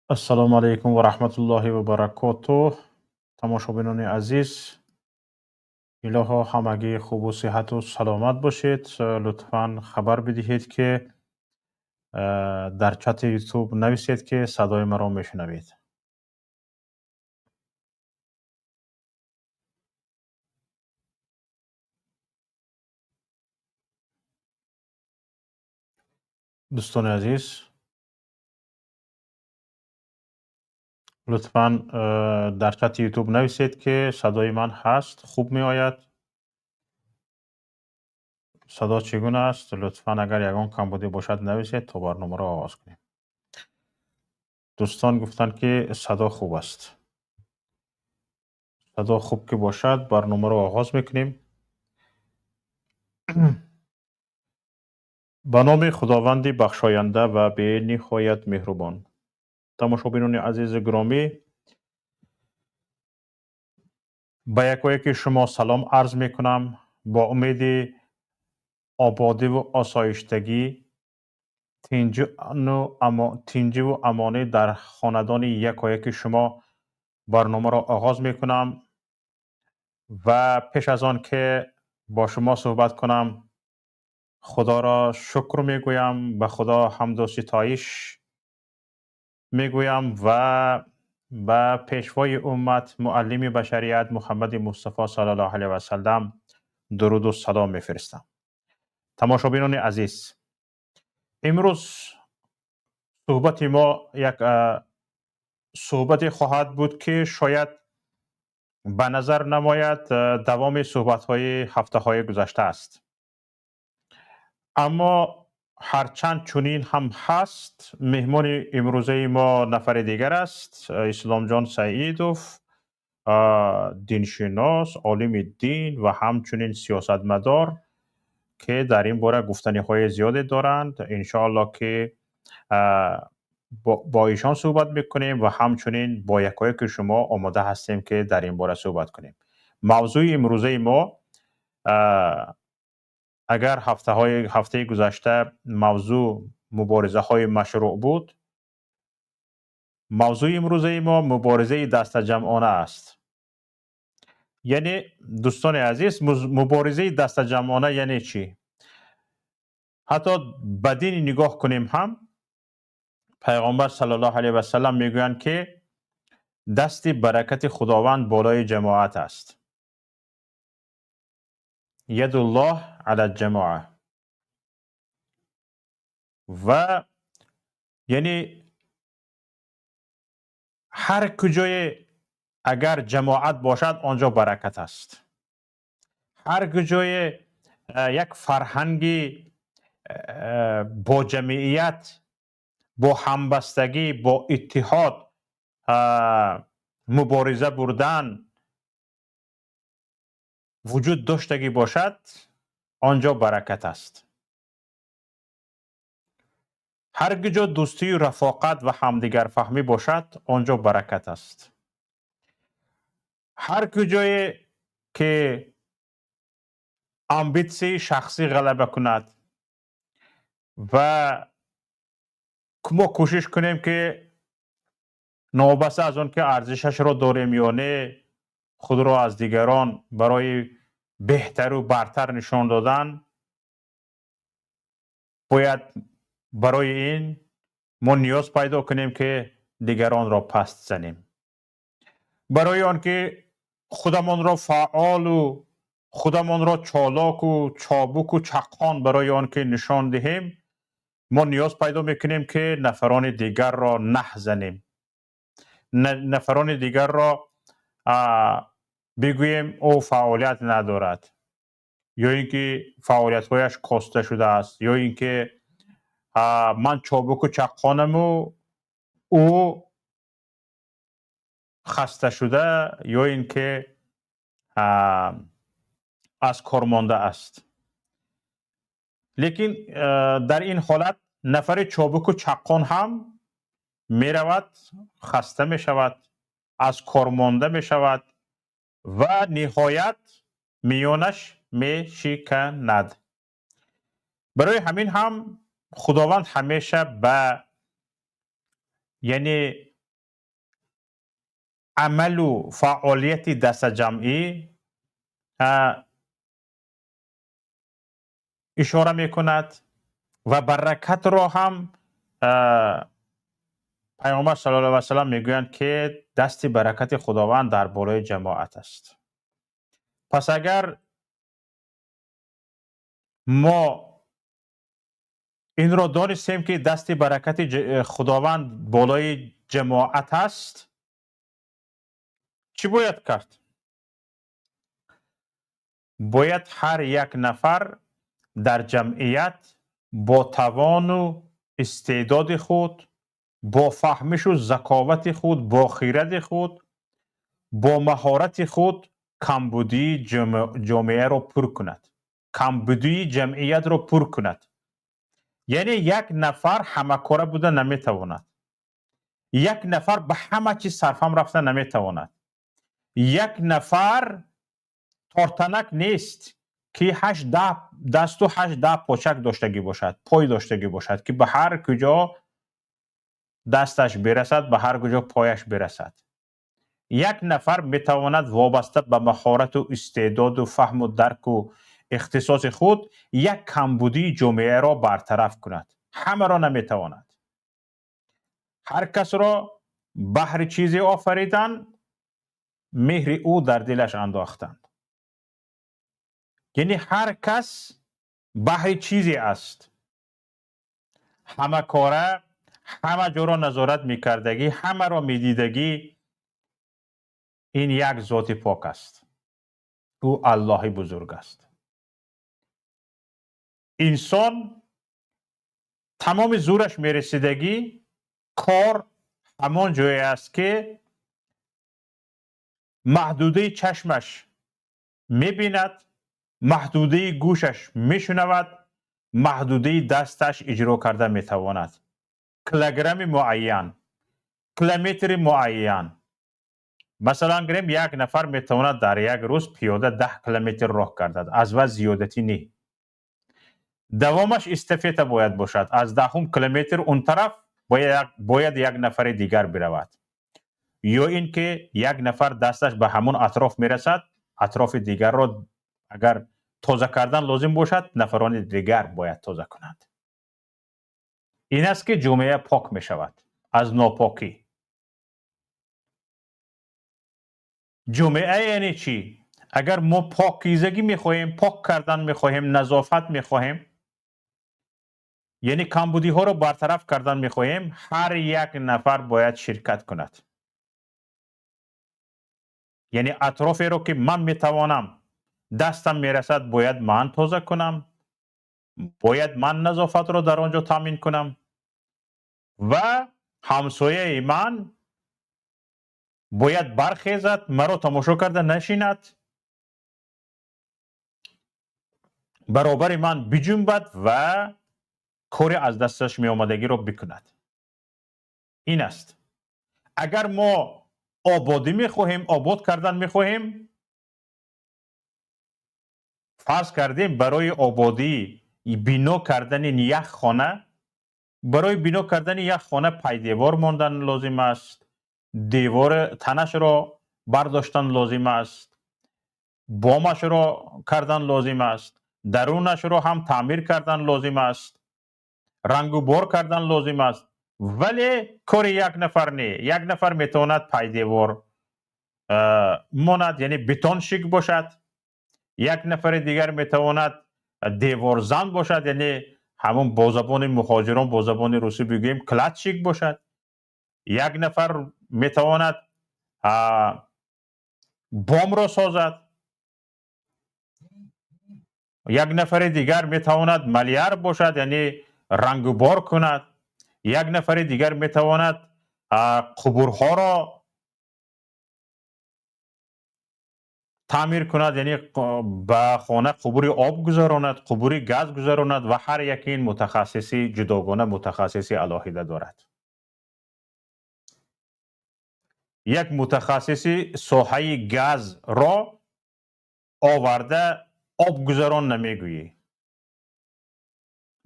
Ассалому алайкум ва раҳматуллоҳи ва баракотуҳ. Тамошобинони азиз, илоҳо, ҳамагӣ хубу сиҳату саломат бошед. Лутфан хабар бидиҳед, ки дар чати Ютуб нависед, ки садои маро мешунавед. Дӯстони азиз, лутфан дар чати Ютуб нависед, ки садои ман ҳаст, хуб меояд, садо чӣ гуна аст. Лутфан, агар ягон камбудӣ бошад, нависед, то барномаро оғоз кунем. Дӯстон гуфтанд, ки садо хуб аст. Садо хуб ки бошад, барномаро оғоз мекунем. Ба номи Худованди бахшоянда ва бениҳоят меҳрубон. Тамошобинони азизу гиромӣ, ба якояки шумо салом арз мекунам. Бо умеди ободиву осоиштагӣ, тинҷиву амонӣ дар хонадони якояки шумо барномаро оғоз мекунам. Ва пеш аз он ки бо шумо суҳбат кунам, Худоро шукр мегӯям, ба Худо ҳамду ситоиш мегӯям ва ба пешвои уммат, муаллими башарият, Муҳаммади Мустафо саллаллоҳу алайҳи васаллам дуруду салом мефиристам. Тамошобинони азиз, имрӯз суҳбати мо як суҳбате хоҳад буд, ки шояд ба назар намояд давоми суҳбатҳои ҳафтаҳои гузашта аст, аммо ҳарчанд чунин ҳам ҳаст, меҳмони имрӯзаи мо нафари дигар аст: Исломҷон Саидов, диншинос, олими дин ва ҳамчунин сиёсатмадор, ки дар ин бора гуфтаниҳои зиёде доранд. Иншоалло, ки бо ишон суҳбат мекунем ва ҳамчунин бо якояки шумо омода ҳастем, ки дар ин бора суҳбат кунем. Мавзӯи имрӯзаи мо, агар ҳафтаи гузашта мавзӯъ муборизаҳои машрӯъ буд, мавзӯи имрӯзаи мо муборизаи дастаҷамъона аст. Яъне, дӯстони азиз, муборизаи дастаҷамъона яъне чӣ? Ҳатто ба дини нигоҳ кунем ҳам, Пайғомбар саллаллоҳу алайҳи васаллам мегӯянд, ки дасти баракати Худованд болои ҷамоат аст, ядуллоҳ ала ҷамоа. Ва яъне ҳар куҷое агар ҷамоат бошад, он ҷо баракат аст. Ҳар куҷое як фарҳанги бо ҷамъият, бо ҳамбастагӣ, бо иттиҳод мубориза бурдан вуҷуд доштагӣ бошад, он ҷо баракат аст. Ҳар куҷо дӯстию рафоқат ва ҳамдигарфаҳмӣ бошад, он ҷо баракат аст. Ҳар куҷое ки амбитсияи шахсӣ ғалаба кунад ва мо кӯшиш кунем, ки новобаста аз он ки арзишашро дорем ё не, худро аз дигарон барои беҳтару бартар нишон додан, бояд барои ин мо ниёз пайдо кунем, ки дигаронро паст занем, барои он ки худамонро фаъолу худамонро чолоку чобуку чаққон барои он ки нишон диҳем, мо ниёз пайдо мекунем, ки нафарони дигарро наҳзанем, нафарони дигарро бигӯем, ӯ фаъолият надорад ё ин ки фаъолиятҳояш коста шудааст, ё ин ки ман чобуку чаққонаму ӯ хаста шуда ё ин ки аз кор монда аст. Лекин дар ин ҳолат нафари чобуку чаққон ҳам меравад, хаста мешавад, аз кор монда мешавад ва ниҳоят миёнаш мешиканад. Барои ҳамин ҳам Худованд ҳамеша ба, яъне, Амалу фаъолияти дастаҷамъӣ ишора мекунад ва баракатро ҳам Паёмбар саллаллоҳу алайҳи васаллам мегӯянд, ки дасти баракати Худованд дар болои ҷамоат аст. Пас агар мо инро донистем, ки дасти баракати Худованд болои ҷамоат аст, чӣ бояд кард? Бояд ҳар як нафар дар ҷамъият бо тавону истеъдоди худ, бо фаҳмишу заковати худ, бо хиради худ, бо маҳорати худ камбудии ҷомеаро пур кунад, камбудии ҷамъиятро пур кунад. Яъне як нафар ҳамакора буда наметавонад, як нафар ба ҳама чиз сарфаҳм рафта наметавонад. Як нафар тортанак нест, ки ҳашт даҳ дасту 8-10 почак доштагӣ бошад, пой доштагӣ бошад, ки ба ҳар куҷо дасташ бирасад, ба ҳар куҷо пояш бирасад. Як нафар метавонад вобаста ба маҳорату истеъдоду фаҳму дарку ихтисоси худ як камбудии ҷомеаро бартараф кунад, ҳамаро наметавонад. Ҳар касро баҳри чизе офаридан, меҳри ӯ дар дилаш андохтанд. Яъне ҳар кас баҳри чизе аст. Ҳамакора, ҳама ҷоро назорат мекардагӣ, ҳамаро медидагӣ, ин як зоти пок аст, ӯ Аллоҳи бузург аст. Инсон тамоми зӯраш мерасидагӣ кор ҳамон ҷое аст, ки маҳдудаи чашмаш мебинад, маҳдудаи гӯшаш мешунавад, маҳдудаи дасташ иҷро карда метавонад. Килограмми муайян, километри муайян. Масалан, гирем, як нафар метавонад дар як рӯз пиёда 10 километр роҳ гардад, аз вай зиёдатӣ не. Давомаш эстафета бояд бошад, аз 10-ум километр он тараф бояд як нафари дигар биравад ё ин ки як нафар дасташ ба ҳамон атроф мерасад, атрофи дигарро агар тоза кардан лозим бошад, нафарони дигар бояд тоза кунанд. Ин аст, ки ҷомеа пок мешавад аз нопокӣ. Ҷомеа яъне чӣ? Агар мо покизагӣ мехоҳем, пок кардан мехоҳем, назофат мехоҳем, яъне камбудиҳоро бартараф кардан мехоҳем, ҳар як нафар бояд ширкат кунад. Яъне атроферо, ки ман метавонам, дастам мерасад, бояд ман тоза кунам, бояд ман назофатро дар он ҷо таъмин кунам ва ҳамсояи ман бояд бархезад, маро тамошо карда нашинад, баробари ман биҷунбад ва кори аз дасташ меомадагиро бикунад. Ин аст. Агар мо ободӣ мехоҳем, обод кардан мехоҳем, фарз кардем, барои ободӣ бино кардани як хона, барои бино кардани як хона пайдевор мондан лозим аст, девори танашро бардоштан лозим аст, бомашро кардан лозим аст, дарунашро ҳам таъмир кардан лозим аст, рангу бор кардан лозим аст. Вале кори як нафар не. Як нафар метавонад пайдевор монад, яъне бетонщик бошад, як нафари дигар метавонад деворзан бошад, яъне ҳамон бо забони муҳоҷирон, бо забони русӣ бигӯем, кладчик бошад, як нафар метавонад бомро созад, як нафари дигар метавонад маляр бошад, яъне рангубор кунад, як нафари дигар метавонад қубурҳоро таъмир кунад, яъне ба хона қубури об гузаронад, қубури газ гузаронад ва ҳар яке ин мутахассиси ҷудогона, мутахассиси алоҳида дорад. Як мутахассиси соҳаи газро оварда обгузарон намегӯӣ.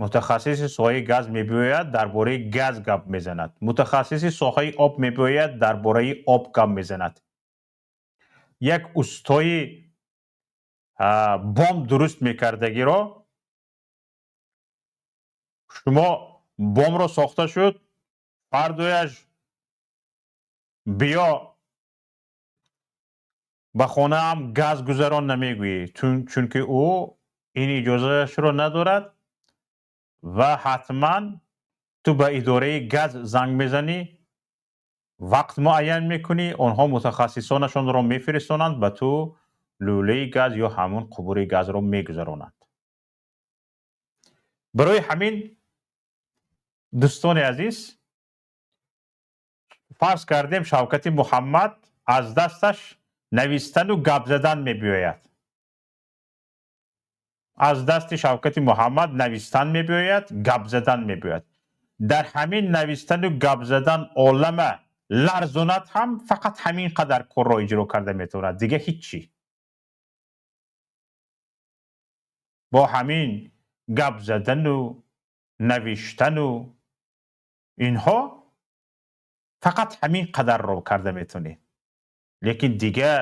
Мутахассиси соҳаи газ мебиёяд, дар бораи газ гап мезанад. Мутахассиси соҳаи об мебиёяд, дар бораи об гап мезанад. Як устои бом дуруст мекардагиро шумо бомро сохта шуд, фардояш биё ба хонаам газ гузарон намегӯӣ, чунки ӯ ин иҷозаашро надорад ва ҳатман ту ба идораи газ занг мезанӣ, вақт муайян мекунӣ, онҳо мутахассисонашонро мефиристонанд, ба ту лӯлаи газ ё ҳамун қубури газро мегузаронанд. Барои ҳамин, дӯстони азиз, фарз кардем, Шавкати Муҳаммад аз дасташ навистану гап задан мебиёяд. Аз дасти Шавкати Муҳаммад навистан мебиёяд, гап задан мебиёяд. Дар ҳамин навистану гап задан олама ларзонад ҳам, фақат ҳамин қадар корро иҷро карда метавонад, дига ҳиччи. Бо ҳамин гап задану навиштану инҳо фақат ҳамин қадарро карда метавонед, лекин дига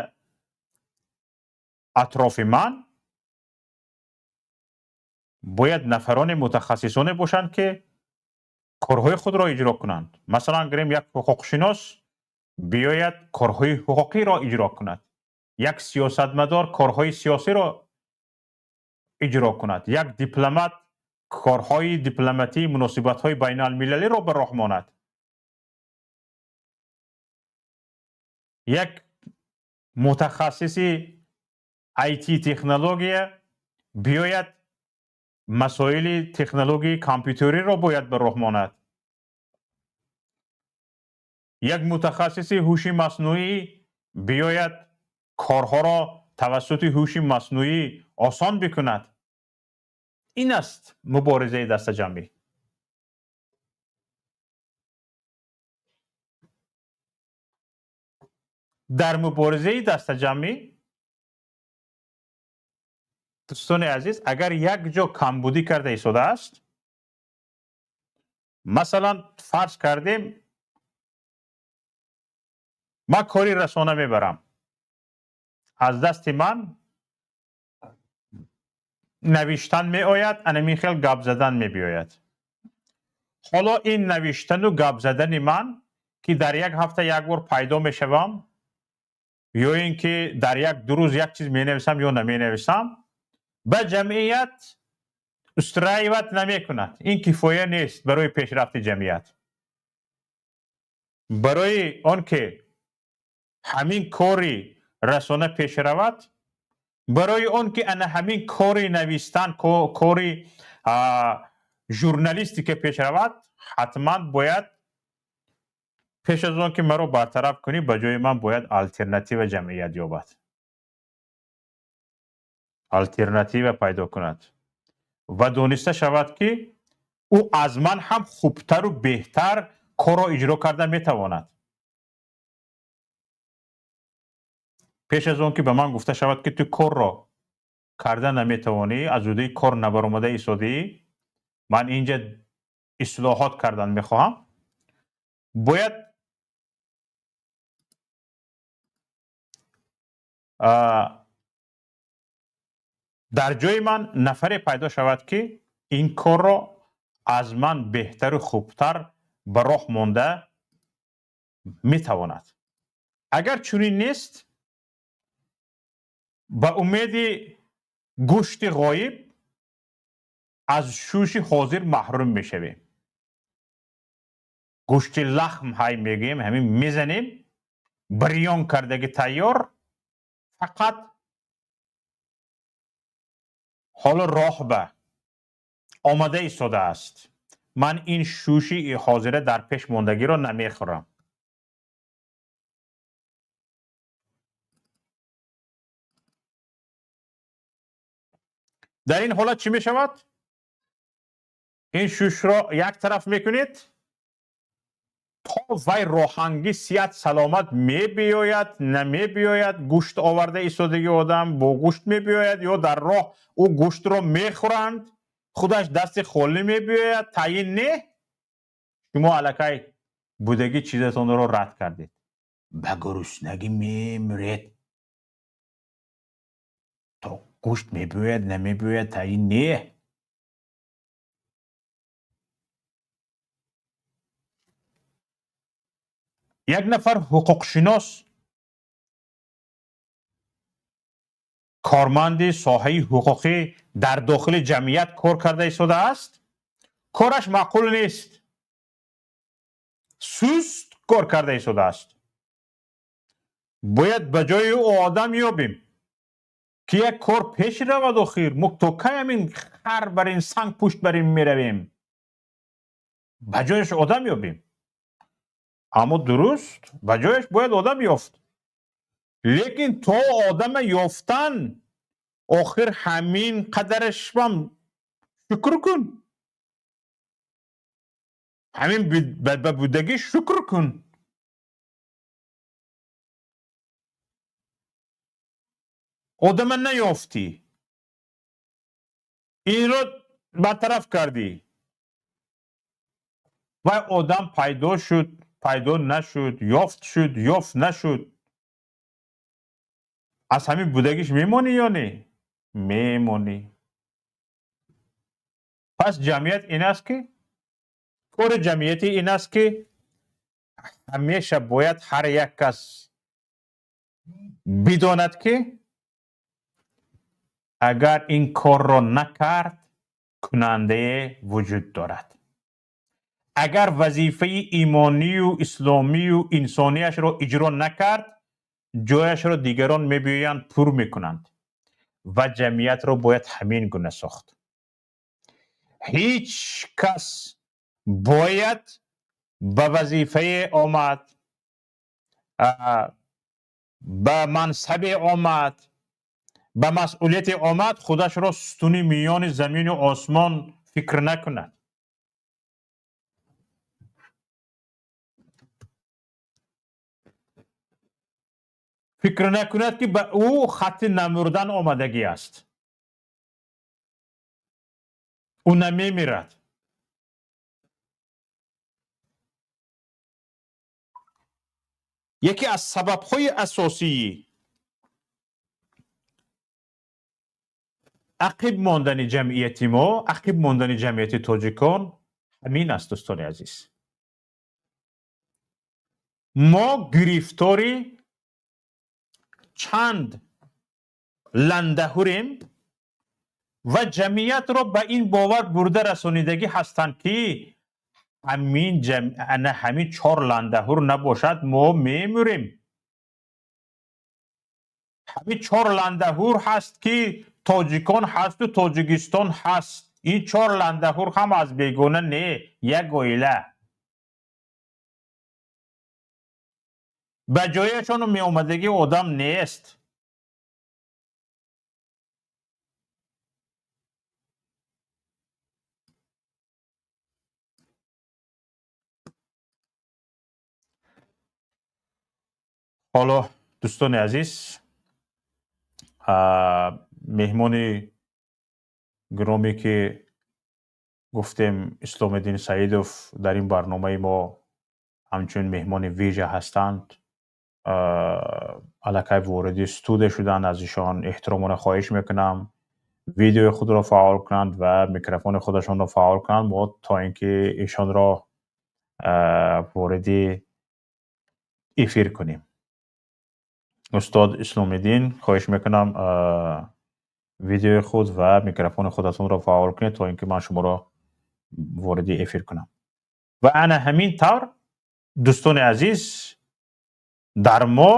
атрофи ман бояд нафарони мутахассисоне бошанд, ки корҳои худро иҷро кунанд. Масалан, гирем, як ҳуқуқшинос биёяд, корҳои ҳуқуқиро иҷро кунад, як сиёсатмадор корҳои сиёсиро иҷро кунад, як дипломат корҳои дипломатии муносибатҳои байналмилалиро ба роҳ монад, як мутахассиси IT технология биёяд, масоили технологияи компютериро бояд ба роҳ монад, як мутахассиси ҳуши маснуӣ биёяд, корҳоро тавассути ҳуши маснуӣ осон бикунад. Ин аст муборизаи дастаҷамъӣ. Дар муборизаи дастаҷамъӣ, дӯстони азиз, агар як ҷо камбудӣ карда истодааст, масалан, фарз кардем, ман кори расона мебарам, аз дасти ман навиштан меояд, анамин хел гап задан мебиёяд. Ҳоло ин навиштану гап задани ман, ки дар як ҳафта як бор пайдо мешавам ё ин ки дар як ду рӯз як чиз менависам ё наменависам, ба ҷамъият устраивать намекунад. Ин кифоя нест барои пешрафти ҷамъият. Барои он ки ҳамин кори расона пеш равад, барои он ки ана ҳамин кори навистан, кори журналистика пеш равад, ҳатман бояд пеш аз он ки маро бартараф кунӣ, ба ҷои ман бояд алтернатива ҷамъият ёбад, алтернатива пайдо кунад ва дониста шавад, ки ӯ аз ман ҳам хубтару беҳтар корро иҷро карда метавонад. Пеш аз он ки ба ман гуфта шавад, ки ту корро карда наметавонӣ, аз ӯҳдаи кор набаромада истодӣ, ман инҷа ислоҳот кардан мехоҳам, бояд дар ҷои ман нафаре пайдо шавад, ки ин корро аз ман беҳтару хубтар ба роҳ монда метавонад. Агар чунин нест, ба умеди гӯшти ғоиб аз шӯши ҳозир маҳрум мешавем. Гӯшти лахм ҳай мегӯем, ҳамин мезанем, бирён кардаги тайёр, фақат ҳоло роҳ ба омада истодааст. Ман ин шӯши ҳозира дар пеш мондагиро намехӯрам. Дар ин ҳолат чӣ мешавад? Ин шӯшро як тараф мекунед, то вай роҳангӣ сиҳат саломат мебиёяд, намебиёяд. Гӯшт оварда истодаги одам бо гӯшт мебиёяд ё дар роҳ ӯ гӯштро мехӯранд, Худаш дасти холӣ мебиёяд, таъин не. Шумо аллакай будагӣ чизатонро рад кардед. Ба гуруснагӣ мемиред. То гӯшт мебиёяд, намебиёяд, таъин не. Як нафар ҳуқуқшинос, корманди соҳаи ҳуқуқӣ дар дохили ҷамъият кор карда истодааст, кораш маъқул нест, суст кор карда истодааст. Бояд ба ҷои ӯ одам ёбем, ки як кор пеш равад. Охир мо то кай ҳамин хар бар ин санг пушт бар ин меравем? Ба ҷояш одам ёбем. Аммо дуруст, ба ҷояш бояд одам ёфт, лекин то одама ёфтан охир ҳамин қадарашам шукр кун, ҳамин ба будагӣ шукр кун. Одама наёфтӣ, инро бартараф кардӣ, вай одам пайдо шуд, пайдо нашуд, ёфт шуд, ёфт нашуд, аз ҳамин будагиш мемонӣ ё не? Мемонӣ. Пас ҷамъият ин аст, ки кори ҷамъиятӣ ин аст, ки ҳамеша бояд ҳар як кас бидонад, ки агар ин корро накард, кунандае вуҷуд дорад. Агар вазифаи имонию исломию инсонияшро иҷро накард, ҷояшро дигарон мебиёянд, пур мекунанд. Ва ҷамъиятро бояд ҳамин гуна сохт. Ҳеҷ кас бояд ба вазифае омад, ба мансабе омад, ба масъулияте омад, худашро сутуни миёни замину осмон фикр накунад. Фикр накунад, ки ба ӯ хатти намурдан омадагӣ аст, ӯ намемирад. Яке аз сабабҳои асосии ақиб мондани ҷамъияти мо, ақиб мондани ҷамъияти тоҷикон ҳамин аст, дӯстони азиз. Мо гирифтори чанд ландаҳурем ва ҷамъиятро ба ин бовар бурда расонидагӣ ҳастанд, ки ана ҳамин чор ландаҳур набошад, мо мемурем. Ҳамин чор ландаҳур ҳаст, ки тоҷикон ҳасту Тоҷикистон ҳаст. Ин чор ландаҳур ҳам аз бегона не, як оила. Ба ҷояшон меомадагӣ одам нест. Ҳоло, дӯстони азиз, меҳмони гиромӣ, ки гуфтем, Исломиддин Саидов, дар ин барномаи мо ҳамчун меҳмони вижа ҳастанд, аллакай вориди студия шуданд. Аз ишон эҳтиромона хоҳиш мекунам, видеои худро фаъол кунанд ва микрофони худашонро фаъол кунанд, мо то ин ки ишонро вориди эфир кунем. Устод Исломиддин, хоҳиш мекунам, видеои худ ва микрофони худатонро фаъол кунед, то ин ки ман шуморо вориди эфир кунам. Ва ана ҳамин тавр, дӯстони азиз, дар мо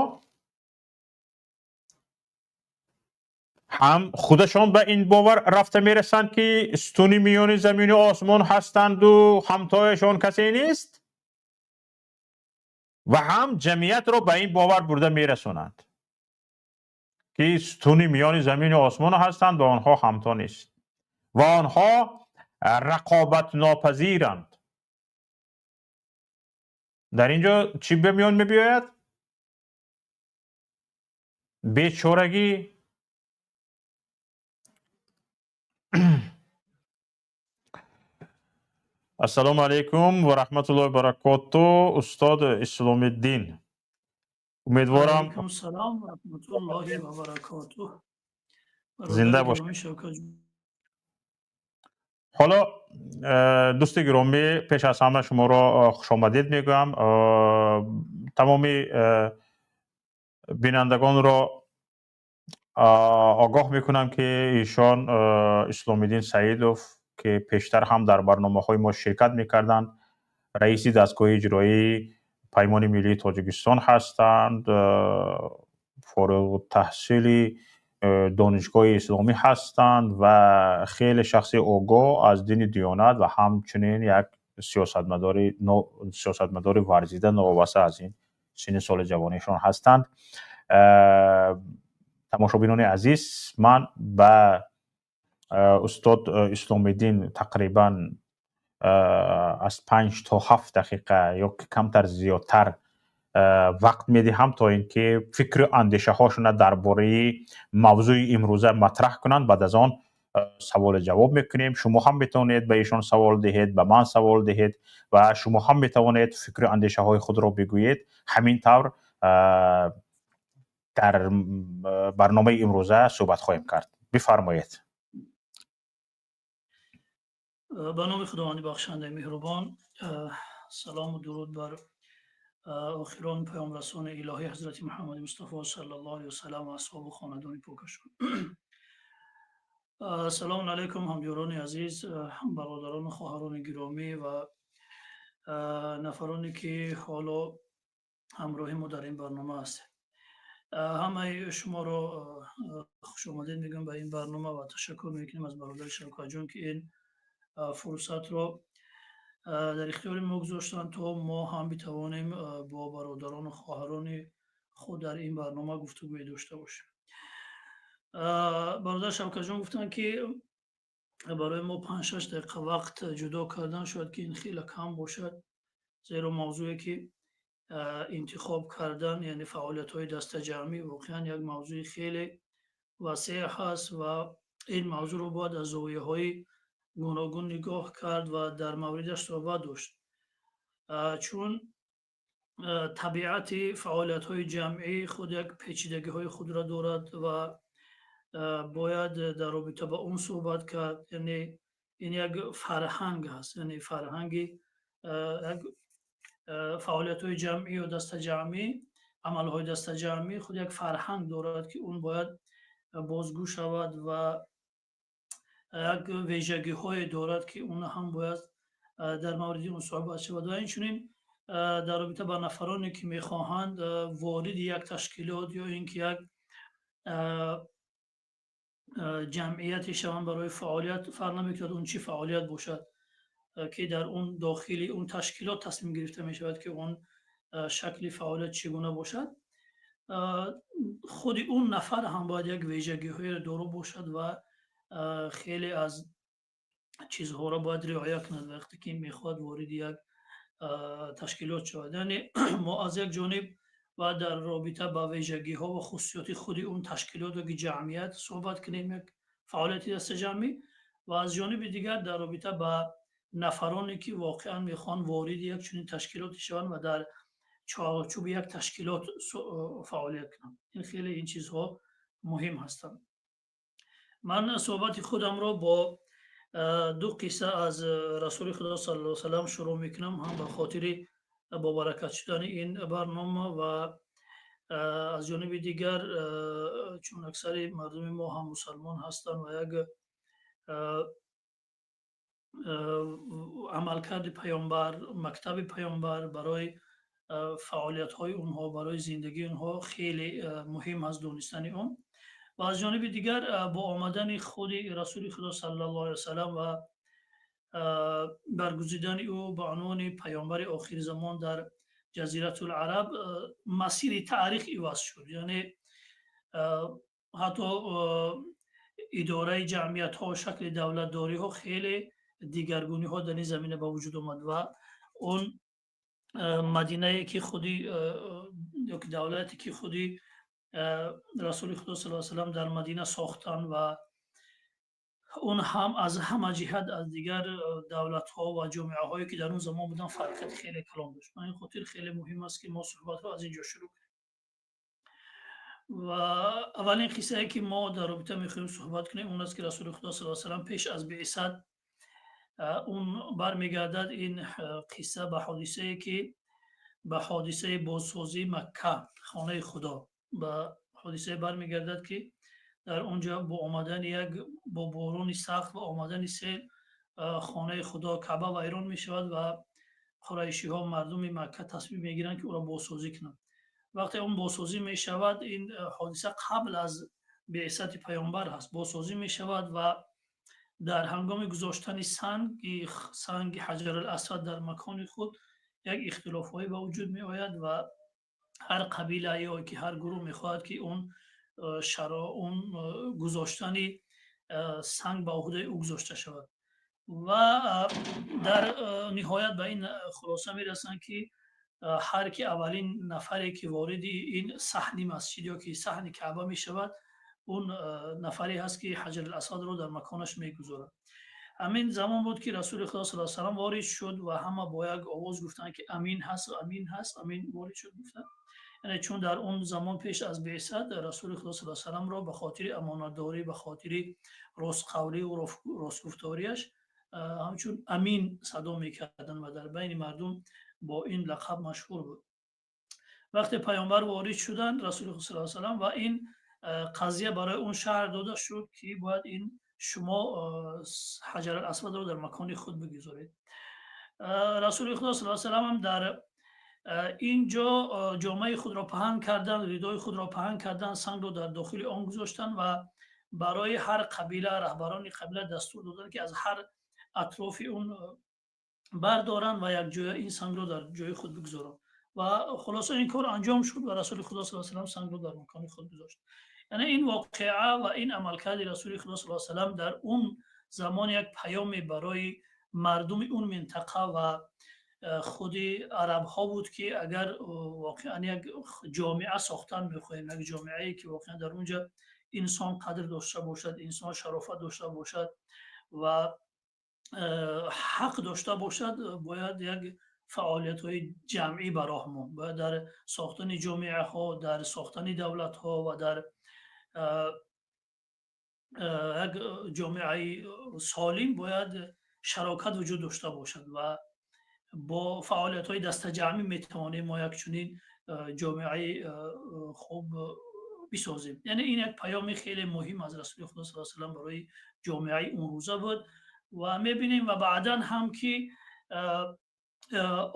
ҳам худашон ба ин бовар рафта мерасанд, ки сутуни миёни замину осмон ҳастанду ҳамтояшон касе нест, ва ҳам ҷамъиятро ба ин бовар бурда мерасонанд, ки сутуни миёни замину осмон ҳастанд ва онҳо ҳамто нест ва онҳо рақобатнопазиранд. Дар ин ҷо чӣ ба миён мебиёяд? Бечорагӣ. Ассалому алайкум ва раҳматуллоҳи баракоту, устод Исломиддин. Умедворам Алайкум салом ва раҳматуллоҳи ва баракотуҳ. Зинда Бародари бош. гиромӣ Шавкат. Ҳоло, дӯсти гиромӣ, пеш аз ҳама шуморо хушомадед мегӯям. Тамоми бинандагонро огоҳ мекунам, ки ишон Исломиддин Саидов, ки пештар ҳам дар барномаҳои мо ширкат мекарданд, раиси дастгоҳи иҷроии Паймони миллии Тоҷикистон ҳастанд, фориғуттаҳсили Донишгоҳи исломӣ ҳастанд ва хеле шахси огоҳ аз дини диёнат ва ҳамчунин як сиёсатмадори варзида, новобаста аз ин синни соли ҷавонишон ҳастанд. Тамошобинони азиз, ман ба устод Исломиддин тақрибан аз 5 то 7 дақиқа ё камтар зиёдтар вақт медиҳам, то ин ки фикру андешаҳошона дар бораи мавзӯи имрӯза матраҳ кунанд. Баъд аз он саволу ҷавоб мекунем. Шумо ҳам метавонед ба эшон савол диҳед, ба ман савол диҳед ва шумо ҳам метавонед фикру андешаҳои худро бигӯед. Ҳамин тавр дар барномаи имрӯза суҳбат хоҳем кард. Бифармоед. Ба номи Худованди бахшандаи меҳрубон. Салому дуруд бар охирон паёмрасони илоҳӣ, ҳазрати Муҳаммади Мустафо саллаллоҳу алайҳи васалам, ва асҳобу хонадони покашон. Ассалому алайкум, ҳамёрони азиз, бародарону хоҳарони гиромӣ ва нафароне, ки ҳоло ҳамроҳи мо дар ин барнома ҳастед. Ҳамаи шуморо хушомадед мегӯям ба ин барнома ва ташаккур мекунем аз бародари Шавкатҷон, ки ин фурсатро дар ихтиёри мо гузоштанд, то мо ҳам битавонем бо бародарону хоҳарони худ дар ин барнома гуфтугӯе дошта бошем. Бародар Шавкатҷон гуфтанд, ки барои мо 5-6 дақиқа вақт ҷудо кардан, шояд ки ин хеле кам бошад, зеро мавзӯе, ки интихоб кардан, яъне фаъолиятҳои дастаҷамъӣ, воқеан як мавзӯи хеле васеъ ҳаст ва ин мавзӯъро бояд аз зовияҳои гуногун нигоҳ кард ва дар мавридаш суҳбат дошт, чун табиати фаъолиятҳои ҷамъӣ худ як печидагиҳои худро дорад ва бояд дар робита ба он суҳбат кард. Яъне ин як фарҳанг ҳаст, яъне фарҳанги як фаъолиятҳои ҷамъӣ ё дастаҷамъӣ, амалҳои дастаҷамъӣ худ як фарҳанг дорад, ки он бояд бозгӯ шавад ва як вижагиҳое дорад, ки он ҳам бояд дар мавриди он суҳбат шавад. Ва инчунин дар робита ба нафароне, ки мехоҳанд вориди як ташкилот ё ин ки як ҷамъияте шаванд барои фаъолият, фарқ намекунад он чӣ фаъолият бошад, ки дар он дохили он ташкилот тасмим гирифта мешавад, ки он шакли фаъолият чӣ гуна бошад, худи он нафар ҳам бояд як вижагиҳоеро доро бошад ва хеле аз чизҳоро бояд риоя кунад, вақте ки мехоҳад вориди як ташкилот шавад. Яъне мо аз як ҷониб бояд дар робита ба вижагиҳо ва хусусиёти худи он ташкилот ё ҷамъият суҳбат кунем, як фаъолияти дастаҷамъӣ, ва аз ҷониби дигар дар робита ба нафароне, ки воқеан мехоҳанд вориди як чунин ташкилоте шаванд ва дар чорчӯби як ташкилот фаъолият кунанд. Ин хеле ин чизҳо муҳим ҳастанд. Ман суҳбати худамро бо ду қисса аз Расули Худо саллаллоҳу алайҳи васаллам шурӯъ мекунам, ҳам ба хотири бобаракат шудани ин барнома ва аз ҷониби дигар, чун аксари мардуми мо ҳам мусалмон ҳастанд ва як амалкарди паёмбар, мактаби паёмбар барои фаъолиятҳои онҳо, барои зиндагии онҳо хеле муҳим аст донистани он. Ва аз ҷониби дигар, бо омадани худи Расули Худо саллаллоҳу алайҳи васаллам ва баргузидани ӯ ба унвони паёмбари охири замон дар Ҷазиратул Араб, масири таърих иваз шуд. Яъне ҳатто идораи ҷамъиятҳо, шакли давлатдориҳо, хеле дигаргуниҳо дар ин замина ба вуҷуд омад ва он мадинае, ки худи ёки давлате, ки худи Расули Худо саллаллоҳу алайҳи васаллам дар Мадина сохтанд ва Он ҳам аз ҳама ҷиҳат аз дигар давлатҳо ва ҷомеаҳое, ки дар он замон буданд, фарқияти хеле калон дошт. Ба ин хотир хеле муҳим аст, ки мо суҳбатро аз ин ҷо шурӯъ кунем. Ва аввалин қиссае, ки мо дар робита мехоҳем суҳбат кунем, он аст, ки Расули Худо саллаллоҳу алайҳи васаллам пеш аз беъсат, он бармегардад ин қисса ба ҳодисае, ки ба ҳодисаи бозсозии Макка, хонаи Худо, ба ҳодисае бармегардад, ки дар он ҷо бо омадани як бо борони сахт ва омадани сел хонаи Худо, Каъба, вайрон мешавад ва қурайшиҳо, мардуми Макка тасмим мегиранд, ки ӯро бозсозӣ кунанд. Вақте он бозсозӣ мешавад, ин ҳодиса қабл аз беъсати паёмбар ҳаст, бозсозӣ мешавад ва дар ҳангоми гузоштани санги Ҳаҷарул Асвад дар макони худ як ихтилофҳое ба вуҷуд меояд ва ҳар қабила ё ки ҳар гурӯҳ мехоҳад, ки он шаро он гузоштани санг ба уҳдаи ӯ гузошта шавад. Ва дар ниҳоят ба ин хулоса мерасанд, ки ҳар ки аввалин нафаре, ки вориди ин саҳни масҷид ё ки саҳни Каъба мешавад, он нафаре ҳаст, ки Ҳаҷарул Асвадро дар маконаш мегузорад. Ҳамин замон буд, ки Расули Худо саллаллоҳу алайҳи васаллам ворид шуд ва ҳама бо як овоз гуфтанд, ки Амин ҳаст, Амин ҳаст, Амин ворид шуд, гуфтанд. Яъне чун дар он замон пеш аз беъсат Расули Худо саллаллоҳу алайҳи васалламро ба хотири амонатдорӣ, ба хотири ростқавлӣ ва ростгуфториаш ҳамчун Амин садо мекарданд ва дар байни мардум бо ин лақаб машҳур буд. Вақте паёмбар ворид шуданд, Расули Худо саллаллоҳу алайҳи васаллам, ва ин қазия барои он шаҳр дода шуд, ки бояд ин шумо Ҳаҷарул Асвадро дар макони худ бигузоред. Расули Худо саллаллоҳу алайҳи васаллам ҳам дар ин ҷо ҷомаи худро паҳн карданд, ридои худро паҳн карданд, сангро дар дохили он гузоштанд ва барои ҳар қабила, раҳбарони қабила дастур доданд, ки аз ҳар атрофи он бардоранд ва якҷоя ин сангро дар ҷои худ бигузоранд. Ва хулоса, ин кор анҷом шуд ва Расули Худо саллаллоҳу алайҳи васаллам сангро дар макони худ гузошт. Яъне ин воқеа ва ин амалкарди Расули Худо саллаллоҳу алайҳи васаллам дар он замон як паёме барои мардуми он минтақа ва худи арабҳо буд, ки агар воқеан як ҷомеа сохтан мехоҳем, як ҷомеае, ки воқеан дар он ҷо инсон қадр дошта бошад, инсон шарофат дошта бошад ва ҳақ дошта бошад, бояд як фаъолиятҳои ҷамъӣ ба роҳ монд. Бояд дар сохтани ҷомеаҳо, дар сохтани давлатҳо ва дар як ҷомеаи солим бояд шарокат вуҷуд дошта бошад ва бо фаъолиятҳои дастаҷамъӣ метавонем мо як чунин ҷомеаи хуб бисозем. Яъне ин як паёми хеле муҳим аз Расули Худо саллаллоҳу алайҳи васаллам барои ҷомеаи он рӯза буд. Ва мебинем ва баъдан ҳам ки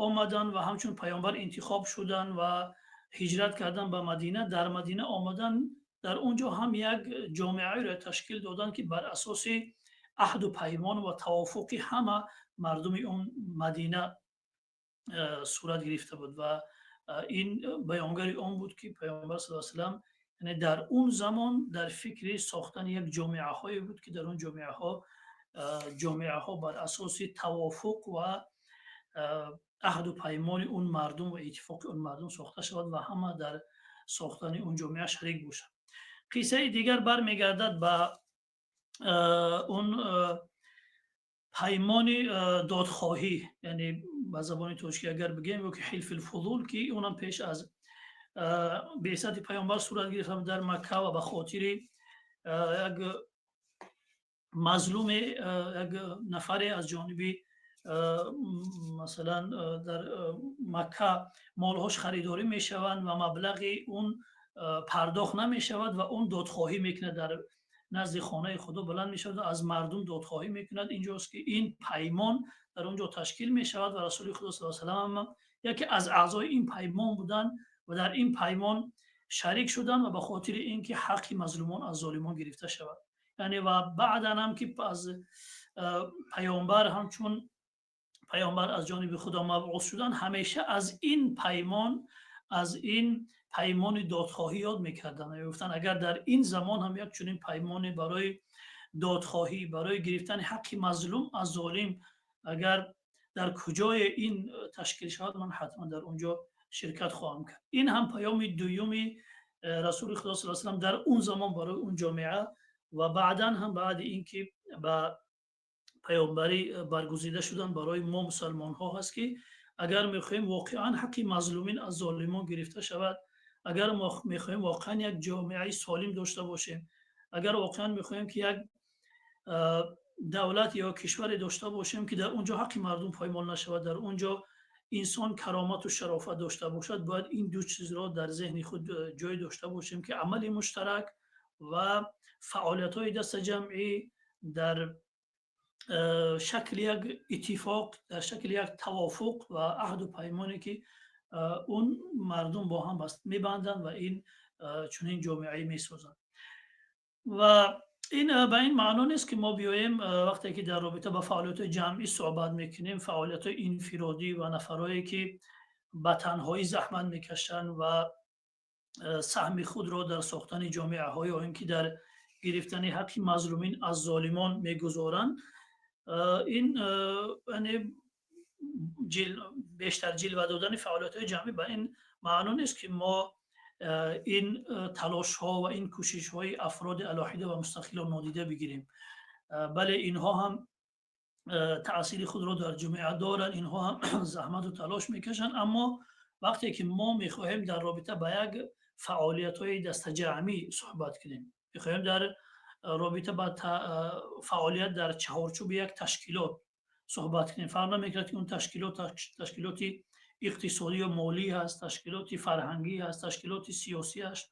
омаданд ва ҳамчун паёмбар интихоб шуданд ва ҳиҷрат кардан ба Мадина, дар Мадина омадан, дар он ҷо ҳам як ҷомеаеро ташкил доданд, ки бар асоси аҳду паймон ва тавофуқи ҳама мардуми он Мадина сурат гирифта буд. Ва ин баёнгари он буд, ки паёмбар саллаллоҳу алайҳи васаллам яъне дар он замон дар фикри сохтани як ҷомеаҳое буд, ки дар он ҷомеаҳо бар асоси тавофуқ ва аҳду паймони он мардум ва иттифоқи он мардум сохта шавад ва ҳама дар сохтани он ҷомеа шарик бошанд. Қиссаи дигар бармегардад ба он паймони додхоҳӣ, яъне ба забони тоҷикӣ агар бигӯем, ё ки ҳилфил фузул, ки онам пеш аз беъсати паёмбар сурат гирифта дар Макка ва ба хотири як мазлуме, як нафаре аз ҷониби, масалан, дар Макка молҳош харидорӣ мешаванд ва маблағи он пардохт намешавад ва он додхоҳӣ мекунад, дар назди хонаи Худо баланд мешавад ва аз мардум додхоҳӣ мекунад. Инҷост, ки ин паймон дар он ҷо ташкил мешавад ва Расули Худо саллаллоҳу алайҳи васаллам яке аз аъзои ин паймон буданд ва дар ин паймон шарик шуданд ва ба хотири ин ки ҳаққи мазлумон аз золимон гирифта шавад. Яъне ва баъдан ҳам ки аз паёмбар, ҳамчун паёмбар аз ҷониби Худо мабъус шуданд, ҳамеша аз ин паймон, аз ин паймони додхоҳӣ ёд мекарданд. Мегуфтанд, агар дар ин замон ҳам як чунин паймоне барои додхоҳӣ, барои гирифтани ҳаққи мазлум аз золим, агар дар куҷое ин ташкил шавад, ман ҳатман дар он ҷо ширкат хоҳам кард. Ин ҳам паёми дуюми Расули Худо саллаллоҳу алайҳи васаллам дар он замон барои он ҷомеа Ва баъдан ҳам, баъди ин ки ба паёмбарӣ баргузида шуданд, барои мо мусалмонҳо ҳаст, ки агар мехоҳем воқеан ҳаққи мазлумин аз золимон гирифта шавад, агар мо мехоҳем воқеан як ҷомеаи солим дошта бошем, агар воқеан мехоҳем, ки як давлат ё кишваре дошта бошем, ки дар он ҷо ҳаққи мардум поймол нашавад, дар он ҷо инсон каромату шарофат дошта бошад, бояд ин ду чизро дар зеҳни худ ҷой дошта бошем, ки амали муштарак ва фаъолиятҳои дастаҷамъӣ дар шакли як иттифоқ, дар шакли як тавофуқ ва аҳду паймоне, ки он мардум бо ҳам мебанданд ва ин чунин ҷомеае месозанд. Ва ин ба ин маъно нест, ки мо биёем, вақте ки дар робита ба фаъолиятҳои ҷамъӣ суҳбат мекунем, фаъолиятҳои инфиродӣ ва нафарое, ки ба танҳоӣ заҳмат мекашанд ва саҳми худро дар сохтани ҷомеаҳо ё ин ки дар гирифтани ҳаққи мазлумин аз золимон мегузоранд, ин яъне бештар ҷилва додани фаъолиятҳои ҷамъӣ ба ин маъно нест, ки мо ин талошҳо ва ин кӯшишҳои афроди алоҳида ва мустақилро нодида бигирем. Бале, инҳо ҳам таъсири худро дар ҷомеа доранд, инҳо ҳам заҳмату талош мекашанд. Аммо вақте ки мо мехоҳем дар робита ба як фаъолиятҳои дастаҷамъӣ суҳбат кунем, мехоҳем дар робита ба фаъолият дар чаҳорчӯби як ташкилот суҳбат кунем, фарқ намекунад, ки он ташкилот ташкилоти иқтисодӣ ё молӣ ҳаст, ташкилоти фарҳангӣ ҳаст, ташкилоти сиёсӣ ҳаст,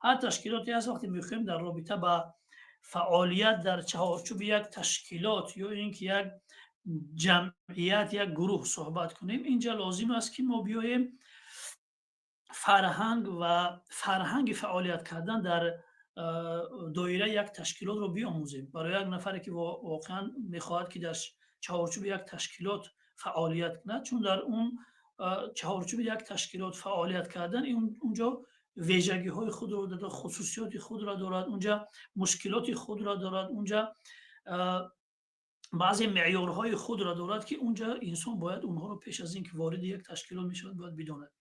ҳар ташкилоте ҳаст, вақте мехоҳем дар робита ба фаъолият дар чаҳорчӯби як ташкилот ё ин ки як ҷамъият, як гурӯҳ суҳбат кунем, инҷа лозим аст, ки мо биёем фарҳанг ва фарҳанги фаъолият кардан дар доираи як ташкилотро биомӯзем. Барои як нафаре, ки воқеан мехоҳад, ки дар чаҳорчӯби як ташкилот фаъолият кунад, чун дар он чаҳорчӯби як ташкилот фаъолият кардан унҷо вежагиҳои худро дорад, хусусиёти худро дорад, унҷа мушкилоти худро дорад, унҷа баъзе меъёрҳои худро дорад, ки унҷа инсон бояд онҳоро пеш аз ин ки вориди як ташкилот мешавад, бояд бидонад.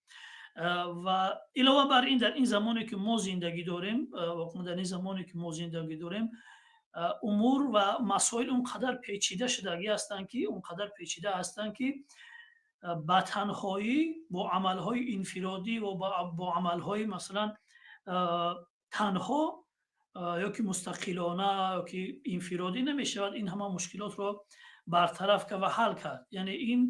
Ва илова бар ин, дар ин замоне, ки мо зиндагӣ дорем, воқеан дар ин замоне, ки мо зиндагӣ дорем, умур ва масоил он қадар печида шудагӣ ҳастанд, ки он қадар печида ҳастанд, ки ба танҳоӣ бо амалҳои инфиродӣ ва бо амалҳои, масалан, танҳо ё ки мустақилона ё ки инфиродӣ намешавад ин ҳама мушкилотро бартараф кард ва ҳал кард. Яъне ин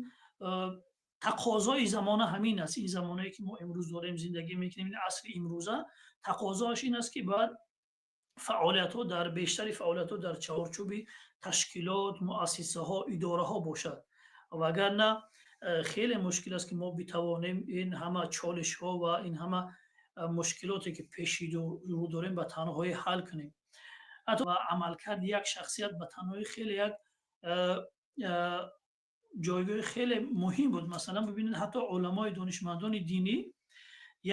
тақозои замона ҳамин аст. Ин замонае, ки мо имрӯз дорем зиндагӣ мекунем, ин асри имрӯза тақозоаш ин аст, ки бояд фаъолиятҳо дар бештари фаъолиятҳо дар чаҳорчӯби ташкилот, муассисаҳо, идораҳо бошад, вагарна хеле мушкил аст, ки мо битавонем ин ҳама чолишҳо ва ин ҳама мушкилоте, ки пеши рӯ дорем, ба танҳоӣ ҳал кунем. Ҳатто амалкарди як шахсият ба танҳоӣ хеле як ҷойгоҳи хеле муҳим буд. Масалан, бибинед, ҳатто уламои донишмандони динӣ,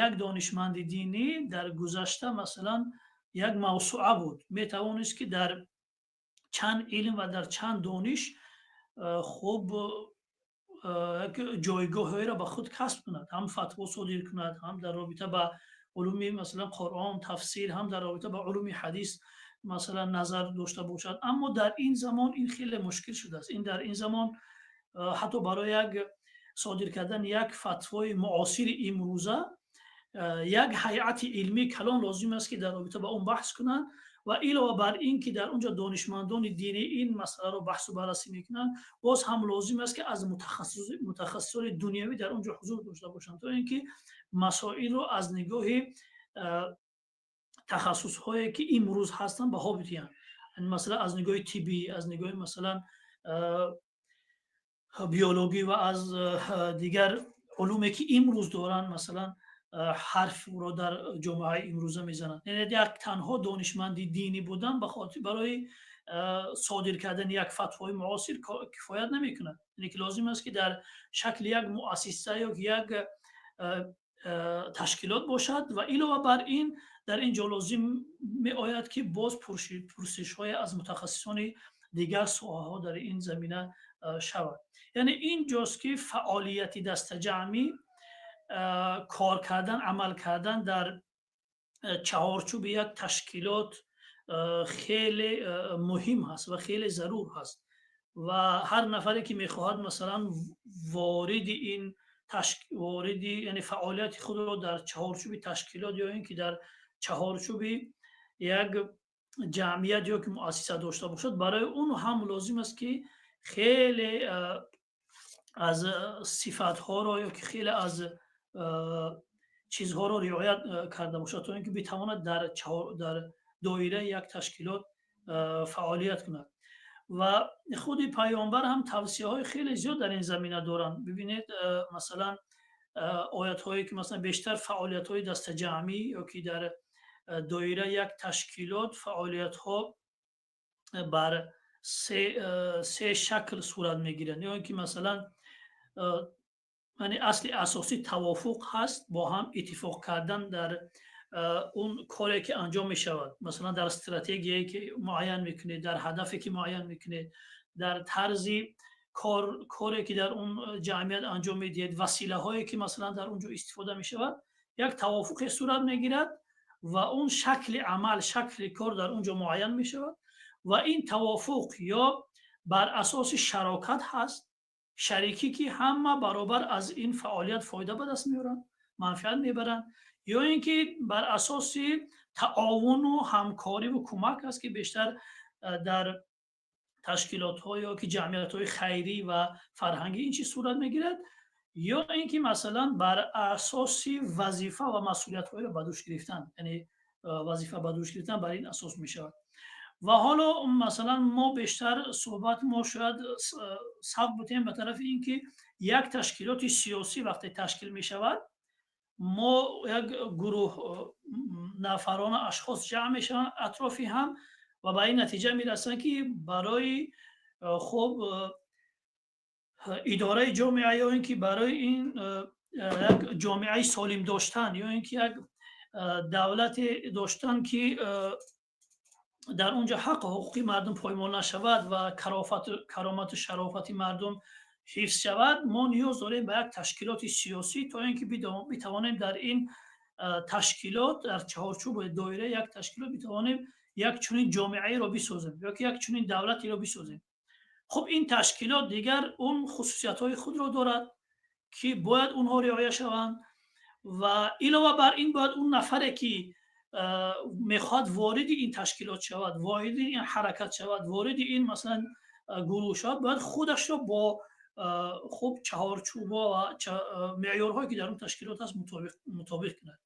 як донишманди динӣ дар гузашта, масалан, як мавсуа буд, метавонист, ки дар чанд илм ва дар чанд дониш хуб як ҷойгоҳҳоеро ба худ касб кунад, ҳам фатво содир кунад, ҳам дар робита ба улуми, масалан, Қуръон, тафсир, ҳам дар робита ба улуми ҳадис, масалан, назар дошта бошад. Аммо дар ин замон ин хеле мушкил шудааст. Ин дар ин замон ҳатто барои як содир кардани як фатвои муосири имрӯза як ҳайати илмии калон лозим аст, ки дар робита ба он баҳс кунанд. Ва илова бар ин ки дар он ҷо донишмандони динӣ ин масъаларо баҳсу баррасӣ мекунанд, боз ҳам лозим аст, ки аз мутахассисони дунявӣ дар он ҷо ҳузур дошта бошанд, то ин ки масоилро аз нигоҳи тахассусҳое, ки имрӯз ҳастанд, баҳо бидиҳанд, масалан, аз нигоҳи тиббӣ, аз нигоҳи, масалан, биологӣ ва аз дигар улуме, ки имрӯз доранд, масалан, ҳарфро дар ҷомеаи имрӯза мезананд. Яъне як танҳо донишманди динӣ будан ба хотир барои содир кардани як фатвои муосир кифоят намекунад. Яъне ки лозим аст, ки дар шакли як муассиса ё як ташкилот бошад. Ва илова бар ин, дар ин ҷо лозим меояд, ки боз пурсишҳое аз мутахассисони дигар соҳаҳо дар ин замина шавад. Яъне ин ҷост, ки фаъолияти дастаҷамъӣ, кор кардан, амал кардан дар чаҳорчӯби як ташкилот. хеле муҳим ҳаст ва хеле зарур ҳаст. Ва ҳар нафаре ки мехоҳад, масалан, вориди ин вориди, яъне фаъолияти худро дар чаҳорчӯби ташкилот ё ин ки дар чаҳорчӯби як ҷамъият ё ки муассиса дошта бошад, барои он ҳам лозим аст, ки хеле аз сифатҳоро ё ки хеле аз чизҳоро риоят карда бошад, то ин ки битавонад дар доираи як ташкилот фаъолият кунад. Ва худи Паёмбар ҳам тавсияҳои хеле зиёд дар ин замина доранд. Бибинед, масалан, оятҳое ки, масалан, бештар фаъолиятҳои дастаҷамъӣ ё ки дар доираи як ташкилот фаъолиятҳо бар се шакл сурат мегиранд. Ё ин ки, масалан, яъне асли асосӣ тавофуқ ҳаст, бо ҳам иттифоқ кардан дар он коре ки анҷом мешавад, масалан, дар стратегияе ки муайян мекунед, дар ҳадафе ки муайян мекунед, дар тарзи кор, коре ки дар он ҷамъият анҷом медиҳед, василаҳое ки, масалан, дар он ҷо истифода мешавад, як тавофуқе сурат мегирад ва он шакли амал, шакли кор дар он ҷо муайян мешавад. Ва ин тавофуқ ё бар асоси шарокат ҳаст, шарикӣ, ки ҳама баробар аз ин фаъолият фоида ба даст меоранд, манфиат мебаранд, ё ин ки бар асоси таовуну ҳамкориву кӯмак аст, ки бештар дар ташкилотҳо ё ки ҷамъиятҳои хайрӣ ва фарҳангӣ ин чиз сурат мегирад, ё ин ки, масалан, бар асоси вазифа ва масъулиятҳоеро ба дӯш гирифтан, яъне вазифа ба дӯш гирифтан бар ин асос мешавад. Ва ҳоло, масалан, мо бештар суҳбат мо шояд саб бутем ба тарафи ин ки як ташкилоти сиёсӣ вақте ташкил мешавад, мо як гурӯҳ нафарона, ашхос ҷамъ мешаванд атрофи ҳам ва ба ин натиҷа мерасанд, ки барои, хуб, идораи ҷомеа ё ин ки барои ин як ҷомеаи солим доштан ё ин ки як давлате доштан, ки дар он ҷо ҳаққу ҳуқуқи мардум поймол нашавад ва каромату шарофати мардум ҳифз шавад, мо ниёз дорем ба як ташкилоти сиёсӣ, то ин ки битавонем дар ин ташкилот, дар чаҳорчӯби доираи як ташкилот битавонем як чунин ҷомеаеро бисозем ё ки як чунин давлатеро бисозем. Хуб, ин ташкилот дигар он хусусиятҳои худро дорад, ки бояд онҳо риоя шаванд. Ва илова бар ин, бояд он нафаре ки мехоҳад вориди ин ташкилот шавад, вориди ин ҳаракат шавад, вориди ин, масалан, гурӯҳ шавад, бояд худашро бо, хуб, чаҳорчӯбо ва меъёрҳое ки дар он ташкилот аст, мутобиқ кунад.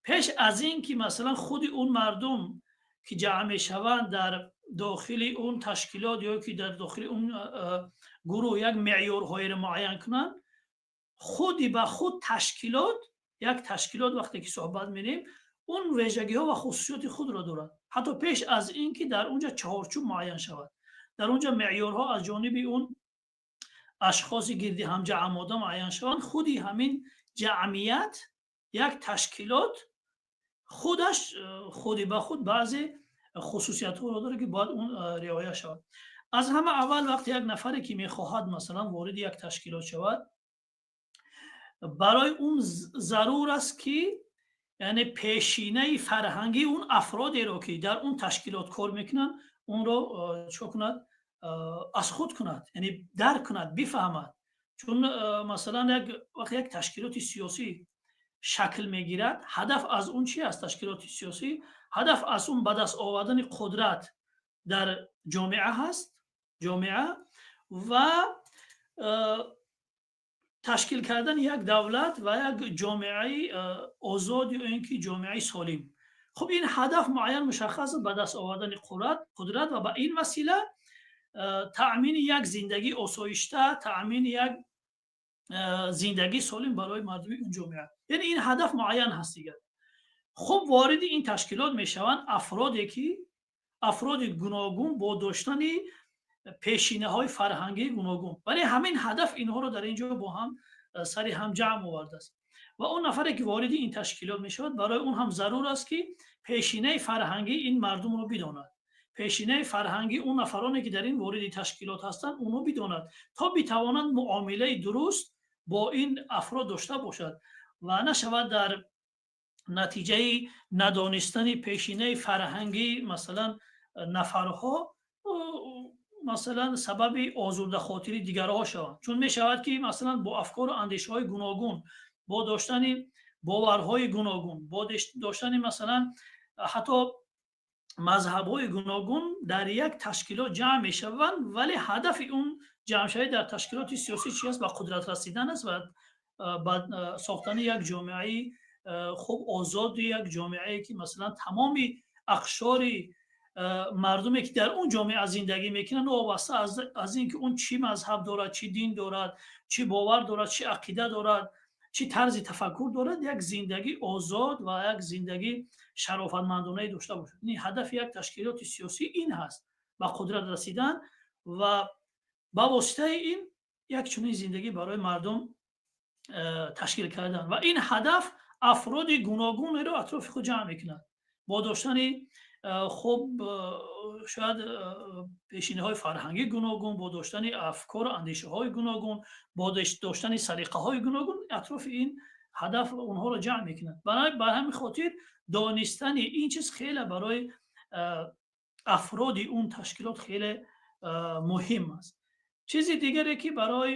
Пеш аз ин ки, масалан, худи он мардум ки ҷамъ мешаванд дар дохили он ташкилот ё ки дар дохили он гурӯҳ як меъёрҳоеро муайян кунанд, худи ба худ ташкилот, як ташкилот вақте ки суҳбат мерем, он вежагиҳо ва хусусиёти худро дорад. Ҳатто пеш аз ин ки дар он ҷо чаҳорчӯб муайян шавад, дар он ҷо меъёрҳо аз ҷониби он ашхоси гирди ҳам ҷамъ муайян шаванд, худи ҳамин ҷамъият, як ташкилот худаш худи ба худ баъзе хусусиятҳоро дорад, ки бояд он риоя шавад. Аз ҳама аввал, вақте як нафаре ки мехоҳад, масалан, вориди як ташкилот шавад, барои он зарур аст, ки яъне пешинаи фарҳангии он афродеро, ки дар он ташкилот кор мекунанд, онро чикор кунад? Аз худ кунад, яъне дарк кунад, бифаҳмад. Чун, масалан, як вақте як ташкилоти сиёсӣ шакл мегирад, ҳадаф аз он чи аст? Ташкилоти сиёсӣ ҳадаф аз он ба даст овардани қудрат дар ҷомеа ҳаст, ҷомеа ва ташкил кардани як давлат ва як ҷомеаи озод ё ин ки ҷомеаи солим. Хуб, ин ҳадаф муайян, мушаххас, ба даст овардани қудрат ва ба ин васила таъмини як зиндагии осоишта, таъмини як зиндагии солим барои мардуми он ҷомеа. Яъне ин ҳадаф муайян ҳаст дигар. Хуб, вориди ин ташкилот мешаванд афроде ки афроди гуногун бо доштани пешинаҳои фарҳангии гуногун, вале ҳамин ҳадаф инҳоро дар ин ҷо бо ҳам сари ҳам ҷамъ овардааст. Ва он нафаре ки вориди ин ташкилот мешавад, барои он ҳам зарур аст, ки пешинаи фарҳангии ин мардумро бидонад, пешинаи фарҳангии он нафароне ки дар ин вориди ташкилот ҳастанд, онҳо бидонад, то битавонанд муомилаи дуруст бо ин афрод дошта бошад ва нашавад дар Натиҷаи надонистани пешинаи фарҳангӣ, масалан, нафарҳо, масалан, сабаби озурдахотири дигарҳо шаванд. Чун мешавад, ки масалан бо афкору андешаҳои гуногун, бо доштани боварҳои гуногун, бо доштани, масалан, ҳатто мазҳабҳои гуногун дар як ташкилот ҷамъ мешаванд, вале ҳадафи он ҷамъшавӣ дар ташкилоти сиёсӣ чи аст? Ба қудрат расидан аст ва ба сохтани як ҷомеаи хуб, озоди, як ҷомеае, ки масалан тамоми ақшори мардуме, ки дар он ҷомеа зиндагӣ мекунанд, новобаста аз ин ки он чӣ мазҳаб дорад, чӣ дин дорад, чӣ бовар дорад, чӣ ақида дорад, чӣ тарзи тафаккур дорад, як зиндагии озод ва як зиндагии шарофатмандонае дошта бошад. Ин ҳадафи як ташкилоти сиёсӣ ин ҳаст: ба қудрат расидан ва ба воситаи ин як чунин зиндагӣ барои мардум ташкил кардан. Ва ин ҳадаф афроди гуногунеро атрофи худ ҷамъ мекунад бо доштани хуб, шояд пешинаҳои фарҳангӣ гуногун, бо доштани афкору андешаҳои гуногун, бо доштани салиқаҳои гуногун. Атрофи ин ҳадаф онҳоро ҷамъ мекунад. Ба ҳамин хотир донистани ин чиз хеле барои афроди он ташкилот хеле муҳим аст. Чизи дигаре, ки барои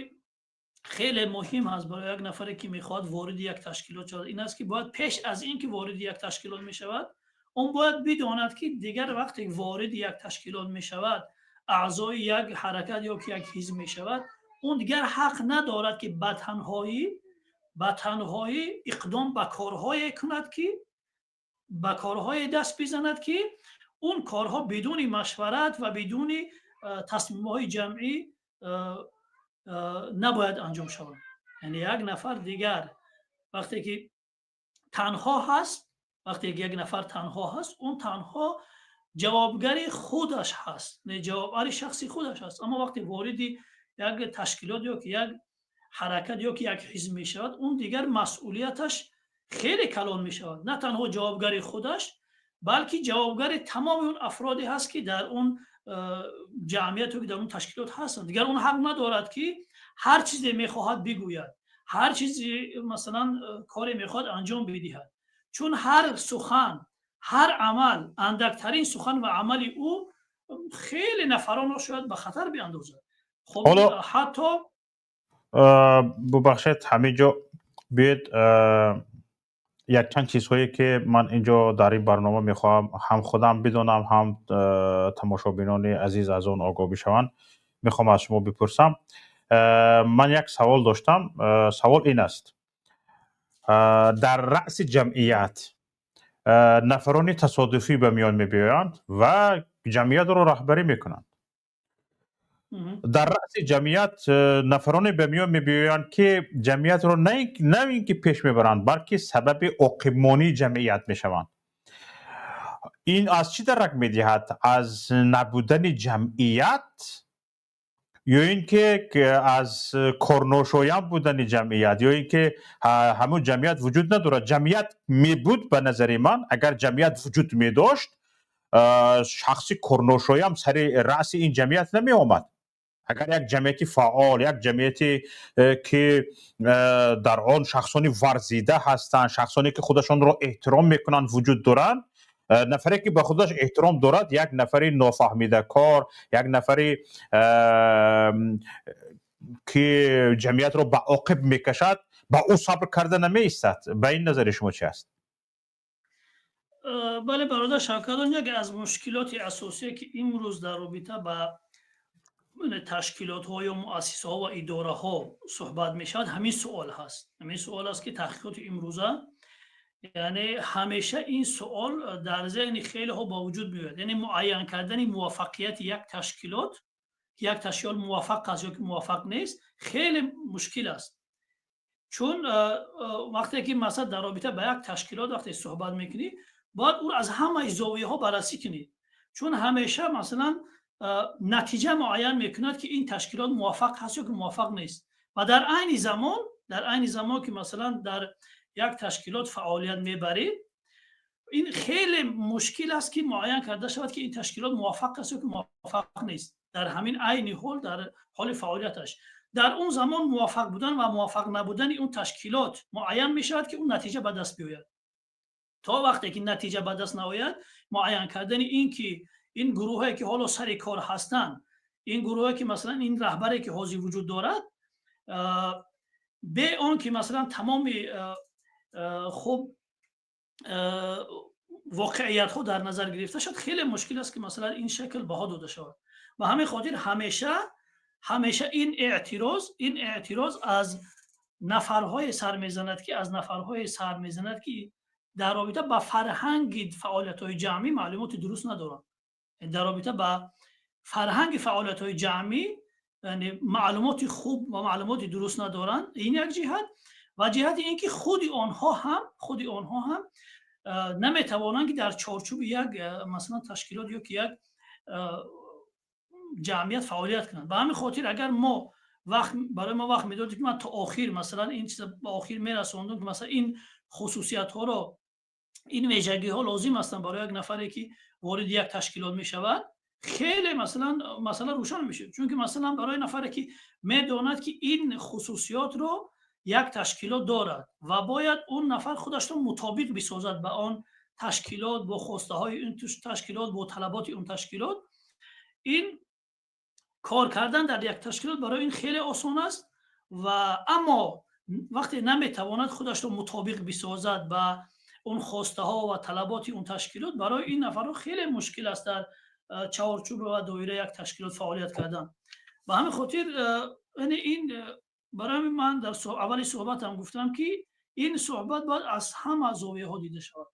хеле муҳим аст барои як нафаре, ки мехоҳад вориди як ташкилот шавад, ин аст, ки бояд пеш аз ин ки вориди як ташкилот мешавад, он бояд бидонад, ки дигар вақте вориди як ташкилот мешавад, аъзои як ҳаракат ё ки як ҳизб мешавад, он дигар ҳақ надорад, ки ба танҳоӣ иқдом ба корҳое кунад, ки ба корҳое даст бизанад, ки он корҳо бидуни машварат ва бидуни тасмимҳои ҷамъӣ набояд анҷом шаванд. Яъне як нафар дигар вақте ки танҳо ҳаст, вақте ки як нафар танҳо ҳаст, он танҳо ҷавобгари худаш ҳаст, не, ҷавобгари шахси худаш ҳаст. Аммо вақте вориди як ташкилот ё ки як ҳаракат ё ки як ҳизб мешавад, он дигар масъулияташ хеле калон мешавад. На танҳо ҷавобгари худаш, балки ҷавобгари тамоми он афроде ҳаст, ки дар он ҷамъияту ки дар он ташкилот ҳастанд. Дигар он ҳақ надорад, ки ҳар чизе мехоҳад бигӯяд, ҳар чизе, масалан, коре мехоҳад анҷом бидиҳад, чун ҳар сухан, ҳар амал, андактарин сухан ва амали ӯ хеле нафаронро шояд ба хатар биандозад. Хоб, ҳатто Бубахшед, ҳамин ҷо биёед, якчанд чизҳое, ки ман инҷо дар ин барнома мехоҳам ҳам худам бидонам, ҳам тамошобинони азиз аз он огоҳ бишаванд, мехоҳам аз шумо бипурсам. Ман як савол доштам. Савол ин аст: дар раъси ҷамъият нафарони тасодуфӣ ба миён мебиёянд ва ҷамъиятро раҳбарӣ мекунанд. Дар раъси ҷамъият нафароне ба миён мебиёянд, ки ҷамъиятро на ин ки пеш мебаранд, балки сабаби оқибмонии ҷамъият мешаванд. Ин аз чӣ дарак медиҳад? Аз набудани ҷамъият ё ин ки аз корношоям будани ҷамъият, ё ин ки ҳамун ҷамъият вуҷуд надорад? Ҷамъият мебуд, ба назари ман, агар ҷамъият вуҷуд медошт, шахси корношоям сари раъси ин ҷамъият намеомад. Агар як ҷамъияти фаъол, як ҷамъияте, ки дар он шахсони варзида ҳастанд, шахсоне, ки худашонро эҳтиром мекунанд, вуҷуд доранд, нафаре, ки ба худаш эҳтиром дорад, як нафари нофаҳмидакор, як нафари, ки ҷамъиятро ба оқиб мекашад, ба ӯ сабр карда намеистад. Ба ин назари шумо чи аст? Бале, бародар Шавкатон, яке аз мушкилоти асосие, ки имрӯз дар робита ба ташкилотҳо ё муассисаҳо ва идораҳо суҳбат мешавад, ҳамин суол ҳаст. Ҳамин суол аст, ки таҳқиқоти имрӯза, яъне ҳамеша ин суол дар зеҳни хелеҳо ба вуҷуд меояд. Яъне муайян кардани муваффақияти як ташкилот, ки як ташкилот муваффақ аст ё ки муваффақ нест, хеле мушкил аст. Чун вақте ки, масалан, дар робита ба як ташкилот вақте суҳбат мекунӣ, бояд ӯро аз ҳамаи зовияҳо баррасӣ кунӣ, чун ҳамеша, масалан, натиҷа муайян мекунад, ки ин ташкилот муваффақ ҳаст ё ки муваффақ нест. Ва дар айни замон, ки масалан дар як ташкилот фаъолият мебарӣ, ин хеле мушкил аст, ки муайян карда шавад, ки ин ташкилот муваффақ аст ё ки муваффақ нест дар ҳамин айни ҳол, дар ҳоли фаъолияташ. Дар он замон муваффақ будан ва муваффақ набудани он ташкилот муайян мешавад, ки он натиҷа ба даст биёяд. То вақте ки натиҷа ба даст наояд, муайян кардани ин ки ин гурӯҳое ки ҳоло сари кор ҳастанд, ин гурӯҳое ки, масалан, ин раҳбаре ки ҳозир вуҷуд дорад, бе он ки, масалан, тамоми хуб воқеиятҳо дар назар гирифта шуд, хеле мушкил аст ки, масалан, ин шакл баҳо дода шавад. Ба ҳамин хотир ҳамеша ин эътироз аз нафарҳое сар мезанад, ки дар робита ба фарҳанги фаъолиятҳои ҷамъӣ маълумоти дуруст надоранд, дар робита ба фарҳанги фаъолиятҳои ҷамъӣ маълумоти хуб ва маълумоти дуруст надоранд. Ин як ҷиҳат ва ҷиҳати ин ки худи онҳо ҳам наметавонанд, ки дар чорчӯби як, масалан, ташкилот ё ки як ҷамъият фаъолият кунанд. Ба ҳамин хотир, агар мо вақт барои мо вақт медодед, ки ман то охир, масалан, ин чиза ба охир мерасондум, ки, масалан, ин хусусиятҳоро, ин вежагиҳо лозим ҳастанд барои як нафаре, ки вориди як ташкилот мешавад, хеле, масалан, масъала рӯшан мешуд. Чунки, масалан, барои нафаре ки медонад, ки ин хусусиётро як ташкилот дорад ва бояд он нафар худашро мутобиқ бисозад ба он ташкилот, бо хостаҳои ин ташкилот, бо талаботи он ташкилот, ин кор кардан дар як ташкилот барои ин хеле осон аст. Ва аммо вақте наметавонад худашро мутобиқ бисозад ба он хостаҳо ва талаботи он ташкилот, барои ин нафарҳо хеле мушкил аст дар чаҳорчӯб ва доираи як ташкилот фаъолият кардан. Ба ҳамин хотир, яъне ин барои ҳамин ман дар аввали суҳбатам гуфтам, ки ин суҳбат бояд аз ҳама зовияҳо дида шавад.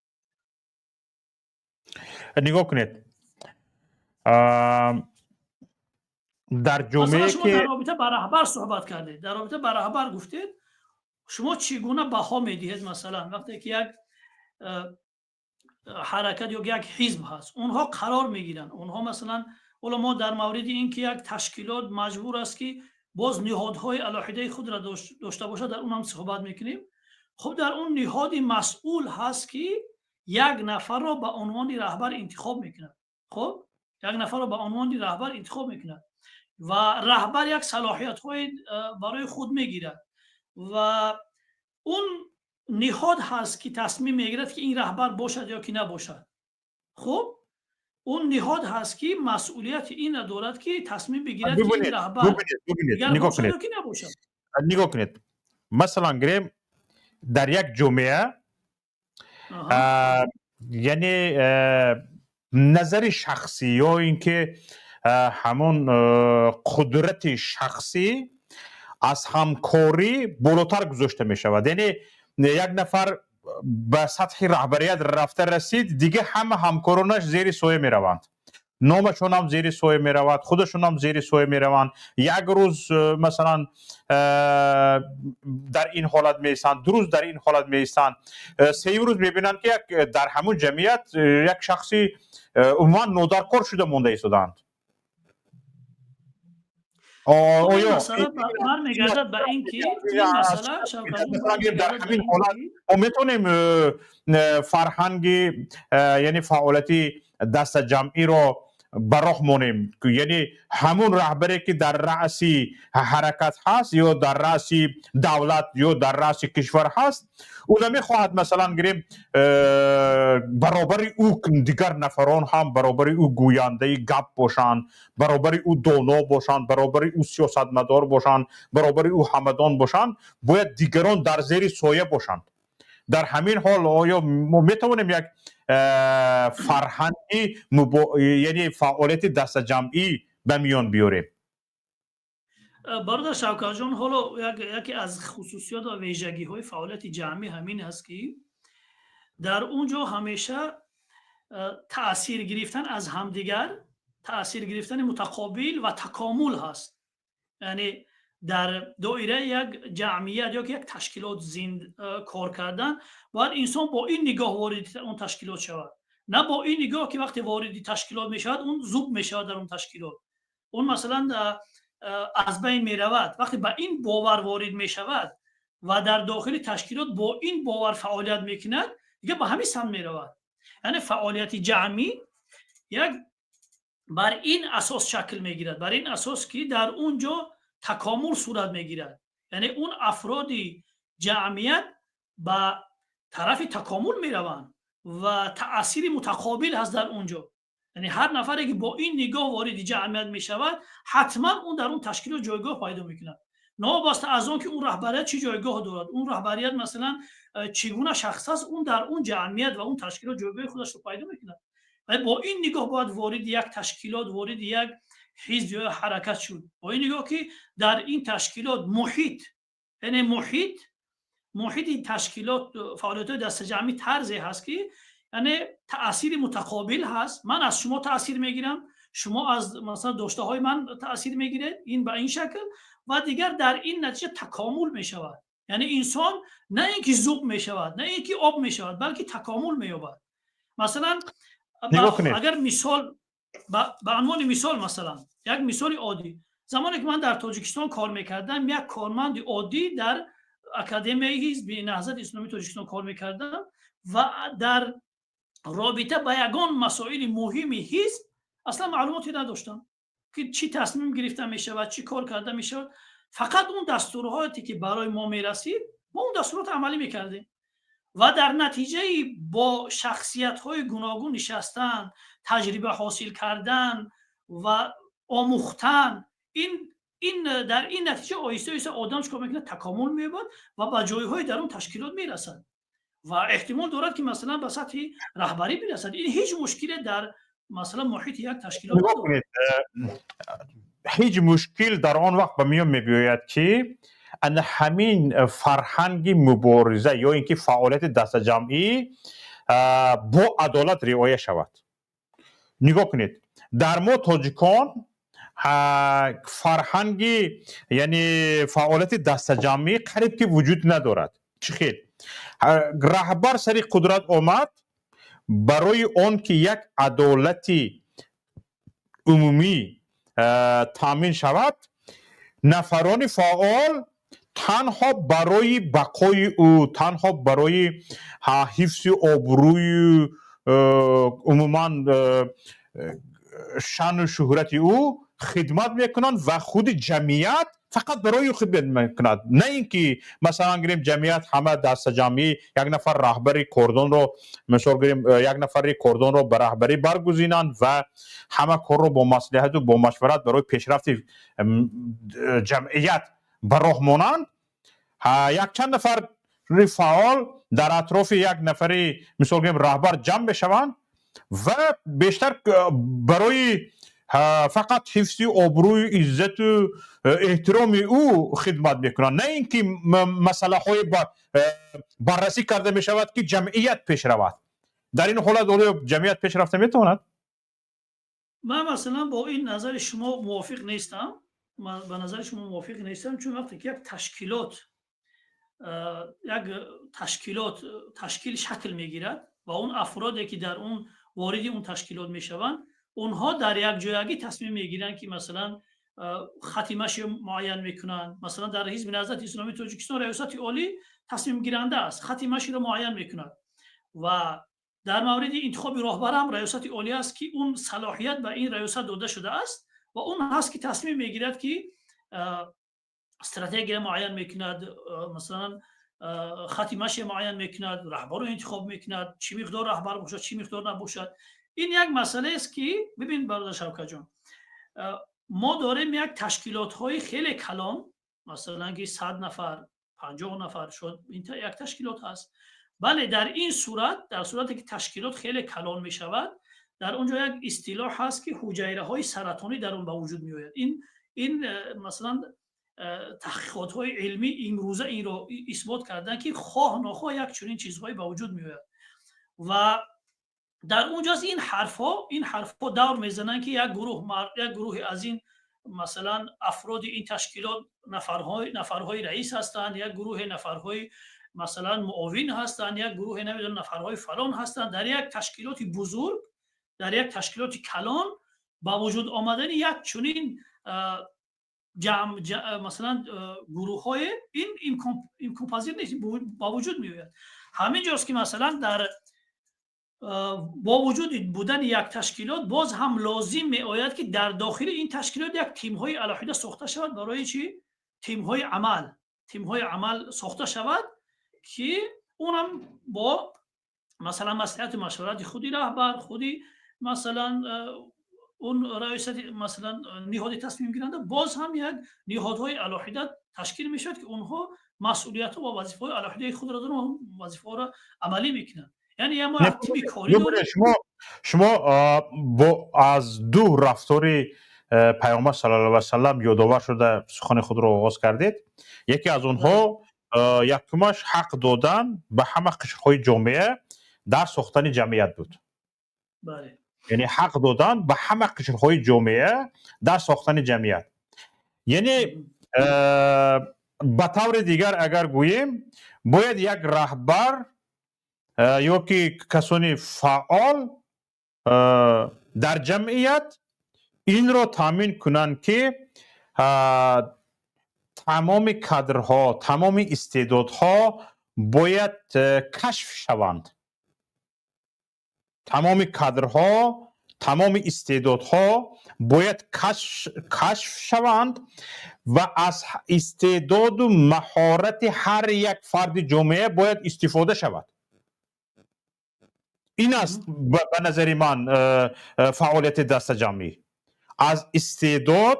Нигоҳ кунед, дар Масалан, ҷомеае шумо ки дар робита ба раҳбар суҳбат кардед, дар робита ба раҳбар гуфтед. Шумо чӣ гуна баҳо медиҳед, масалан, вақте ки як ҳаракат ё як ҳизб ҳаст, онҳо қарор мегиранд, онҳо, масалан, ҳоло мо дар мавриди ин ки як ташкилот маҷбур аст, ки боз ниҳодҳои алоҳидаи худро дошта бошад, дар он ҳам суҳбат мекунем. Хуб, дар он ниҳоди масъул ҳаст, ки як нафарро ба унвони раҳбар интихоб мекунад. Хуб, як нафарро ба унвони раҳбар интихоб мекунад ва раҳбар як салоҳиятҳои барои худ мегирад ва он ниҳод ҳаст, ки тасмим мегирад, ки ин раҳбар бошад ё ки набошад. Хуб, он ниҳод ҳаст, ки масъулияти инро дорад, ки тасмим бигирад, ки ин раҳбар Бубинед, дигар нигоҳ бошад кунед. ё ки набошад. Нигоҳ кунед, масалан, гирем, дар як ҷомеа, яъне назари шахсӣ ё ин ки ҳамон қудрати шахсӣ аз ҳамкорӣ болотар гузошта мешавад. Яъне як нафар ба сатҳи раҳбарият рафта расид, дигар ҳама ҳамкоронаш зери соя мераванд, номашонам зери соя меравад, худашонам зери соя мераванд. Як рӯз, масалан, дар ин ҳолат меистанд, 2 рӯз дар ин ҳолат меистанд, сеюм рӯз мебинанд, ки як дар ҳамун ҷамъият як шахси умуман нодаркор шуда монда истодаанд. Оё Бармегардад ба ин ки ин масъала дар ҳамин ҳолат мо метавонем фарҳанги, яъне фаъолияти дастаҷамъиро ба роҳ монем? Яъне ҳамун раҳбаре, ки дар раъси ҳаракат ҳаст ё дар раъси давлат ё дар раъси кишвар ҳаст, ӯ намехоҳад, масалан, гирем, баробари ӯ дигар нафарон ҳам баробари ӯ гӯяндаи гап бошанд, баробари ӯ доно бошанд, баробари ӯ сиёсатмадор бошанд, баробари ӯ ҳамадон бошанд. Бояд дигарон дар зери соя бошанд. Дар ҳамин ҳол оё мо метавонем як фарҳанги, яъне фаъолияти дастаҷамъӣ ба миён биёрем? Бародар Шавкатҷон, ҳоло яке аз хусусиёт ва вежагиҳои фаъолияти ҷамъӣ ҳамин аст, ки дар он ҷо ҳамеша таъсир гирифтан аз ҳамдигар, таъсир гирифтани мутақобил ва такомул ҳаст. Яъне дар доираи як ҷамъият ё ки як ташкилот зинд кор кардан, бояд инсон бо ин нигоҳ вориди он ташкилот шавад, на бо ин нигоҳ, ки вақте вориди ташкилот мешавад, он зуб мешавад дар он ташкилот, он, масалан, аз байн меравад. Вақте ба ин бовар ворид мешавад ва дар дохили ташкилот бо ин бовар фаъолият мекунад, дигар ба ҳамин самт меравад. Яъне фаъолияти ҷамъӣ як бар ин асос шакл мегирад, бар ин асос, ки дар он ҷо такомул сурат мегирад. Яъне он афроди ҷамъият ба тарафи такомул мераванд. Ва таъсири мутақобил ҳаст дар он ҷо. Яъне ҳар нафаре ки бо ин нигоҳ вориди ҷамъият мешавад, ҳатман он дар он ташкилот ҷойгоҳ пайдо мекунад, новобаста аз он ки он раҳбарият чӣ ҷойгоҳ дорад, он раҳбарият, масалан, чӣ гуна шахс аст, он дар он ҷамъият ва он ташкилот ҷойгоҳи худашро пайдо мекунад. Ва бо ин нигоҳ бояд вориди як ташкилот, вориди як ҳизб ё ҳаракат шуд, бо ин нигоҳ ки дар ин ташкилот муҳит, яъне муҳити ташкилот, фаъолиятҳои дастаҷамъӣ тарзе ҳаст ки, яъне, таъсири мутақобил ҳаст. Ман аз шумо таъсир мегирам, шумо аз, масалан, доштаҳои ман таъсир мегиред, ин ба ин шакл ва дигар дар ин натиҷа такомул мешавад. Яъне инсон на ин ки зуб мешавад, на ин ки об мешавад, балки такомул меёбад. Масалан, агар мисол, ба унвони мисол, масалан, як мисоли оддӣ: замоне ки ман дар Тоҷикистон кор мекардам, як корманди оддӣ дар Академияи ҳизби Наҳзати Исломии Тоҷикистон кор мекардам ва дар робита ба ягон масоили муҳими ҳизб аслан маълумоте надоштам, ки чӣ тасмим гирифта мешавад, чӣ кор карда мешавад. Фақат он дастурҳое ки барои мо мерасид, мо он дастурот амалӣ мекардем. Ва дар натиҷаи бо шахсиятҳои гуногун нишастан, таҷриба ҳосил кардан ва омӯхтан, ин дар ин натиҷа оҳиста оҳиста одам чикор мекунад? Такомул меёбад ва ба ҷойҳои дар он ташкилот мерасад ва эҳтимол дорад ки, масалан, ба сатҳи раҳбарӣ бирасад. Ин ҳеҷ мушкиле дар, масалан, муҳити як ташкилот Нигоҳ кунед, ҳеҷ мушкил дар он вақт ба миён мебиёяд, ки ана ҳамин фарҳанги мубориза ё ин ки фаъолияти дастаҷамъӣ бо адолат риоя шавад. Нигоҳ кунед, дар мо тоҷикон фарҳанги, яъне фаъолияти дастаҷамъӣ қариб ки вуҷуд надорад. Чӣ хел раҳбар сари қудрат омад, барои он ки як адолати умумӣ таъмин шавад, нафарони фаъол танҳо барои бақои ӯ, танҳо барои ҳифзи обрӯю умуман шаъну шӯҳрати ӯ хидмат мекунанд ва худи ҷамъият фақат барои ӯ хидмат мекунад. На ин ки, масалан, гирем, ҷамъият ҳама дастаҷамъӣ як нафар раҳбари кордонро, мисол гирем, як нафари кордонро ба раҳбарӣ баргузинанд ва ҳама корро бо маслиҳату бо машварат барои пешрафти ҷамъият ба роҳ монанд. Якчанд нафари фаъол дар атрофи як нафари, мисол гирем, раҳбар ҷамъ мешаванд ва бештар барои фақат ҳифзи обрӯю иззату эҳтироми ӯ хидмат мекунанд, на ин ки масъалаҳое баррасӣ карда мешавад, ки ҷамъият пеш равад. Дар ин ҳолат оё ҷамъият пеш рафта метавонад? Ман, масалан, бо ин назари шумо мувофиқ нестам, ба назари шумо мувофиқ нестам, чун вақте ки як ташкилот ташкил шакл мегирад ва он афроде ки дар он вориди он ташкилот мешаванд, онҳо дар якҷоягӣ тасмим мегиранд, ки, масалан, хати маши муайян мекунанд. Масалан, дар Ҳизби Наҳзати Исломии Тоҷикистон Раёсати Олӣ тасмимгиранда аст, хати маширо муайян мекунад ва дар мавриди интихоби роҳбарам Раёсати Олӣ аст, ки он салоҳият ба ин раёсат дода шудааст ва он ҳаст ки тасмим мегирад, ки стратегия муайян мекунад, масалан, хати маши муайян мекунад, раҳбарро интихоб мекунад, чӣ миқдор раҳбар бошад, чӣ миқдор набошад. Ин як масъалаест, ки бибин, бародар Шавкатҷон, мо дорем як ташкилотҳои хеле калон, масалан, ки 100 нафар, 50 нафар шуд, як ташкилот ҳаст. Бале, дар ин сурат, дар сурате ки ташкилот хеле калон мешавад, дар он ҷо як истилоҳ ҳаст, ки ҳуҷайраҳои саратонӣ дар он ба вуҷуд меояд. Ин, масалан, таҳқиқотҳои илмӣ имрӯза инро исбот карданд, ки хоҳ нохоҳ як чунин чизҳое ба вуҷуд меояд. Ва дар он ҷост ин ҳарфҳо давр мезананд, ки як гурӯҳи аз ин, масалан, афроди ин ташкилот нафарҳои раис ҳастанд, як гурӯҳи нафарҳои, масалан, муовин ҳастанд, як гурӯҳе, намедонам, нафарҳои фалон ҳастанд. Дар як ташкилоти бузург, дар як ташкилоти калон ба вуҷуд омадани як чунин ҷамъ, масалан, гурӯҳҳое, ин имконпазир нест, ба вуҷуд меояд. Ҳамин ҷост ки, масалан, дар бо вуҷуди будани як ташкилот боз ҳам лозим меояд, ки дар дохили ин ташкилот як тимҳои алоҳида сохта шавад. Барои чӣ? Тимҳои амал сохта шавад, ки онам бо Масалан, маслиҳату машварати худи раҳбар, худи, масалан, он раёсати, масалан, ниҳоди тасмимгиранда. Боз ҳам як ниҳодҳои алоҳида ташкил мешавад, ки онҳо масъулиятҳо ва вазифаҳои алоҳидаи худро доранд ва вазифаҳоро амалӣ мекунанд. Яъне мо як тими корӣ дорем. Шумо бо аз ду рафтори Паёмбар саллаллоҳу алайҳи васаллам ёдовар шуда сухани худро оғоз кардед. Яке аз онҳо, якумаш, ҳақ додан ба ҳама қишрҳои ҷомеа дар сохтани ҷамъият буд, яъне ҳақ додан ба ҳама қишрҳои ҷомеа дар сохтани ҷамъият. Яъне ба таври дигар агар гӯем, бояд як раҳбар ё ки касони фаъол дар ҷамъият инро таъмин кунанд, ки тамоми кадрҳо, тамоми истеъдодҳо бояд кашф шаванд. Тамоми кадрҳо, тамоми истеъдодҳо бояд кашф шаванд ва аз истеъдоду маҳорати ҳар як фарди ҷомеа бояд истифода шавад. Ин аст, ба назари ман, фаъолияти дастаҷамъӣ: аз истеъдод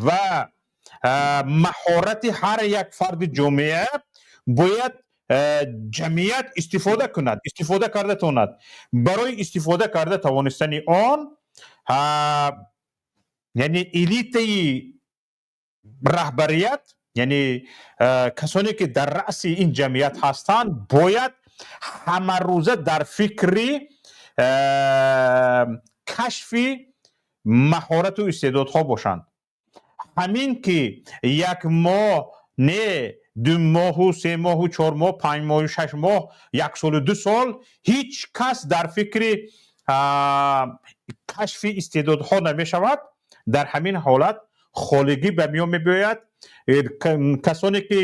ва маҳорати ҳар як фарди ҷомеа бояд ҷамъият истифода кунад, истифода карда тавонад. Барои истифода карда тавонистани он, яъне элитаи раҳбарият, яъне касоне ки дар раъси ин ҷамъият ҳастанд, бояд ҳамарӯза дар фикри кашфи маҳорату истеъдодҳо бошанд. Ҳамин ки як моҳ не, 2 моҳу 3 моҳу 4 моҳ, 5 моҳу 6 моҳ, як солу 2 сол ҳеҷ кас дар фикри кашфи истеъдодҳо намешавад, дар ҳамин ҳолат холигӣ ба миён мебиёяд. Касоне ки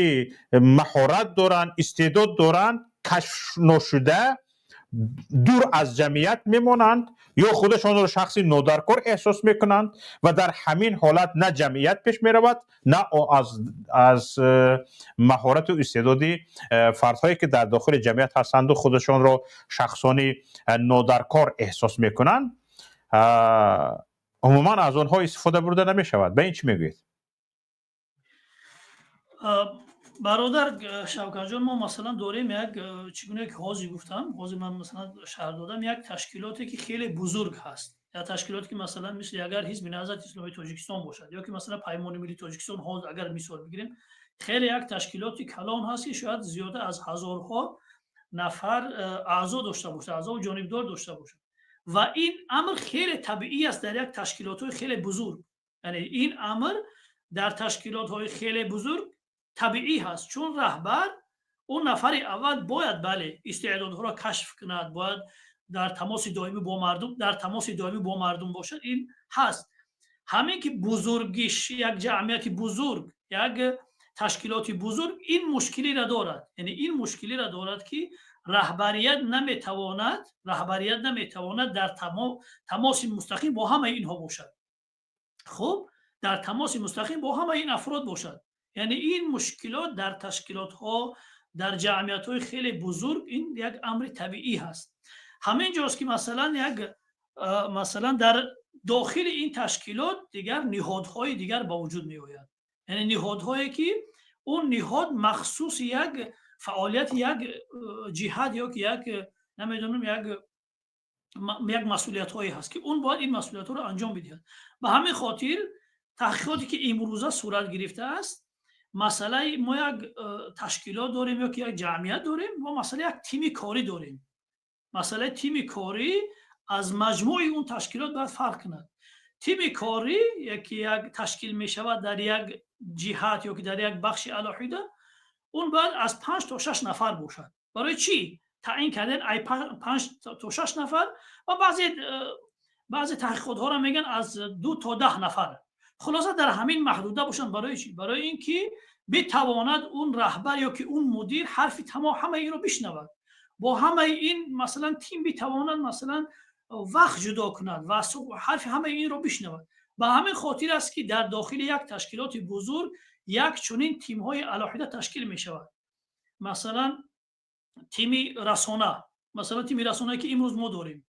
маҳорат доранд, истеъдод доранд, кашф ношуда, дур аз ҷамъият мемонанд ё худашонро шахси нодаркор эҳсос мекунанд ва дар ҳамин ҳолат на ҷамъият пеш меравад, на аз маҳорату истеъдоди фардҳое ки дар дохили ҷамъият ҳастанду худашонро шахсони нодаркор эҳсос мекунанд, умуман аз онҳо истифода бурда намешавад. Ба ин чӣ мегӯед? Бародар Шавкатҷон, мо, масалан, дорем як, чӣ гуна ки ҳозир гуфтам, ҳозир ман, масалан, шарҳ додам, як ташкилоте ки хеле бузург ҳаст, як ташкилоте ки, масалан, мисли агар Ҳизби Наҳзати Исломии Тоҷикистон бошад ё ки, масалан, Паймони Миллии Тоҷикистон, ҳозир агар мисол бигирем, хеле як ташкилоти калон ҳаст, ки шояд зиёда аз ҳазорҳо нафар аъзо дошта бошад, аъзову ҷонибдор дошта бошад. Ва ин амр хеле табиӣ аст дар як ташкилотҳои хеле бузург. Яъне ин амр дар ташкилотҳои хеле бузург табиӣ ҳаст, чун раҳбар, он нафари аввал, бояд, бале, истеъдодҳоро кашф кунад, бояд дар тамоси доимӣ бо мардум бошад. Ин ҳаст. Ҳамин ки бузургиш, як ҷамъияти бузург, як ташкилоти бузург ин мушкилиро дорад, яъне ин мушкилиро дорад, ки раҳбарият наметавонад дар тамоси мустақим бо ҳамаи инҳо бошад, хуб, дар тамоси мустақим бо ҳамаи ин афрод бошад. Яъне ин мушкилот дар ташкилотҳо, дар ҷамъиятҳои хеле бузург ин як амри табиӣ ҳаст. Ҳамин ҷост ки, масалан, як, масалан, дар дохили ин ташкилот дигар ниҳодҳои дигар ба вуҷуд меояд, яъне ниҳодҳое ки он ниҳод махсуси як фаъолияти як ҷиҳат ё ки як, намедонам, як масъулиятҳое ҳаст, ки он бояд ин масъулиятҳоро анҷом бидиҳад. Ба ҳамин хотир таҳқиқоте ки имрӯза сурат гирифтааст, масъалаи мо як ташкилот дорем ё ки як ҷамъият дорем, мо масъала як тими корӣ дорем. Масъалаи тими корӣ аз маҷмӯи он ташкилот бояд фарқ кунад. Тими корӣ яки як ташкил мешавад дар як ҷиҳат ё ки дар як бахши алоҳида, он бояд аз 5 то 6 нафар бошад. Барои чӣ таъин кардан ай 5 то 6 нафар? Ва баъзе таҳқиқотҳоро мегӯянд аз 2 то 10 нафар, хулоса, дар ҳамин маҳдуда бошанд. Барои чӣ? Барои ин ки битавонад он раҳбар ё ки он мудир ҳарфи тамом ҳамаи инро бишнавад, бо ҳамаи ин, масалан, тим битавонад, масалан, вақт ҷудо кунад ва ҳарфи ҳамаи инро бишнавад. Ба ҳамин хотир аст, ки дар дохили як ташкилоти бузург як чунин тимҳои алоҳида ташкил мешавад. Масалан, тими расона. Масалан, тими расонае, ки имрӯз мо дорем,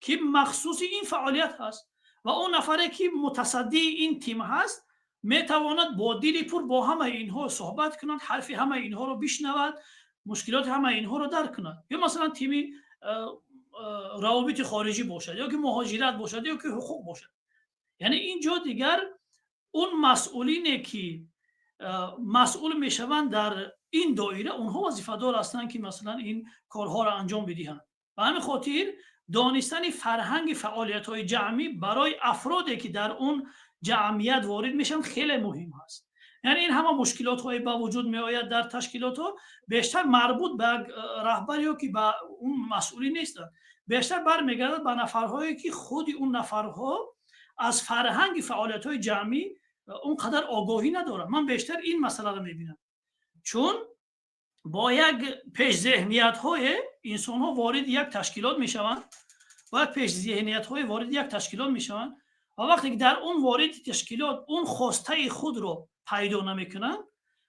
ки махсуси ин фаъолият ҳаст, ва он нафаре, ки мутасаддии ин тим ҳаст, метавонад бо дили пур бо ҳамаи инҳо суҳбат кунад, ҳарфи ҳамаи инҳоро бишнавад, мушкилоти ҳамаи инҳоро дарк кунад. Ё масалан, тими равобити хориҷӣ бошад, ё ки муҳоҷират бошад, ё ки ҳуқуқ бошад. Яъне ин ҷо дигар он масъулине, ки масъул мешаванд дар ин доира, онҳо вазифадор ҳастанд, ки масалан ин корҳоро анҷом бидиҳанд. Ба ҳамин хотир донистани фарҳанги фаъолиятҳои ҷамъӣ барои афроде, ки дар он ҷамъият ворид мешаванд, хеле муҳим ҳаст. Яъне ин ҳама мушкилотҳое ба вуҷуд меояд дар ташкилотҳо, бештар марбут ба раҳбар ё ки ба он масъулӣ нестанд, бештар бармегардад ба нафарҳое, ки худи он нафарҳо аз фарҳанги фаъолиятҳои ҷамъӣ он қадар огоҳӣ надоранд. Ман бештар ин масъаларо мебинам, чун бо як пешзеҳниятҳое инсонҳо вориди як ташкилот мешаванд, бо як пешзеҳниятҳое вориди як ташкилот мешаванд ва вақте ки дар он вориди ташкилот он хостаи худро пайдо намекунанд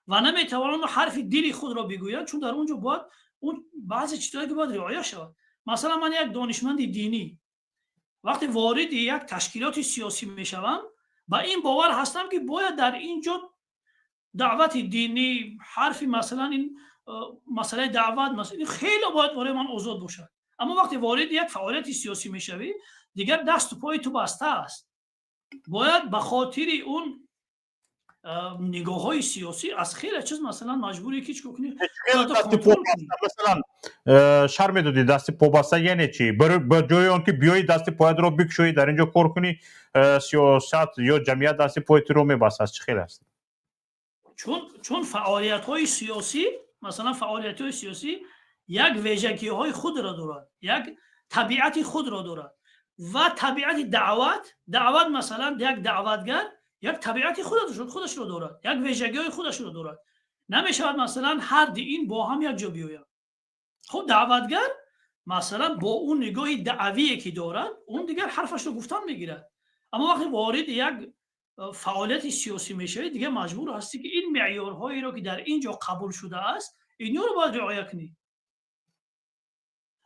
ва наметавонанд ҳарфи дили худро бигӯянд, чун дар он ҷо бояд он баъзе чизҳое, ки бояд риоя шавад. Масалан, ман як донишманди динӣ вақте вориди як ташкилоти сиёсӣ мешавам, ба ин бовар ҳастам, ки бояд дар ин ҷо даъвати динӣ, ҳарфи масалан ин масъалаи даъват хеле бояд барои ман озод бошад. Аммо вақте вориди як фаъолияти сиёсӣ мешавӣ, дигар дасту пои ту баста аст. Бояд ба хотири он нигоҳҳои сиёсӣ аз хеле чиз масалан маҷбурӣ, ки чикор кунӣ? Масалан, шарҳ медодӣ, дасти побаста яъне чӣ? Ба ҷои он ки биёӣ, дасти поятро бикушоӣ, дар ин ҷо кор кунӣ, сиёсат ё ҷамъият дасти пои туро мебастааст. Чӣ хел аст? Чун фаъолиятҳои сиёсӣ, масалан, фаъолиятҳои сиёсӣ як вежагиҳои худро дорад, як табиати худро дорад ва табиати даъват, масалан, як даъватгар як табиати худашро дорад, як вежагиҳои худашро дорад. Намешавад, масалан, ҳарди ин бо ҳам як ҷо биёяд. Хуб, даъватгар, масалан, бо он нигоҳи даъвие, ки дорад, он дигар ҳарфашро гуфтан мегирад. Аммо вақте вориди як фаъолияти сиёсӣ мешавӣ, дигар маҷбур ҳастӣ, ки ин меъёрҳоеро, ки дар ин ҷо қабул шудааст, инёро бояд риоя кунӣ.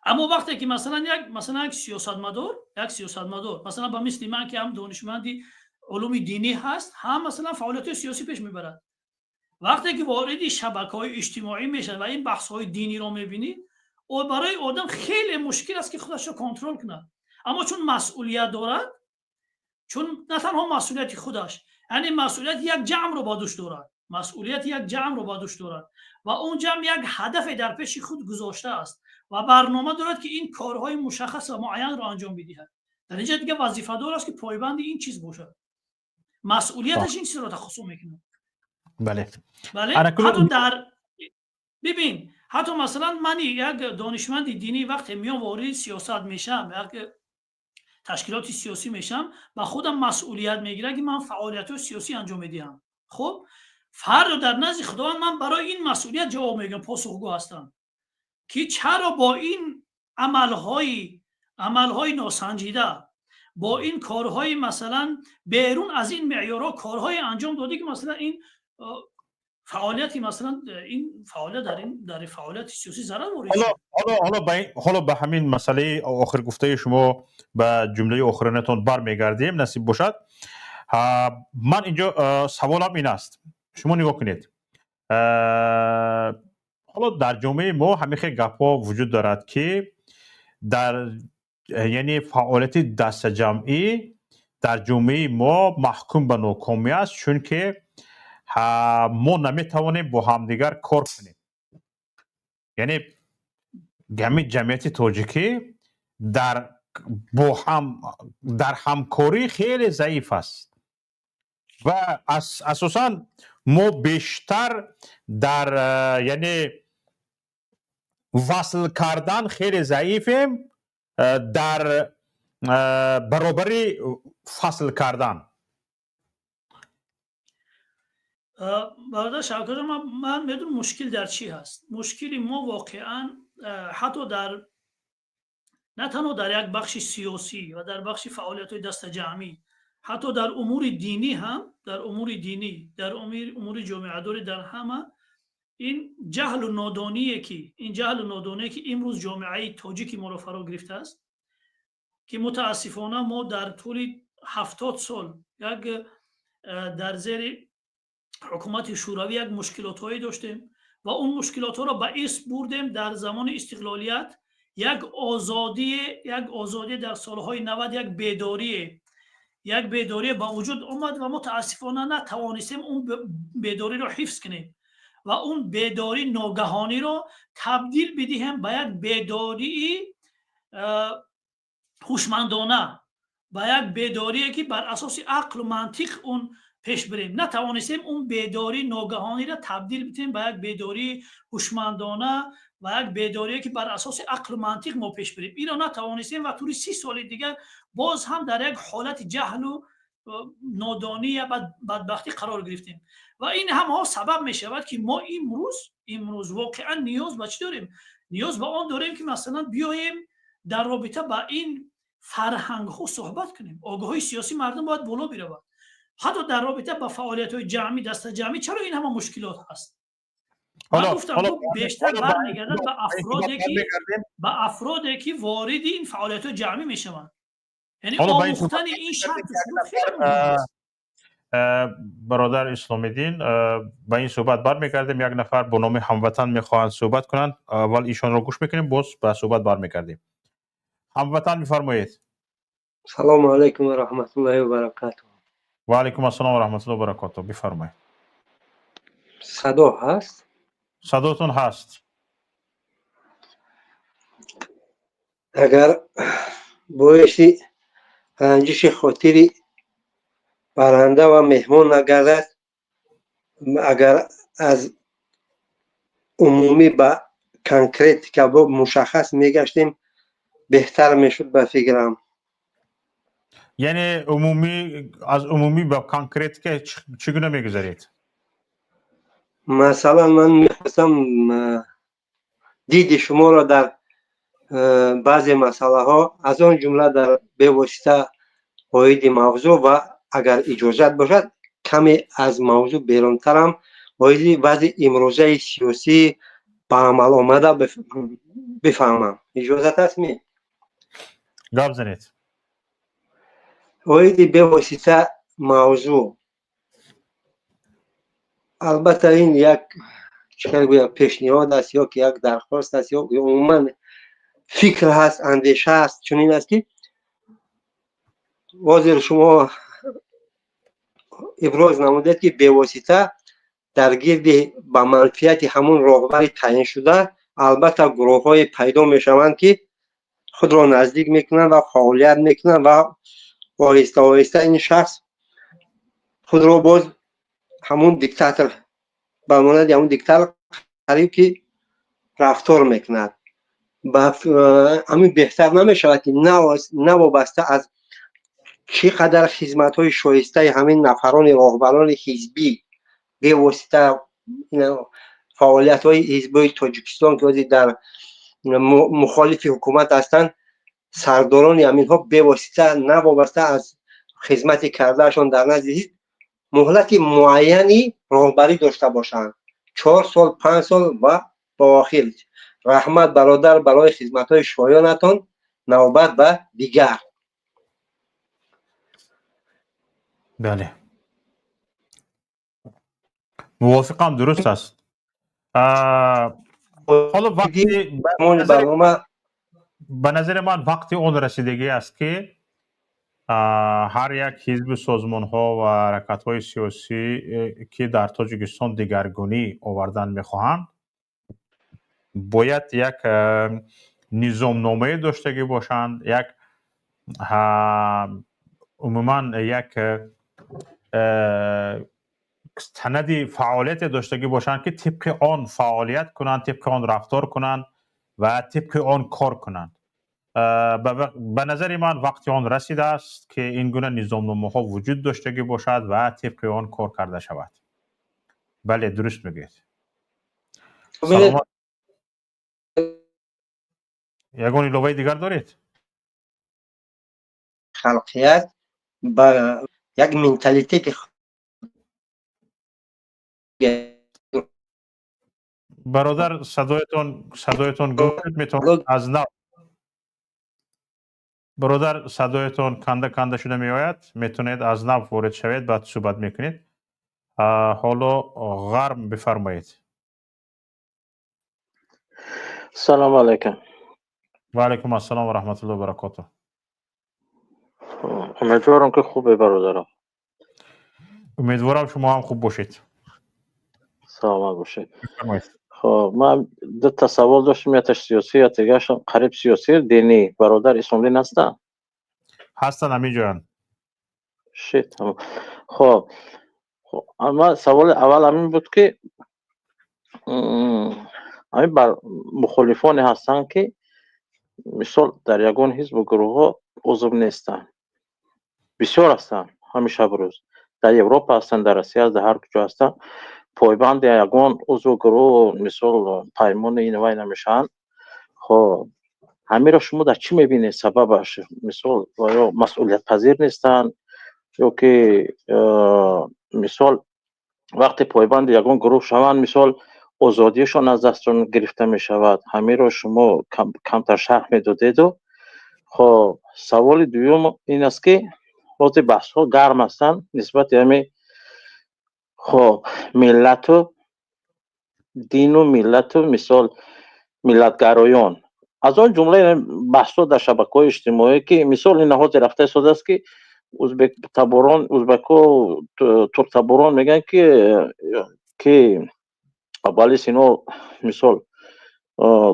Аммо вақте ки масалан як сиёсатмадор, масалан, ба мисли ман, ки ҳам донишманди улуми динӣ ҳаст, ҳам масалан фаъолиятҳои сиёсӣ пеш мебарад, вақте ки вориди шабакаҳои иҷтимоӣ мешавад ва ин баҳсҳои диниро мебинӣ, барои одам хеле мушкил аст, ки худашро контрол кунад. Аммо чун масъулият дорад, чун на танҳо масъулияти худаш, яъне масъулияти як ҷамъро ба дӯш дорад, масъулияти як ҷамъро ба дӯш дорад ва он ҷамъ як ҳадафе дар пеши худ гузоштааст ва барнома дорад, ки ин корҳои мушаххас ва муайянро анҷом бидиҳад, дар инҷа дигар вазифадор аст, ки пойбанди ин чиз бошад. Масъулияташ ин чизро тахассум мекунад. Бале, ҳатто дар бибин, ҳатто масалан мани як донишманди динӣ вақте меом, вориди сиёсат мешавам, як ташкилоти сиёсӣ мешавам, ба худам масъулият мегирам, ки ман фаъолиятҳои сиёсӣ анҷом медиҳам. Хуб, фардо дар назди Худованд ман барои ин масъулият ҷавоб мегӯям, посухгӯ ҳастам, ки чаро бо ин амалҳои носанҷида, бо ин корҳои масалан берун аз ин меъёрҳо корҳое анҷом додӣ, ки масалан ин фаъолияти, масалан, ин фаъолият дар ин фаъолияти сиёсӣ зарар ворид шуд. Ҳоло ба ҳамин масъалаи охир гуфтаи шумо, ба ҷумлаи охиринатон бармегардем, насиб бошад. Ман инҷо саволам ин аст: шумо нигоҳ кунед, ҳоло дар ҷомеаи мо ҳамин хел гапҳо вуҷуд дорад, ки дар, яъне, фаъолияти дастаҷамъӣ дар ҷомеаи мо маҳкум ба нокомӣ аст, чунки мо наметавонем бо ҳамдигар кор кунем. Яъне ҳамин ҷамъияти тоҷикӣ дар бо ҳам дар ҳамкорӣ хеле заиф аст ва асосан мо бештар дар, яъне, васл кардан хеле заифем, дар баробари фасл кардан. Бародар Шавкат, ман медонам, мушкил дар чӣ ҳаст. Мушкили мо воқеан ҳатто дар на танҳо дар як бахши сиёсӣ ва дар бахши фаъолиятҳои дастаҷамъӣ, ҳатто дар умури динӣ ҳам, дар умури динӣ, дар умури ҷомеадорӣ, дар ҳама. Ин ҷаҳлу нодоние ки, ин ҷаҳлу нодоние ки имрӯз ҷомеаи тоҷики моро фаро гирифтааст, ки мутаассифона мо дар тӯли 70 сол як дар зери ҳукумати шӯравӣ як мушкилотҳое доштем ва он мушкилотҳоро ба ирс бурдем. Дар замони истиқлолият як озодие, як озодие дар солҳои 90 як бедорие ба вуҷуд омад ва мутаассифона натавонистем он бедориро ҳифз кунем ва он бедории ногаҳониро табдил бидиҳем ба як бедории ҳушмандона, ба як бедорие, ки бар асоси ақлу мантиқ он пеш бирем. Натавонистем он бедории ногаҳониро табдил бидиҳем ба як бедории ҳушмандона ва як бедорие, ки бар асоси ақлу мантиқ мо пеш бирем. Инро натавонистем ва тӯли 30 соли дигар боз ҳам дар як ҳолати ҷаҳлу нодонӣ я бадбахтӣ қарор гирифтем. Ва ин ҳамаҳо сабаб мешавад, ки мо имрӯз воқеан ниёз ба чӣ дорем? Ниёз ба он дорем, ки масалан биёем, дар робита ба ин фарҳангҳо суҳбат кунем. Огоҳии сиёсии мардум бояд боло биравад, ҳатто дар робита ба фаъолиятҳои ҷамъӣ, дастаҷамъӣ. Чаро ин ҳама мушкилот ҳаст? Ман гуфтам, бештар бармегардад ба афроде, ки вориди ин фаъолиятҳои ҷамъӣ мешаванд, яъне омӯхтани ин шарту шурут хеле муҳим аст. Бародар Исломиддин, ба ин суҳбат бармегардем. Як нафар бо номи Ҳамватан мехоҳанд суҳбат кунанд. Аввал ишонро гӯш мекунем, боз ба суҳбат бармегардем. Ҳамватан, бифармоед. Салому алайкум ва раҳматуллоҳи ва баракатуҳ. Ва алайкум ассалом ва раҳматуллоҳи ва баракатуҳ, бифармоед. Садо ҳаст? Садотон ҳаст. Агар боиси ранҷиши хотири баранда ва меҳмон нагардад, агар аз умумӣ ба конкретика мушаххас мегаштем, беҳтар мешуд, ба фикрам. Яъне умумӣ, аз умумӣ ба конкретика чӣ гуна мегузаред? Масалан, ман мехостам диди шуморо дар баъзе масъалаҳо, аз он ҷумла дар бевосита оиди мавзӯъ ва агар иҷозат бошад, каме аз мавзӯъ берунтарам, оиди вазъи имрӯзаи сиёсӣ ба амал омада бифаҳмам. Иҷозат аст ми? Гап занед. Оиди бевосита мавзӯъ, албатта, ин як, чӣ хел гӯям, пешниҳод аст ё ки як дархост аст ё умуман фикр ҳаст, андеша аст. Чунин аст, ки ҳозир шумо иброз намудед, ки бевосита дар гирди ба манфиати ҳамун роҳбари таъйиншуда албатта гурӯҳҳое пайдо мешаванд, ки худро наздик мекунанд ва фаъолият мекунанд ва оҳиста оҳиста ин шахс худро боз ҳамун диктатор, ба монанди ҳамун диктатор қариб ки рафтор мекунад. Ҳамин беҳтар намешавад, ки навобаста аз чӣ қадар хизматҳои шоистаи ҳамин нафарони роҳбарони ҳизбӣ, бевосита фаъолиятҳои ҳизбҳои Тоҷикистон, ки ҳозир дар мухолифи ҳукумат ҳастанд, сардорони ҳаминҳо бевосита навобаста аз хизмати кардаашон дар назди ҳизб муҳлати муайяни роҳбарӣ дошта бошанд: 4 сол, 5 сол ва ба охир раҳмат, бародар, барои хизматҳои шоёнатон, навбат ба дигар. Бале, мувофиқам, дуруст аст. Ҳоло вақти барнома. Ба назари ман, вақти он расидагӣ аст, ки ҳар як ҳизбу созмонҳо ва ҳаракатҳои сиёсӣ, ки дар Тоҷикистон дигаргунӣ овардан мехоҳанд, бояд як низомномае доштагӣ бошанд, як умуман як санади фаъолияте доштагӣ бошанд, ки тибқи он фаъолият кунанд, тибқи он рафтор кунанд ва тибқи он кор кунанд. Ба назари ман, вақти он расидааст, ки ин гуна низомномаҳо вуҷуд доштагӣ бошад ва тибқи он кор карда шавад. Бале, дуруст мегӯед. Ягон иловаи дигар доред? Халқият ба як менталитети Бародар, садоятон гум шуд, метавонед аз нав. Бародар, садоятон канда канда шуда меояд, метавонед аз нав ворид шавед, баъд суҳбат мекунед. Ҳоло Ғарм, бифармоед. Салому алайкум. Ва алайкум ассалом ва раҳматуллоҳи ва баракотуҳ. Умедворам, ки хубе, бародарам. Умедворам, шумо ҳам хуб бошед. Саломат бошед. Хоб, ман ду та савол доштам, якташ сиёсӣ, яктагаш қариб сиёсӣ динӣ. Бародар Исломдин ҳастанд? Ҳастанд, ҳамин ҷоянд. Шит. Хоб, ман саволи аввал ҳамин буд, ки ҳамин бар мухолифоне ҳастанд, ки мисол дар ягон ҳизбу гурӯҳҳо узв нестанд, бисёр ҳастанд, ҳамин шабу рӯз дар Европа ҳастанд, дар Россия, дар ҳар куҷо ҳастанд, пойбанди ягон узву гурӯҳ, мисол паймони ин вай намешаванд. Хоб, ҳаминро шумо дар чӣ мебинед сабабаш? Мисол, ё масъулиятпазир нестанд, ё ки мисол вақте пойбанди ягон гурӯҳ шаванд, мисол озодиашон аз дастшон гирифта мешавад? Ҳаминро шумо камтар шарҳ медодеду. Хоб, саволи дуюм ин аст, ки ҳозир баҳсҳо гарм ҳастанд нисбати ҳамин, хоб, миллату дину миллату мисол миллатгароён, аз он ҷумла баҳсҳо дар шабакаҳои иҷтимоӣ, ки мисол ин ҳозир рафта истодааст, ки узбектаборон, узбекҳо, турктаборон мегӯянд, ки Абуалӣ Сино мисол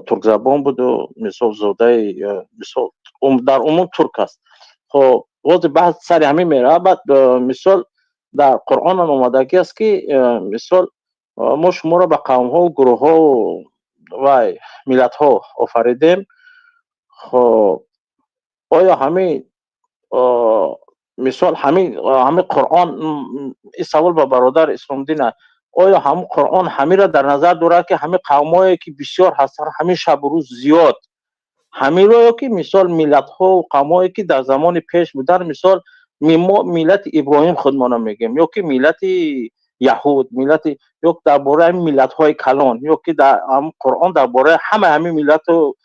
туркзабон буду, мисол зодаи, мисол дар умум турк аст. Хоб, ҳозир баҳс сари ҳамин меравад. Баъд мисол дар Қуръонам омадагӣ аст, ки мисол мо шуморо ба қавмҳо, гурӯҳҳо вай миллатҳо офаридем. Хоб, оё ҳамин мисол ҳамин Қуръон, ин савол ба бародар Исломдин, оё ҳамун Қуръон ҳаминро дар назар дорад, ки ҳамин қавмҳое, ки бисёр ҳастанд, ҳамин шабу рӯз зиёд, ҳаминро, ё ки мисол миллатҳо қавмҳое, ки дар замони пеш буданд, мисол мо миллати Иброҳим худмона мегӯем, ё ки миллати яҳуд, миллати, ё дар бораи миллатҳои калон, ё ки дар Қуръон дар бораи ҳама ҳамин миллату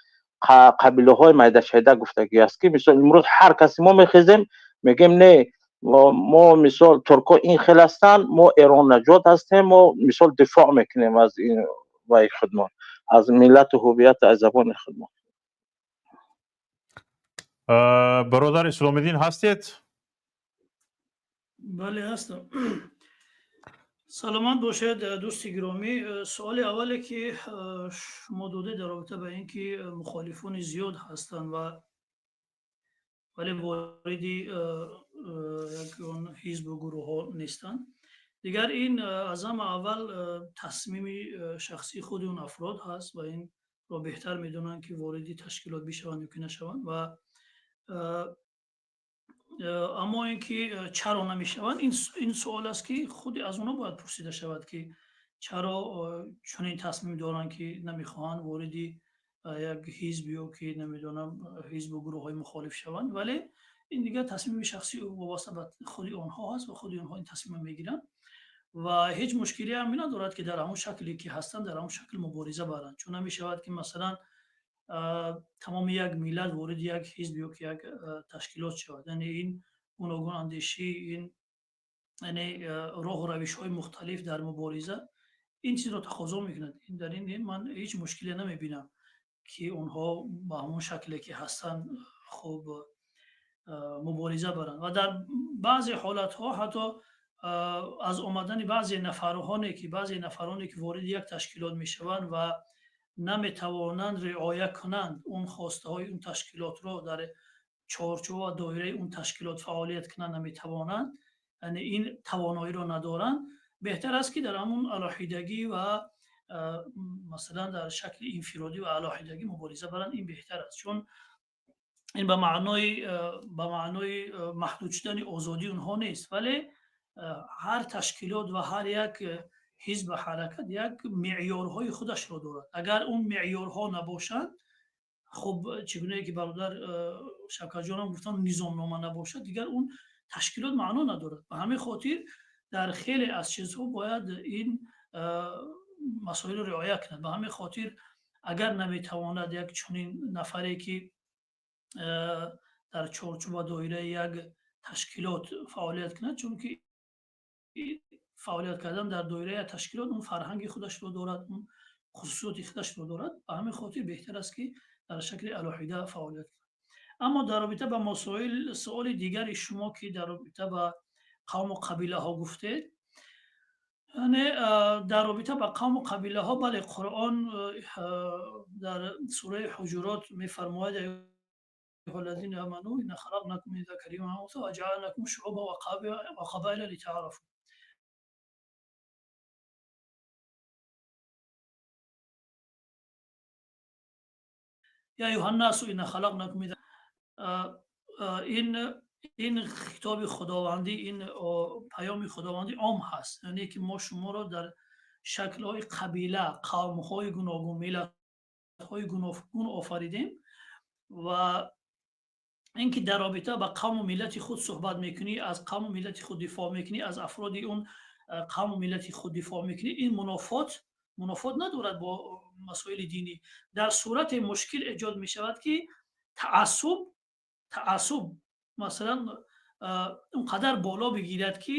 қабилаҳои майдашайда гуфтагӣ аст, ки мисол имрӯз ҳар каси мо мехезем, мегӯем: не, мо мисол туркҳо ин хел ҳастанд, мо эроннаҷот ҳастем, мо мисол дифоъ мекунем аз вай худмон, аз миллату ҳувияту аз забони худмон? Бародар Исломиддин, ҳастед? Бале, ҳастам. Саломат бошед, дӯсти гиромӣ. Суоли аввале, ки шумо додед, дар робита ба ин ки мухолифони зиёд ҳастанд ва вале вориди ягон ҳизбу гурӯҳҳо нестанд. Дигар ин аз ҳама аввал тасмими шахсии худи он афрод ҳаст ва инро беҳтар медонанд, ки вориди ташкилот бишаванд ё ки нашаванд. Ва аммо ин ки чаро намешаванд, ин суол аст, ки худи аз онҳо бояд пурсида шавад, ки чаро чунин тасмим доранд, ки намехоҳанд вориди як ҳизб ё ки намедонам ҳизбу гурӯҳҳои мухолиф шаванд. Вале ин дигар тасмими шахсӣ вобаста ба худи онҳо ҳаст ва худи онҳо ин тасмима мегиранд ва ҳеҷ мушкиле ҳам надорад, ки дар ҳамон шакле, ки ҳастанд, дар ҳамон шакл мубориза баранд, чун намешавад, ки масалан тамоми як миллат вориди як ҳизб ё ки як ташкилот шавад. Яъне ин гуногунандешӣ, ин яъне роҳу равишҳои мухталиф дар мубориза ин чизро тақозо мекунад. Дар ин ман ҳеҷ мушкиле намебинам, ки онҳо ба ҳамон шакле, ки ҳастанд, хуб мубориза баранд. Ва дар баъзе ҳолатҳо ҳатто аз омадани баъзе нафароне, ки вориди як ташкилот мешаванд ва наметавонанд риоя кунанд он хостаҳои он ташкилотро, дар чорчӯба ва доираи он ташкилот фаъолият кунанд наметавонанд, яъне ин тавоноиро надоранд, беҳтар аст, ки дар ҳамон алоҳидагӣ ва масалан дар шакли инфиродӣ ва алоҳидагӣ мубориза баранд. Ин беҳтар аст, чун ин ба маънои маҳдуд шудани озодии онҳо нест. Вале ҳар ташкилот ва ҳар як ҳизб ва ҳаракат як меъёрҳои худашро дорад. Агар он меъёрҳо набошанд, хуб, чӣ гунае ки бародар Шавкатҷонам гуфтанд, низомнома набошад, дигар он ташкилот маъно надорад. Ба ҳамин хотир дар хеле аз чизҳо бояд ин масоилро риоя кунад. Ба ҳамин хотир агар наметавонад як чунин нафаре, ки дар чорчӯб ва доираи як ташкилот фаъолият кунад, чунки фаъолият кардан дар доираи як ташкилот он фарҳанги худашро дорад, он хусусиёти худашро дорад. Ба ҳамин хотир беҳтар аст, ки дар шакли алоҳида фаъолият кунад. Аммо дар робита ба масоил, суоли дигари шумо, ки дар робита ба қавму қабилаҳо гуфтед, яъне дар робита ба қавму қабилаҳо, бале, Қуръон дар сураи Ҳуҷурот мефармояд: أيها الذين آمنوا إنا خلقناكم من ذكر وأنثى وجعلناكم شعوبا وقبائل لتعارفوا. يا أيها الناس إنا خلقناكم من ин хитоби худовандӣ, ин паёми худовандӣ ом ҳаст, яъне ки мо шуморо дар шаклҳои қабила, қавмҳои гуногун, миллатҳои гуногун офаридем. Ва ин ки дар робита ба қавму миллати худ суҳбат мекунӣ, аз қавму миллати худ дифоъ мекунӣ, аз афроди он қавму миллати худ дифоъ мекунӣ, ин мунофот надорад бо масоили динӣ. Дар сурате мушкил эҷод мешавад, ки таассуб масалан он қадар боло бигирад, ки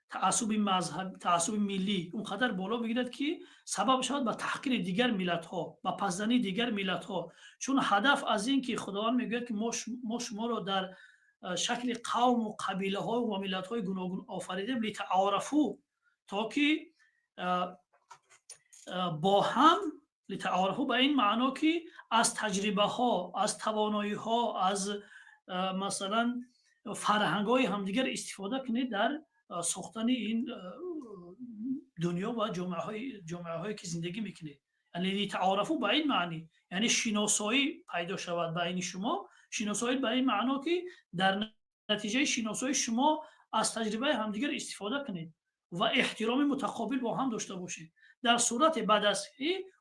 таассуби мазҳаб, таассуби миллӣ он қадар боло бигирад, ки сабаб шавад ба таҳқири дигар миллатҳо, ба пасзании дигар миллатҳо. Чун ҳадаф аз ин ки Худованд мегӯяд, ки мо шуморо дар шакли қавму қабилаҳо ва миллатҳои гуногун офаридем, لتعارفوا, то ки бо ҳам, لتعارفوا ба ин маъно, ки аз таҷрибаҳо, аз тавоноиҳо, аз масалан фарҳангҳои ҳамдигар истифода кунед дар сохтани ин дунё ва ҷомеаҳое, ки зиндагӣ мекунед. Яъне لتعارفوا ба ин маънӣ, яъне шиносоӣ пайдо шавад байни шумо. Шиносоӣ ба ин маъно, ки дар натиҷаи шиносоӣ шумо аз таҷрибаи ҳамдигар истифода кунед ва эҳтироми мутақобил бо ҳам дошта бошед. Дар сурате баъд аз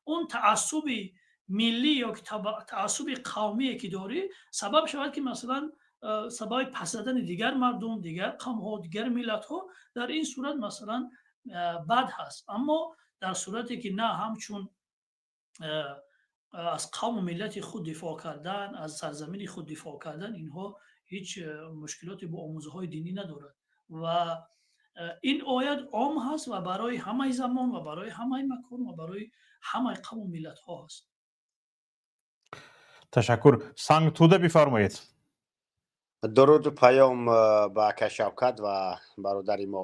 он таассуби миллӣ ё таассуби қавмие, ки дорӣ, сабаб шавад, ки масалан сабаби пас задани дигар мардум, дигар қавмҳо, дигар миллатҳо, дар ин сурат масалан бад ҳаст. Аммо дар сурате ки на, ҳамчун аз қавму миллати худ дифоъ кардан, аз сарзамини худ дифоъ кардан, инҳо ҳеҷ мушкилоте бо омӯзаҳои динӣ надорад. Ва ин оят ом ҳаст ва барои ҳамаи замон ва барои ҳамаи макон ва барои ҳамаи қавму миллатҳо ҳаст. Ташаккур. Сангтуда, бифармоед. Дуруду паём ба ака Шавкат ва бародари мо,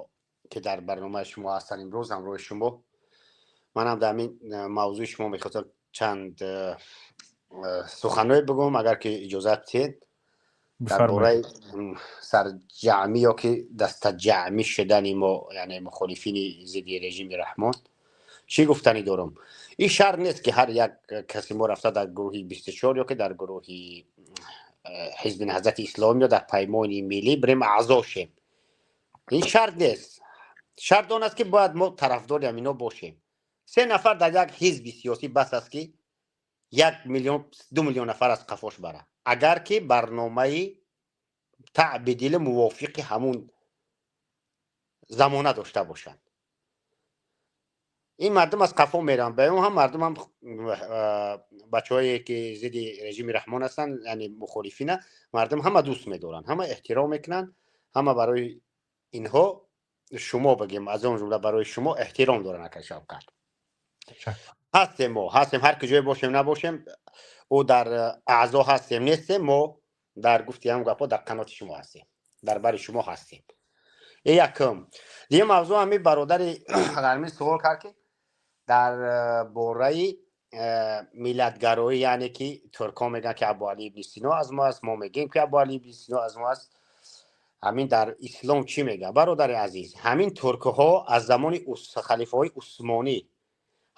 ки дар барномаи шумо ҳастанд имрӯз ҳамроҳи шумо. Манам дар ҳамин мавзӯи шумо мехостам чанд суханҳое бигӯм, агар ки иҷозат диҳед, дар бораи сарҷамъӣ ё ки дастаҷамъӣ шудани мо, яъне мухолифини зидди режими Раҳмон. Чӣ гуфтанӣ дорам? Ин шарт нест, ки ҳар як каси мо рафта дар гурӯҳи 24 ё ки дар гурӯҳи Ҳизби Наҳзати Исломӣ ё дар Паймони Миллӣ бирем аъзо шем. Ин шарт нест. Шарт он аст, ки бояд мо тарафдори ҳамино бошем. Се нафар дар як ҳизби сиёсӣ бас аст, ки 1 миллион, 2 миллион нафар аз қафош бара, агар ки барномаи таъби дили мувофиқи ҳамун замона дошта бошанд. Ин мардум аз қафо мераванд. Ба он ҳам мардум ҳам бачаҳое, ки зидди режими Раҳмон ҳастанд, яъне мухолифина, мардум ҳама дӯст медоранд, ҳама эҳтиром мекунанд, ҳама барои инҳо, шумо бигем, аз он ҷумла барои шумо эҳтиром доранд. Ака Шавкат, ҳастем, мо ҳастем, ҳар куҷое бошем, набошем, ӯ дар аъзо ҳастем, нестем, мо дар гуфти ҳам гапҳо дар қаноти шумо ҳастем, дар бари шумо ҳастем. И якум. Дигар мавзӯъ, ҳами бародари ғармӣ суол кард, ки дар бораи миллатгароӣ, яъне ки туркҳо мегӯянд, ки Абуалӣ ибни Сино аз мо аст, мо мегӯем, ки Абуалӣ ибни Сино аз мо аст, ҳамин дар ислом чӣ мегӯяд? Бародари азиз, ҳамин туркҳо аз замони халифаҳои усмонӣ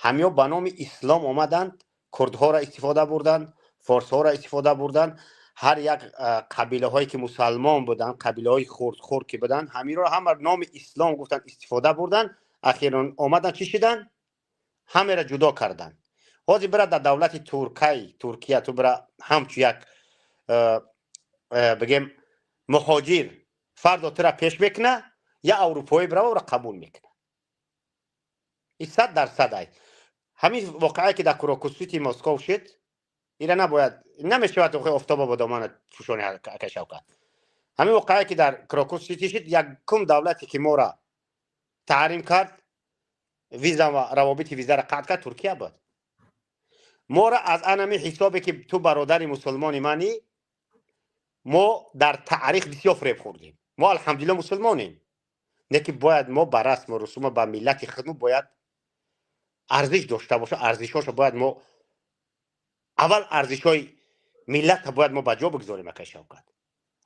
ҳамиё ба номи ислом омаданд, курдҳоро истифода бурданд, форсҳоро истифода бурданд. Ҳар як қабилаҳое, ки мусалмон буданд, қабилаҳои хурдхурд ки буданд, ҳаминро ҳама номи ислом гуфтанд, истифода бурданд. Ахирон омаданд, чӣ шиданд? Ҳамеро ҷудо карданд. Ҳозир бира дар давлати Туркай, Туркия, ту бира ҳамчу як, бигем, муҳоҷир, фардо тура пеш мекуна, я аврупоӣ бирава, ӯро қабул мекуна. И 100% ай. Ҳамин воқеае, ки дар Крокус Сити Москов шид, ира набояд, намешавад офтоба ба домана пӯшони, ака Шавкат. Ҳамин воқеае, ки дар Крокус Сити шид, якум давлате, ки мора таҳрим кард, виза ва равобити визаро қатъ кард, Туркия буд. Мора аз анами ҳисобе, ки ту бародари мусулмони манӣ, мо дар таърих бисёр фиреб хӯрдем. Мо, алҳамдулилла, мусулмонем, не ки бояд мо ба расму русума, ба миллати худмо бояд арзиш дошта боша. Арзишҳошо бояд мо аввал, арзишҳои миллата бояд мо ба ҷо бигзорем, акай Шавкат.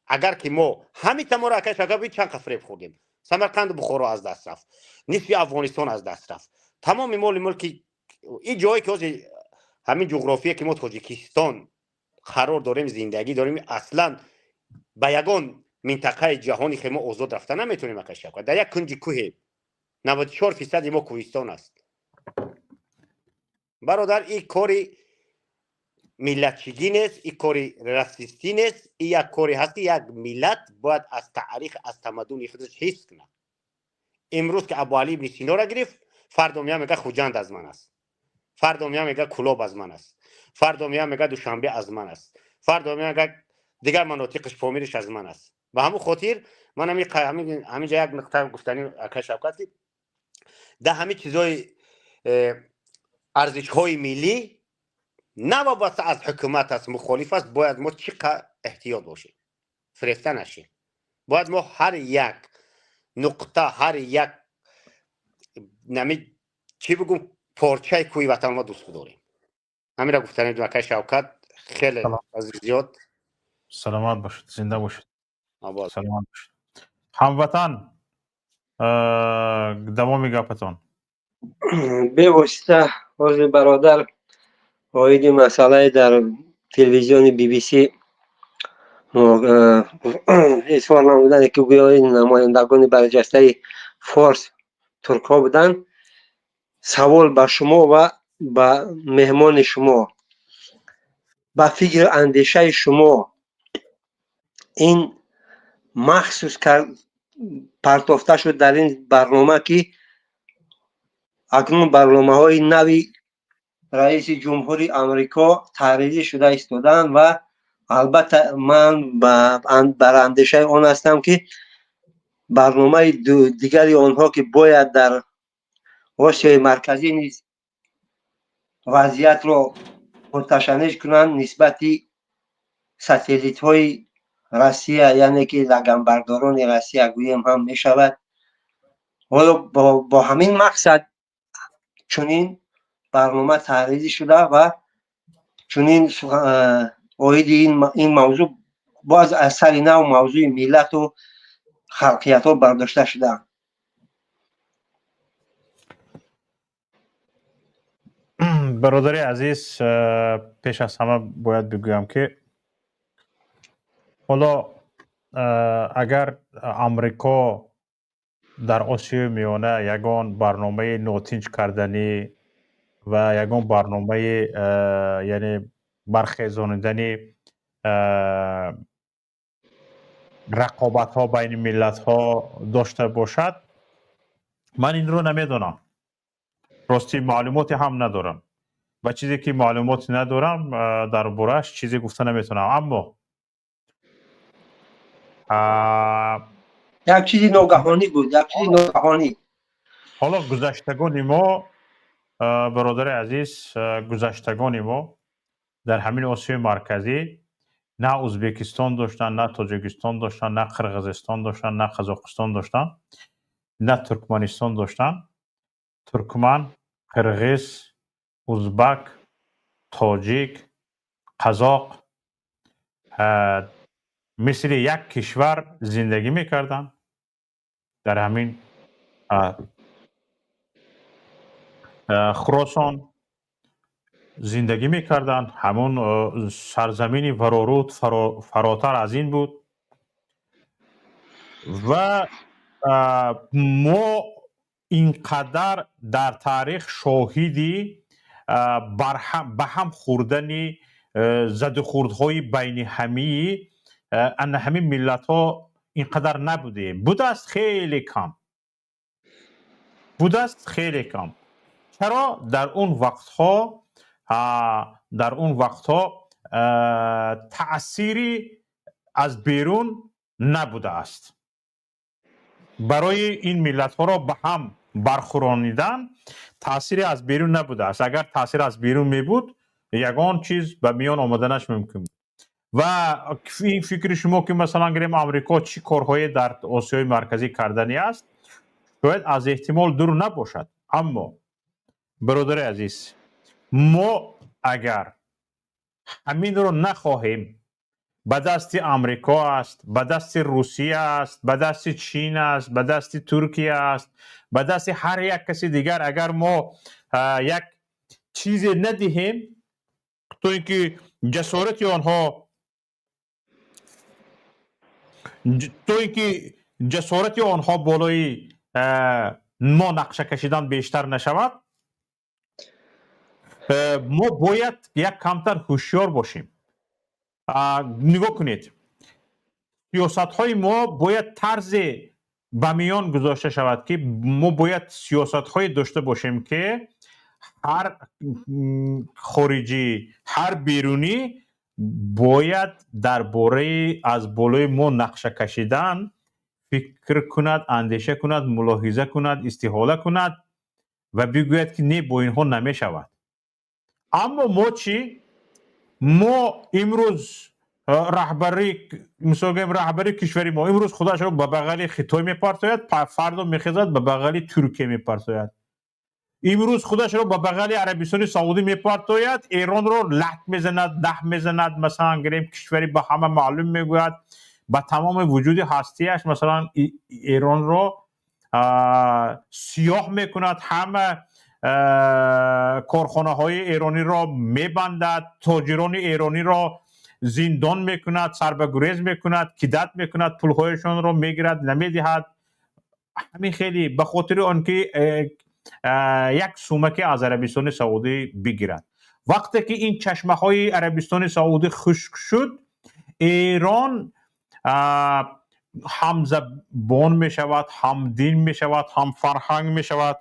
Агар ки мо ҳамита моро, акай Шавкат, чанд қа фиреб хӯрдем: Самарқанду Бухоро аз даст рафт, нисфи Афғонистон аз даст рафт, тамоми моли мулки ин ҷое, ки ҳозир ҳамин ҷуғрофие, ки мо Тоҷикистон қарор дорем, зиндагӣ дорем, аслан ба ягон минтақаи ҷаҳони хе мо озод рафта наметавонем, акай Шавкат. Дар як кунҷи кӯҳе, 94 фисади мо кӯҳистон аст, бародар. Ин кори миллатчигӣ нест, ин кори расистӣ нест, ин як коре ҳаст, ки як миллат бояд аз таърих, аз тамаддуни худаш ҳифз кунад. Имрӯз ки Абуалӣ ибни Синора гирифт, фардо мея мега, Хуҷанд аз ман аст, фардо мея мега, Кулоб аз ман аст, фардо мея мега, Душанбе аз ман аст, фардо мея мега, дигар манотиқиш, Помириш аз ман аст. Ба ҳамун хотир ман ҳаминҷа як нуқта гуфтани, ака Шавкат, ки да ҳамин чизои арзишҳои миллӣ, навобаста аз ҳукумат аст, мухолиф аст, бояд мо чӣ қа эҳтиёт бошем, фирефта нашем. Бояд мо ҳар як нуқта, ҳар як нами, чӣ бигӯм, порчаи кӯҳи ватанро дӯст бидорем. Ҳамира гуфтанем, акай Шавкат, хеле аз зиёд. Саломат бошед, зинда бошед, саломат бошед, ҳамватан. Давоми гапатон. Бевосита ҳозир бародар оиди масъалаи дар телевизиони BBC изҳор намудане, ки гӯё ин намояндагони барҷастаи форс, туркҳо буданд, савол ба шумо ва ба меҳмони шумо: ба фикру андешаи шумо, ин махсус партофта шуд дар ин барнома, ки акнун барномаҳои нави раиси ҷумҳури Амрико таҳрирӣ шуда истодаанд ва албатта ман бар андешаи он ҳастам, ки барномаи дигари онҳо, ки бояд дар Осиёи Марказӣ низ вазъиятро муташанниж кунанд нисбати сателлитҳои Россия, яъне ки лаганбардорони Россия гӯем ҳам мешавад, оё бо ҳамин мақсад чунин барнома таҳрирӣ шуда ва чунин оиди ин мавзӯъ боз аз сари нав мавзӯи миллату халқиятҳо бардошта шудаанд? Бародари азиз, пеш аз ҳама бояд бигӯям, ки ҳоло агар Амрико дар Осиёи Миёна ягон барномаи нотинҷ карданӣ ва ягон барномаи, яъне бархезонидани рақобатҳо байни миллатҳо дошта бошад, ман инро намедонам, ростӣ маълумоте ҳам надорам. Ба чизе ки маълумот надорам, дар борааш чизе гуфта наметавонам, аммо Як чизи ногаҳонӣ буд, як чизи ногаҳонӣ. Ҳоло гузаштагони мо, бародари азиз, гузаштагони мо дар ҳамин Осиёи Марказӣ на Ӯзбекистон доштанд, на Тоҷикистон доштанд, на Қирғизистон доштанд, на Қазоқистон доштанд, на Туркманистон доштанд. Туркман, қирғиз, узбак, тоҷик, қазоқ мисли як кишвар зиндагӣ мекарданд дар ҳамин Хуросон зиндагӣ мекарданд. Ҳамон сарзамини вароруд фаротар аз ин буд ва мо ин қадар дар таърих шоҳиди ба ҳам хӯрдани, задухӯрдҳои байни ҳамии ана ҳамин миллатҳо ин қадар набудем. Будааст, хеле кам будааст, хеле кам. Чаро дар он вақтҳо таъсири аз берун набудааст? Барои ин миллатҳоро ба ҳам бархӯронидан таъсире аз берун набудааст. Агар таъсир аз берун мебуд, ягон чиз ба миён омаданаш мумкин буд. Ва ин фикри шумо, ки масалан гирем, Амрико чӣ корҳое дар Осиёи Марказӣ карданӣ аст, шояд аз эҳтимол дур набошад. Аммо, бародари азиз, мо агар ҳаминро нахоҳем, ба дасти Амрико аст, ба дасти Русия аст, ба дасти Чин аст, ба дасти Туркия аст, ба дасти ҳар як каси дигар, агар мо як чизе надиҳем, то ин ки ҷасорати онҳо, то ин ки ҷасорати онҳо болои мо нақша кашидан бештар нашавад, мо бояд як камтар ҳушёр бошем. Нигоҳ кунед, сиёсатҳои мо бояд тарзе ба миён гузошта шавад, ки мо бояд сиёсатҳое дошта бошем, ки ҳар хориҷӣ, ҳар берунӣ бояд дар бораи аз болои мо нақша кашидан фикр кунад, андеша кунад, мулоҳиза кунад, истиҳола кунад ва бигӯяд, ки не, бо инҳо намешавад. Аммо мо чӣ? Мо имрӯз раҳбарӣ, мисол гӯем, раҳбари кишвари мо имрӯз худашро ба бағали Хитой мепартояд, фардо мехезад, ба бағали Туркия мепартояд. Имрӯз худашро ба бағали Арабистони Саудӣ мепартояд, Эронро лат мезанад, наҳ мезанад, масалан гирем, кишвари ба ҳама маълум мегӯяд, ба тамоми вуҷуди ҳастияш, масалан, Эронро сиёҳ мекунад, ҳама корхонаҳои эрониро мебандад, тоҷирони эрониро зиндон мекунад, сарбагурез мекунад, кидать мекунад, пулҳояшонро мегирад, намедиҳад. Ҳамин хеле ба хотири он ки як сумаке аз Арабистони Саудӣ бигирад. Вақте ки ин чашмаҳои Арабистони Саудӣ хушк шуд, Эрон ҳамзабон мешавад, ҳамдин мешавад, ҳамфарҳанг мешавад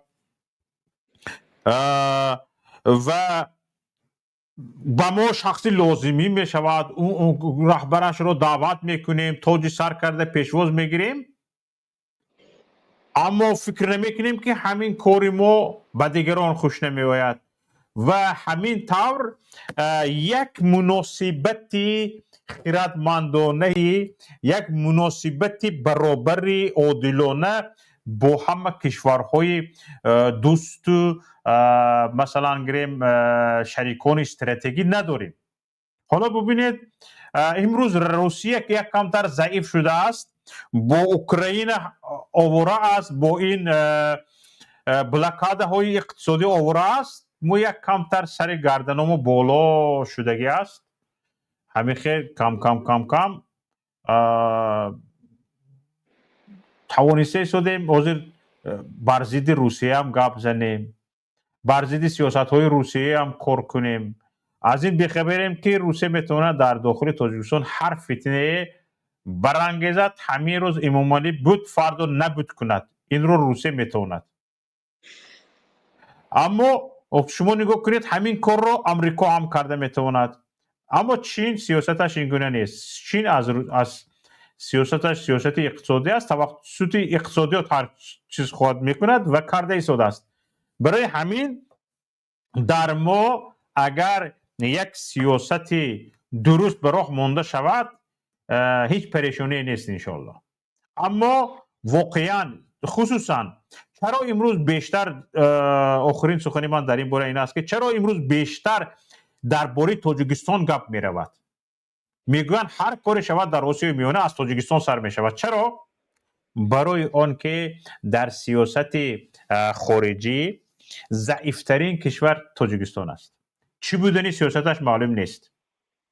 ва ба мо шахси лозимӣ мешавад. Раҳбарашро даъват мекунем, тоҷи сар карда пешвоз мегирем, аммо фикр намекунем, ки ҳамин кори мо ба дигарон хуш намеояд. Ва ҳамин тавр як муносибати хиратмандонаи, як муносибати баробари одилона бо ҳама кишварҳои дӯсту, масалан гирем, шарикони стратегӣ надорем. Ҳоло бубинед, имрӯз Русия, ки як камтар заиф шудааст, бо Украина овора аст, бо ин блокадаҳои иқтисодӣ овора аст, мо як камтар сари гарданомо боло шудагӣ аст. Ҳамин хел кам кам кам кам тавониста истодем ҳозир бар зидди Русияам гап занем, бар зидди сиёсатҳои Русияам кор кунем. Аз ин бехабарем, ки Русия метавонад дар дохили Тоҷикистон ҳар фитнае барангезад. Ҳамин рӯз Эмомалӣ буд, фардо набуд кунад, инро Русия метавонад. Аммо шумо нигоҳ кунед, ҳамин корро Амрико ҳам карда метавонад. Аммо Чин сиёсаташ ин гуна нест. Чин аз сиёсаташ сиёсати иқтисодӣ аст, тавассути иқтисодиёт ҳар чиз хоҳад мекунад ва карда истодааст. Барои ҳамин дар мо агар як сиёсати дуруст ба роҳ монда шавад, ҳеҷ парешоние нест, иншоалло. Аммо воқеан, хусусан чаро имрӯз бештар, охирин сухани ман дар ин бора ин аст, ки чаро имрӯз бештар дар бораи Тоҷикистон гап меравад? Мегӯянд, ҳар коре шавад дар Осиёи Миёна, аз Тоҷикистон сар мешавад. Чаро? Барои он ки дар сиёсати хориҷӣ заифтарин кишвар Тоҷикистон аст. Чӣ будани сиёсаташ маълум нест,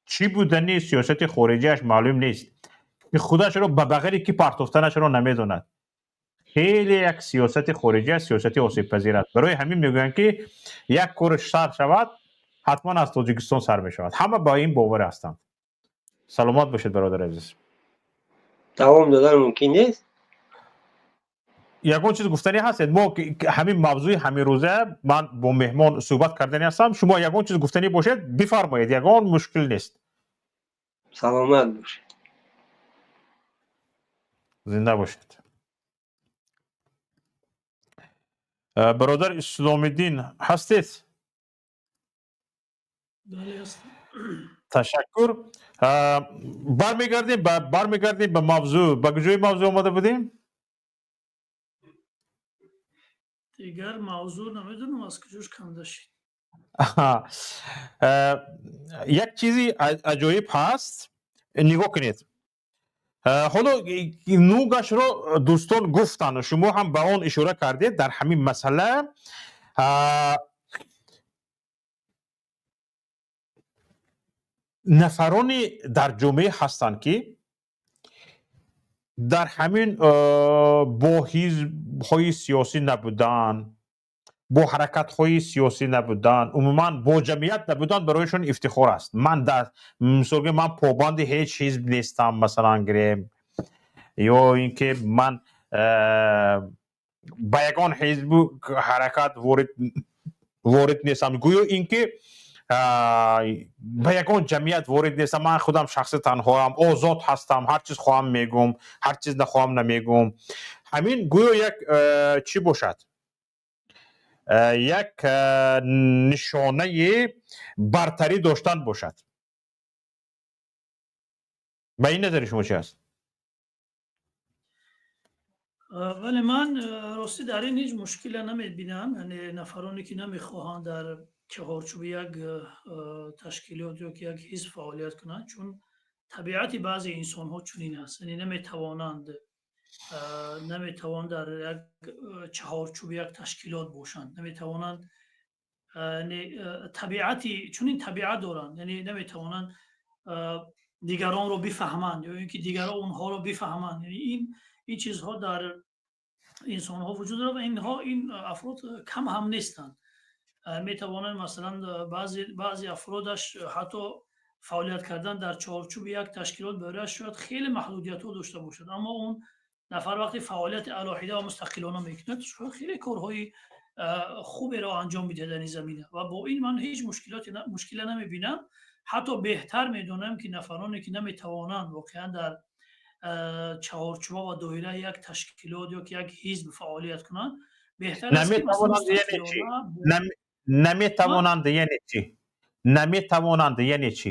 чӣ будани сиёсати хориҷиаш маълум нест, ки худашро ба бағали ки партофтанашро намедонад. Хеле як сиёсати хориҷӣ аст, сиёсати осебпазир аст. Барои ҳамин мегӯянд, ки як кор сар шавад, ҳатман аз Тоҷикистон сар мешавад. Ҳама ба ин бовар ҳастанд. Саломат бошед, бародари азиз. Давом додан мумкин нест? Ягон чиз гуфтанӣ ҳастед? Мо ҳамин мавзӯи ҳамин рӯза ман бо меҳмон суҳбат карданӣ ҳастам. Шумо ягон чиз гуфтанӣ бошед, бифармоед, ягон мушкил нест. Саломат бошед. Зинда бошед. Бародар Исломиддин, ҳастед? Бале, ҳастам. Ташаккур. Бармегардем ба мавзӯъ. Ба куҷои мавзӯъ омада будем? Дигар мавзӯъ намедонам, аз куҷош канда шид. Як чизи аҷоиб ҳаст, нигоҳ кунед. Ҳоло нугашро дӯстон гуфтанд, шумо ҳам ба он ишора кардед. Дар ҳамин масъала нафароне дар ҷомеа ҳастанд, ки дар ҳамин бо ҳизбҳои сиёсӣ набудан, бо ҳаракатҳои сиёсӣ набудан, умуман бо ҷамъият набудан барояшон ифтихор аст. Ман дар мисол, ман побанди ҳеҷ ҳизб нестам, масалан гирем, ё ин ки ман ба ягон ҳизбу ҳаракат ворид нестам, гӯё ин ки ба ягон ҷамъият ворид нестам, ман худам шахси танҳоам, озод ҳастам, ҳар чиз хоҳам мегӯм, ҳар чиз нахоҳам намегӯм. Ҳамин гӯё як чӣ бошад, як нишонаи бартарӣ доштан бошад. Ба ин назари шумо чи аст? Вале ман ростӣ дар ин ҳеҷ мушкиле намебинам. Яъне нафароне ки намехоҳанд дар чаҳорчӯби як ташкилот ё ки як ҳизб фаъолият кунанд, чун табиати баъзе инсонҳо чунин аст, яъне наметавонанд дар як чаҳорчӯби як ташкилот бошанд, наметавонанд, яъне табиати чунин табиат доранд, яъне наметавонанд дигаронро бифаҳманд ё ин ки дигарон онҳоро бифаҳманд. Яъне ин чизҳо дар инсонҳо вуҷуд дорад ва инҳо, ин афрод кам ҳам нестанд. Метавонанд, масалан, баъзе афродаш ҳатто фаъолият кардан дар чаҳорчӯби як ташкилот барояш шояд хеле маҳдудиятҳо дошта бошад, аммо он нафар вақте фаъолияти алоҳида ва мустақилона мекунад, шояд хеле корҳои хуберо анҷом медиҳад дар ин замина. Ва бо ин ман ҳеҷ мушкиле намебинам. Ҳатто беҳтар медонам, ки нафароне ки наметавонанд воқеан дар чаҳорчӯба ва доираи як ташкилот ё ки як ҳизб фаъолият кунанд, беҳтар аст ки Наметавонанд яъне чӣ? Наметавонанд яъне чӣ? Наметавонанд яъне чӣ?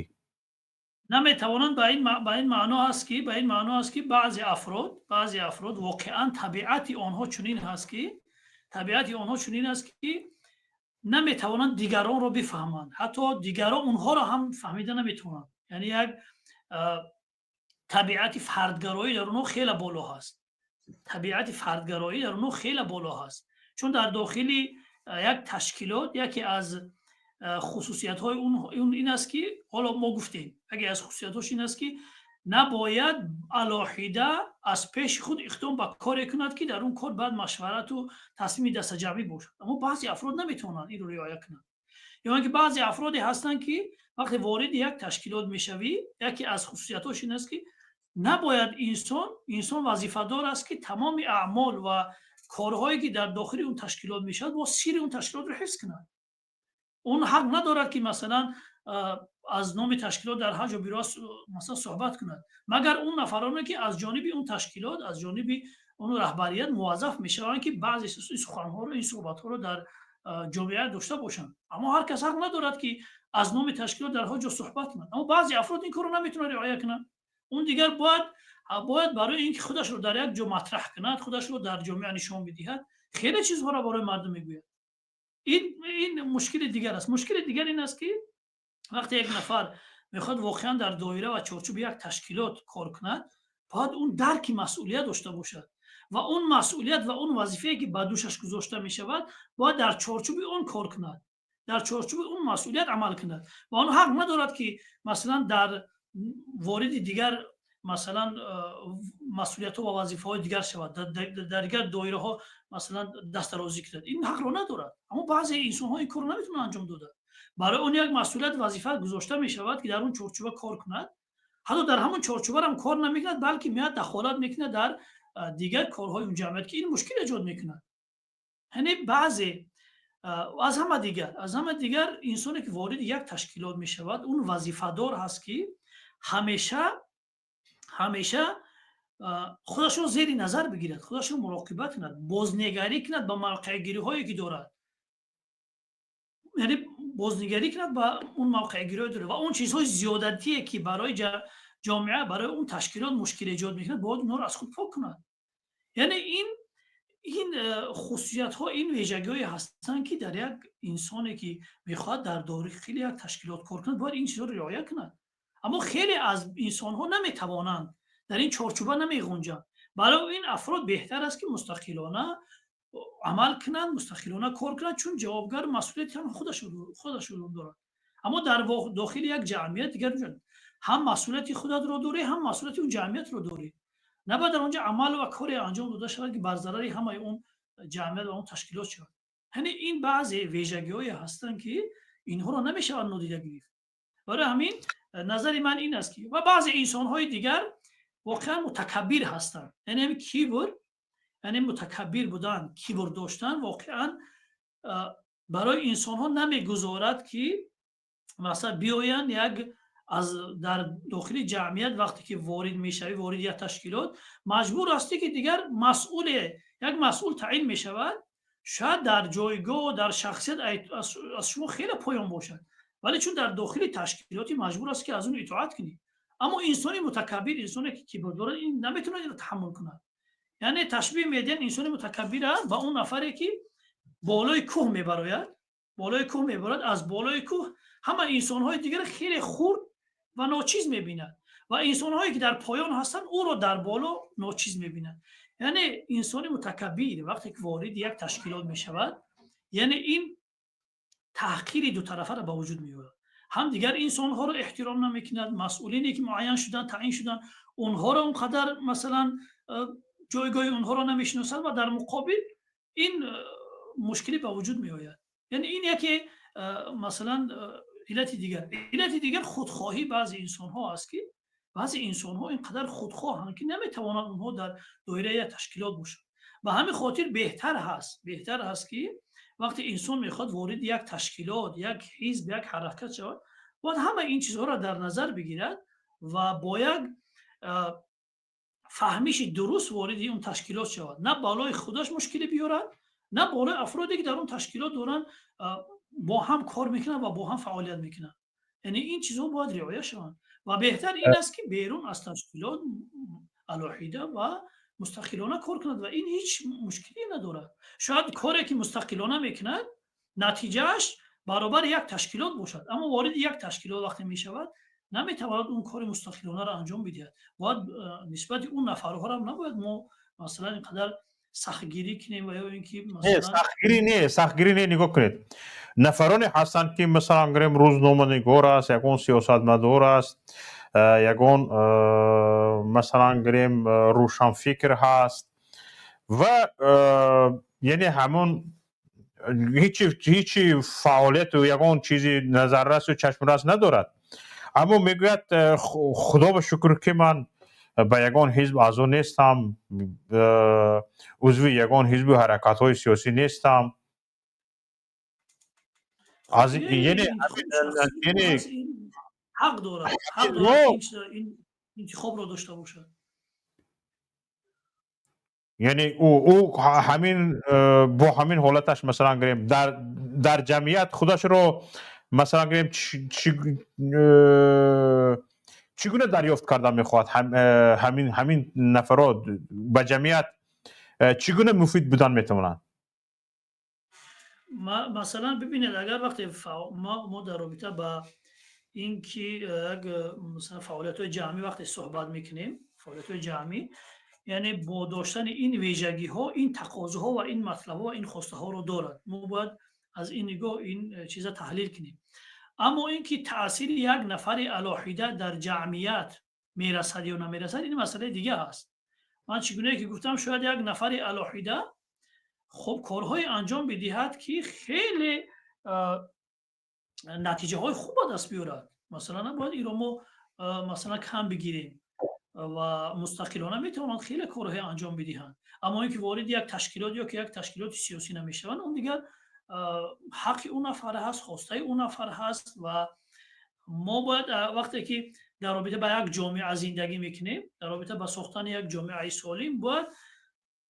Наметавонанд ба ин маъно аст ки баъзе афрод воқеан табиати онҳо чунин аст, ки наметавонанд дигаронро бифаҳманд, ҳатто дигарон онҳоро ҳам фаҳмида наметавонанд. Яъне як табиати фардгароӣ дар онҳо хеле боло ҳаст. Табиати фардгароӣ дар онҳо хеле боло ҳаст, чун дар дохили як ташкилот яке аз хусусиятҳои он ин аст, ки ҳоло мо гуфтем, яке аз хусусиятҳош ин аст, ки набояд алоҳида аз пеши худ иқдом ба коре кунад, ки дар он кор бояд машварату тасмими дастаҷамъӣ бошад. Аммо баъзе афрод наметавонанд инро риоя кунанд. Ё ин ки баъзе афроде ҳастанд, ки вақте вориди як ташкилот мешавӣ, яке аз хусусиятҳош ин аст, ки набояд инсон вазифадор аст, ки тамоми аъмол ва корҳое ки дар дохили он ташкилот мешавад, бо сирри он ташкилотро ҳифз кунад. Он ҳақ надорад, ки масалан аз номи ташкилот дар ҳар ҷо бирост масалан суҳбат кунад, магар он нафароне ки аз ҷониби он ташкилот, аз ҷониби он раҳбарият муваззаф мешаванд, ки баъзе суханҳоро, ин суҳбатҳоро дар ҷомеа дошта бошанд. Аммо ҳар кас ҳақ надорад, ки аз номи ташкилот дар ҳар ҷо суҳбат кунад. Аммо баъзе афрод ин корро наметавонанд риоя кунанд. Он дигар бояд барои ин ки худашро дар як ҷо матраҳ кунад, худашро дар ҷомеа нишон бидиҳад, хеле чизҳоро барои мардум мегӯяд. Ин мушкили дигар аст. Мушкили дигар ин аст, ки вақте як нафар мехоҳад воқеан дар доира ва чорчӯби як ташкилот кор кунад, бояд он дарки масъулият дошта бошад ва он масъулият ва он вазифае ки ба дӯшаш гузошта мешавад, бояд дар чорчӯби он кор кунад, дар чорчӯби он масъулият амал кунад. Ва он ҳақ надорад, ки масалан дар вориди дигар, масалан, масъулиятҳо ва вазифаҳои дигар шавад, дар дигар доираҳо масалан дастарозӣ кунад. Ин ҳақро надорад. Аммо баъзе инсонҳо ин корро наметавонанд анҷом дода. Барои он як масъулият, вазифа гузошта мешавад, ки дар он чорчӯба кор кунад. Ҳатто дар ҳамон чорчӯбарам кор намекунад, балки меояд дахолат мекунад дар дигар корҳои он ҷамъият, ки ин мушкил эҷод мекунад. Яъне баъзе аз ҳама дигар инсоне, ки вориди як ташкилот мешавад, он вазифадор ҳаст, ки ҳамеша худашро зери назар бигирад, худашро муроқибат кунад, бознегарӣ кунад ба мавқеъгириҳое, ки дорад, яъне бознигарӣ кунад ба он мавқеъгириҳое дорад ва он чизҳои зиёдатие, ки барои ҷомеа, барои он ташкилот мушкил эҷод мекунад, бояд онҳоро аз худ пок кунад. Яъне ин хусусиятҳо, ин вижагиҳое ҳастанд, ки дар як инсоне, ки мехоҳад дар дохили як ташкилот кор кунад, бояд ин чизҳоро риоя кунад. Аммо хеле аз инсонҳо наметавонанд, дар ин чорчӯба намеғунҷанд. Барои ин афрод беҳтар аст, ки мустақилона амал кунанд, мустақилона кор кунанд, чун ҷавобгар масъулияти ҳам худашро дорад. Аммо дар дохили як ҷамъият дигар ҳам масъулияти худатро дорӣ, ҳам масъулияти он ҷамъиятро дорӣ. Набояд дар он ҷо амал ва коре анҷом дода шавад, ки бар зарари ҳамаи он ҷамъият ва он ташкилот шавад. Яъне ин баъзе вижагиҳое ҳастанд, ки инҳоро намешавад нодида гирифт. Барои ҳамин назари ман ин аст, ки ва баъзе инсонҳои дигар воқеан мутакаббир ҳастанд. Яъне ҳамин кибр, яъне мутакаббир будан, кибр доштан воқеан барои инсонҳо намегузорад, ки масалан биёянд як аз дар дохили ҷамъият. Вақте ки ворид мешавӣ, вориди як ташкилот, маҷбур ҳастӣ, ки дигар масъуле, як масъул таъин мешавад, шояд дар ҷойгоҳ, дар шахсият аз шумо хеле поён бошад, вале чун дар дохили ташкилотӣ, маҷбур аст, ки аз он итоат кунӣ. Аммо инсони мутакаббир, инсоне, ки кибр дорад, ин наметавонад инро таҳаммул кунад. Яъне ташбиҳ медиҳанд инсони мутакаббира ба он нафаре, ки болои кӯҳ мебарояд, болои кӯҳ мебарояд, аз болои кӯҳ ҳама инсонҳои дигар хеле хурд ва ночиз мебинад ва инсонҳое, ки дар поён ҳастанд, ӯро дар боло ночиз мебинад. Яъне инсони мутакаббир вақте ки вориди як ташкилот мешавад, яъне ин таҳқири дутарафаро ба вуҷуд меорад: ҳам дигар инсонҳоро эҳтиром намекунад, масъулине, ки муайян шуданд, таъин шуданд, онҳоро он қадар масалан ҷойгоҳи онҳоро намешиносад ва дар муқобил ин мушкилӣ ба вуҷуд меояд. Яъне ин яке масалан иллати дигар худхоҳӣ баъзе инсонҳо аст, ки баъзе инсонҳо ин қадар худхоҳанд, ки наметавонанд онҳо дар доираи як ташкилот бошанд. Ба ҳамин хотир беҳтар ҳаст, ки вақте инсон мехоҳад вориди як ташкилот, як ҳизб, як ҳаракат шавад, бояд ҳама ин чизҳоро дар назар бигирад ва бо як фаҳмиши дуруст вориди он ташкилот шавад, на болои худаш мушкилӣ биёрад, на болои афроде, ки дар он ташкилот доранд, бо ҳам кор мекунанд ва бо ҳам фаъолият мекунанд. Яъне ин чизҳо бояд риоя шаванд ва беҳтар ин аст, ки берун аз ташкилот алоҳида ва мустақилона кор кунад ва ин ҳеҷ мушкиле надорад. Шояд коре, ки мустақилона мекунад, натиҷааш баробари як ташкилот бошад, аммо вориди як ташкилот вақте мешавад, наметавонад он кори мустақилонаро анҷом бидиҳад. Бояд нисбати он нафарҳоро набояд мо масалан ин қадар сахтгирӣ кунем ва ё ин ки Сахтгирӣ не, сахтгирӣ не. Нигоҳ кунед, нафароне ҳастанд, ки масалан гирем, рӯзноманигор аст, ягон сиёсатмадор аст, ягон масалан гирем, рӯшанфикр ҳаст ва яъне ҳамон ҳечи фаъолияту ягон чизи назаррасу чашмрас надорад, аммо мегӯяд: «Худо ба шукр, ки ман ба ягон ҳизб аъзо нестам, узви ягон ҳизбу ҳаракатҳои сиёсӣ нестам». Яъне Ҳақ дорад ин интихобро дошта бошад. Яъне ӯ ҳамин бо ҳамин ҳолаташ, масалан гирем, дар ҷамъият худашро, масалан гирем, чӣ гуна дарёфт карда мехоҳад? Ҳамин нафарот ба ҷамъият чӣ гуна муфид будан метавонанд? Масалан, бибинед, агар вақте мо дар робита ба ин ки як масалан фаъолиятҳои ҷамъӣ вақте суҳбат мекунем, фаъолиятҳои ҷамъӣ, яъне бо доштани ин вижагиҳо, ин тақозоҳо ва ин матлабҳо ва ин хостаҳоро дорад. Мо бояд аз ин нигоҳ ин чиза таҳлил кунем. Аммо ин ки таъсири як нафари алоҳида дар ҷамъият мерасад ё намерасад, ин масъалаи дига аст. Ман чӣ гунае ки гуфтам, шояд як нафари алоҳида хуб корҳое анҷом бидиҳад, ки хеле натиҷаҳои хуб ба даст биёрад. Масалан, набояд инро мо масалан кам бигирем. Ва мустақилона метавонанд хеле корҳое анҷом бидиҳанд. Аммо ин ки вориди як ташкилот ё ки як ташкилоти сиёсӣ намешаванд, он дигар ҳаққи ӯ нафар ҳаст, хостаи ӯ нафар ҳаст. Ва мо бояд, вақте ки дар робита ба як ҷомеа зиндагӣ мекунем, дар робита ба сохтани як ҷомеаи солим, бояд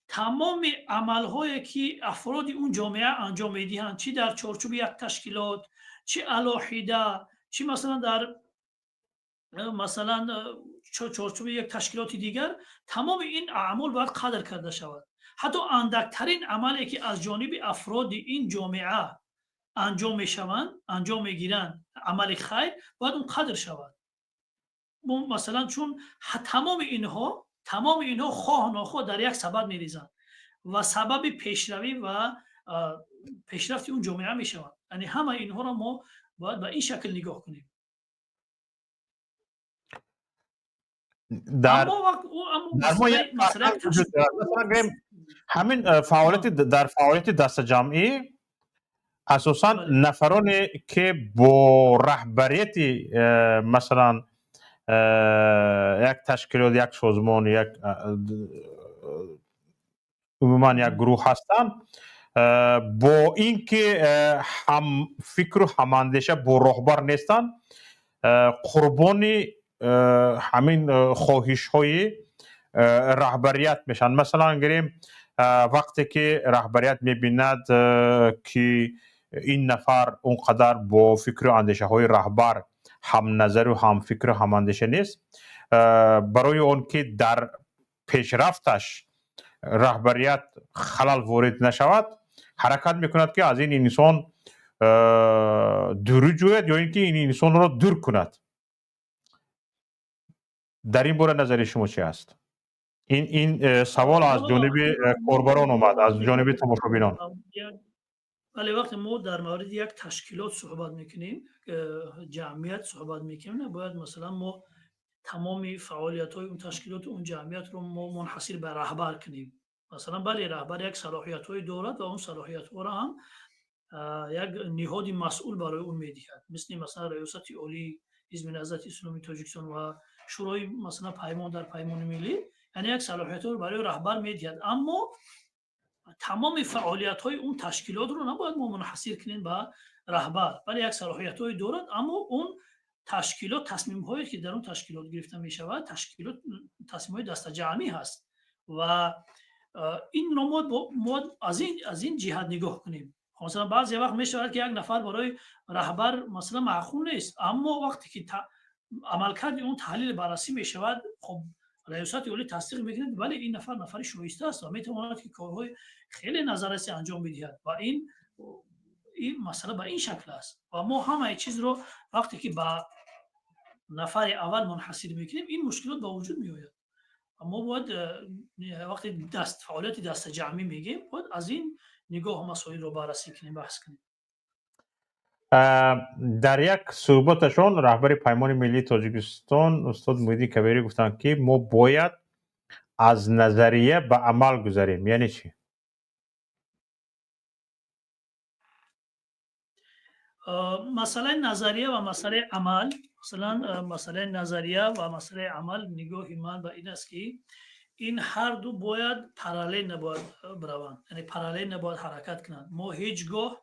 тамоми амалҳое ки афроди он ҷомеа анҷом медиҳанд, чӣ дар чорчӯби як ташкилот, чӣ алоҳида, чӣ масалан дар масалан чорчӯби як ташкилоти дигар, тамоми ин аъмол бояд қадр карда шавад. Ҳатто андактарин амале ки аз ҷониби афроди ин ҷомеа анҷом мешаванд, анҷом мегиранд, амали хайр, бояд он қадр шавад. Масалан, чун тамоми инҳо хоҳ нохоҳ дар як сабад мерезанд ва сабаби пешравӣ ва пешрафти он ҷомеа мешаванд. Яъне ҳама инҳоро мо бояд ба ин шакл нигоҳ кунем. Дар ҳамин фаъолияти, дар фаъолияти дастаҷамъӣ асосан нафароне ки бо раҳбарияти, масалан, як ташкилот, як созмон, як умуман як гурӯҳ ҳастанд, бо ин ки ҳамфикру ҳамандеша бо роҳбар нестанд, қурбони ҳамин хоҳишҳои раҳбарият мешаванд. Масалан, гирем, вақте ки раҳбарият мебинад, ки ин нафар он қадар бо фикру андешаҳои раҳбар ҳамназару ҳамфикру ҳамандеша нест, барои он ки дар пешрафташ раҳбарият халал ворид нашавад, ҳаракат мекунад, ки аз ин инсон дурӣ ҷӯяд ё ин ки ин инсонро дур кунад. Дар ин бора назари шумо чи аст? Ин савол аз ҷониби корбарон омад, аз ҷониби тамошобинон. Бале, вақте мо дар мавриди як ташкилот суҳбат мекунем, ҷамъият суҳбат мекунем, бояд, масалан, мо тамоми фаъолиятҳои он ташкилоту он ҷамъиятро мо мунҳасир ба раҳбар кунем. Масалан, бале, раҳбар як салоҳиятҳое дорад ва он салоҳиятҳоро ҳам як ниҳоди масъул барои он медиҳад, мисли, масалан, Раёсати Олии Ҳизби Наҳзати Исломии Тоҷикистон ва Шӯрои, масалан, Паймон дар Паймони Миллӣ. Яъне як салоҳиятҳоро барои раҳбар медиҳад, аммо тамоми фаъолиятҳои он ташкилотро набояд мо мунҳасир кунем ба раҳбар. Бале, як салоҳиятҳое дорад, аммо он ташкилот, тасмимҳое ки дар он ташкилот гирифта мешавад, ташкилот тасмимҳои дастаҷамъӣ ҳаст ва инро мо аз ин ҷиҳат нигоҳ кунем. Масалан, баъзе вақт мешавад, ки як нафар барои раҳбар, масалан, маъқул нест, аммо вақте ки амалкарди он таҳлил баррасӣ мешавад, хоб, Раёсати Олӣ тасдиқ мекунад, бале, ин нафар нафари шоиста аст ва метавонад, ки корҳои хеле назарраси анҷом бидиҳад. Ва ин масъала ба ин шакл аст. Ва мо ҳамаи чизро вақте ки ба нафари аввал мунҳасир мекунем, ин мушкилот ба вуҷуд меояд. Мо бояд, вақте даст фаъолияти дастаҷамъӣ мегӯем, бояд аз ин нигоҳ масоилро баррасӣ кунем, баҳс кунем. Дар як суҳбаташон раҳбари Паймони Миллии Тоҷикистон устод Муҳиддин Кабирӣ гуфтанд, ки мо бояд аз назария ба амал гузарем. Яъне чӣ? Масъалаи назария ва масъалаи амал, масалан, масъалаи назария ва масъалаи амал, нигоҳи ман ба ин аст, ки ин ҳарду бояд параллел бояд бираванд, яъне параллел бояд ҳаракат кунанд. Мо ҳеҷ гоҳ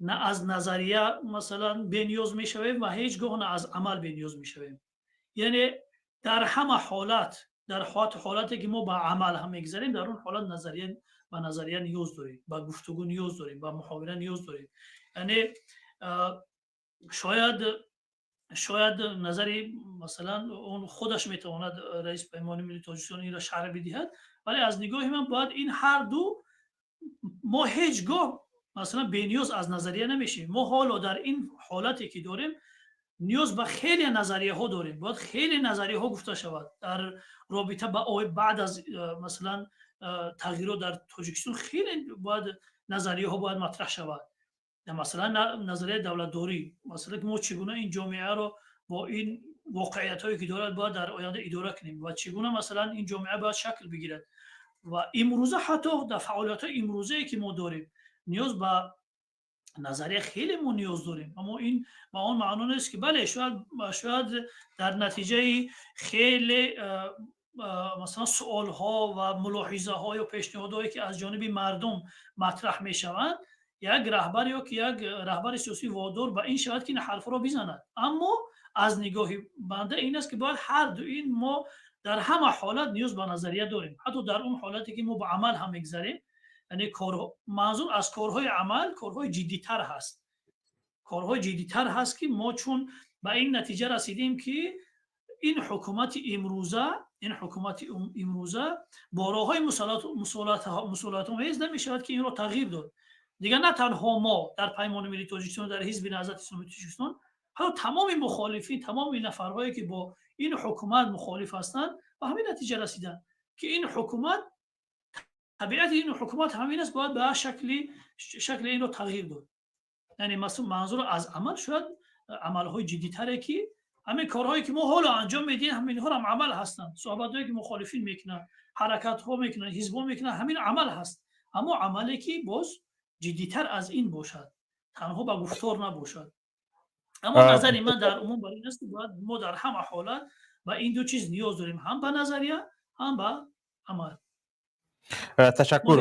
на аз назария, масалан, бениёз мешавем ва ҳеҷ гоҳ на аз амал бениёз мешавем. Яъне дар ҳама ҳолат, дар ҳолате ки мо ба амал ҳам мегзарем, дар он ҳолат назария ба назария ниёз дорем, ба гуфтугӯ ниёз дорем, ба муҳовира ниёз дорем. Яъне шояд назари, масалан, он худаш метавонад, раиси Паймони Миллии Тоҷикистон, инро шарҳ бидиҳад, вале аз нигоҳи ман бояд ин ҳарду, мо ҳеҷ гоҳ, масалан, бениёз аз назария намешавем. Мо ҳоло дар ин ҳолате ки дорем, ниёз ба хеле назарияҳо дорем, бояд хеле назарияҳо гуфта шавад дар робита ба баъд аз, масалан, тағйирот дар Тоҷикистон. Хеле бояд назарияҳо бояд матраҳ шавад, масалан, назарияи давлатдорӣ, масалан, ки мо чӣ гуна ин ҷомеаро бо ин воқеиятҳое ки дорад бояд дар оянда идора кунем ва чӣ гуна, масалан, ин ҷомеа бояд шакл бигирад. Ва имрӯза, ҳатто дар фаъолиятҳои имрӯзае ки мо дорем, ниёз ба Назария хеле мо ниёз дорем, аммо ин ба он маъно нест, ки бале, шояд дар натиҷаи хеле, масалан, суолҳо ва мулоҳизаҳо ё пешниҳодҳое, ки аз ҷониби мардум матраҳ мешаванд, як раҳбар ё ки як раҳбари сиёсӣ водор ба ин шавад, ки ин ҳарфро бизанад. Аммо аз нигоҳи банда ин аст, ки бояд ҳарду ин, мо дар ҳама ҳолат ниёз ба назария дорем, ҳатто дар он ҳолате, ки мо ба амал ҳам мегзарем. Яъне манзур аз корҳои амал корҳои ҷиддитар ҳаст, корҳои ҷиддитар ҳаст, ки мо чун ба ин натиҷа расидем, ки ин ҳукумати имрӯза бо роҳҳои мусолиҳатомез намешавад, ки инро тағйир дод. Дигар на танҳо мо дар Паймони Миллии Тоҷикистон, дар Ҳизби Наҳзати Исломии Тоҷикистон, ҳатто тамоми мухолифин, тамоми нафарҳое, ки бо ин ҳукумат мухолиф ҳастанд, ба ҳамин натиҷа расиданд, ки ин ҳукумат, табиати ин ҳукумат ҳамин аст, бояд ба шакли инро тағйир дод. Яъне манзур аз амал шояд амалҳои ҷиддитаре, ки ҳамин корҳое, ки мо ҳоло анҷом медиҳем, ҳаминҳо ҳам амал ҳастанд. Суҳбатҳое, ки мухолифин мекунанд, ҳаракатҳо мекунанд, ҳизбҳо мекунанд, ҳамин амал ҳаст, аммо амале, ки боз ҷиддитар аз ин бошад, танҳо ба гуфтор набошад. Аммо назари ман дар умум бар ин аст, ки бояд мо дар ҳама ҳолат ба ин ду чиз ниёз дорем: ҳам ба назария, ҳам ба амал. Ташаккур.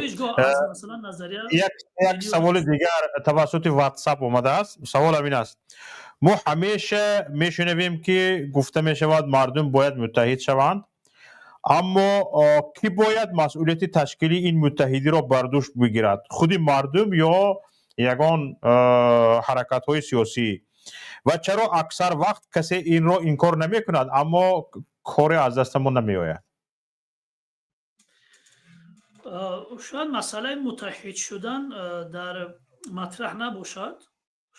Як саволи дигар тавассути WhatsApp омадааст. Савол ҳамин аст: мо ҳамеша мешунавем, ки гуфта мешавад, мардум бояд муттаҳид шаванд, аммо кӣ бояд масъулияти ташкили ин муттаҳидиро бар дӯш бигирад, худи мардум ё ягон ҳаракатҳои сиёсӣ? Ва чаро аксар вақт касе инро инкор намекунад, аммо коре аз дастамон намеояд? Шояд масъалаи муттаҳид шудан дар матраҳ набошад,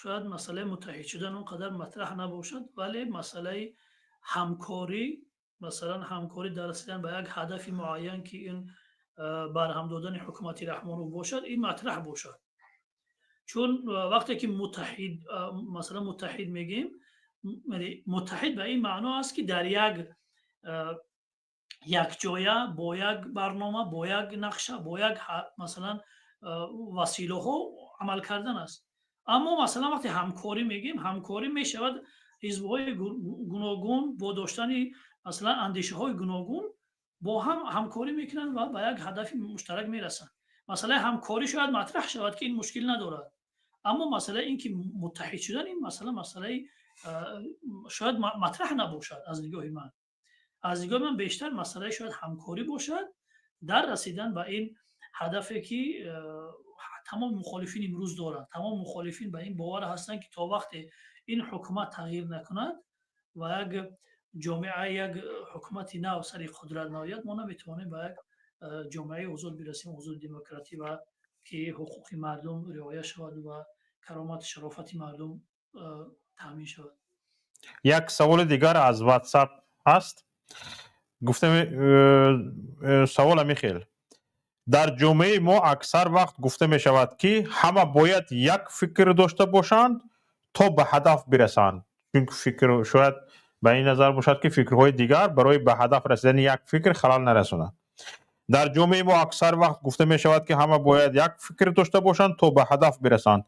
шояд масъалаи муттаҳид шудан он қадар матраҳ набошад, вале масъалаи ҳамкорӣ, масалан, ҳамкорӣ дар расидан ба як ҳадафи муайян, ки ин барҳам додани ҳукумати Раҳмонов бошад, ин матраҳ бошад. Чун вақте ки муттаҳид, масалан, муттаҳид мегӯем, муттаҳид ба ин маъно аст, ки дар як якҷоя, бо як барнома, бо як нақша, бо як, масалан, василаҳо амал кардан аст. Аммо, масалан, вақте ҳамкорӣ мегӯем, ҳамкорӣ мешавад, ҳизбҳои гуногун бо доштани, масалан, андешаҳои гуногун бо ҳам ҳамкорӣ мекунанд ва ба як ҳадафи муштарак мерасанд. Масъалаи ҳамкорӣ шояд матраҳ шавад, ки ин мушкил надорад, аммо масъалаи ин ки муттаҳид шудан, ин масъала масъалаи шояд матраҳ набошад аз нигоҳи ман. Аз нигоҳи ман бештар масъалаи шояд ҳамкорӣ бошад дар расидан ба ин ҳадафе, ки тамоми мухолифин имрӯз доранд. Тамоми мухолифин ба ин бовар ҳастанд, ки то вақте ин ҳукумат тағйир накунад ва як ҷомеа, як ҳукумати нав сари қудрат наояд, мо наметавонем ба як ҷомеаи озод бирасем, озоди демократӣ ва ки ҳуқуқи мардум риоя шавад ва каромату шарофати мардум таъмин шавад. Як саволи дигар аз WhatsApp ҳаст. Гуфта, савол ҳамин хел: дар ҷомеаи мо аксар вақт гуфта мешавад, ки ҳама бояд як фикр дошта бошанд, то ба ҳадаф бирасанд, чунки фикр шояд ба ин назар бошад, ки фикрҳои дигар барои ба ҳадаф расидани як фикр халал нарасонад. Дар ҷомеаи мо аксар вақт гуфта мешавад, ки ҳама бояд як фикр дошта бошанд, то ба ҳадаф бирасанд,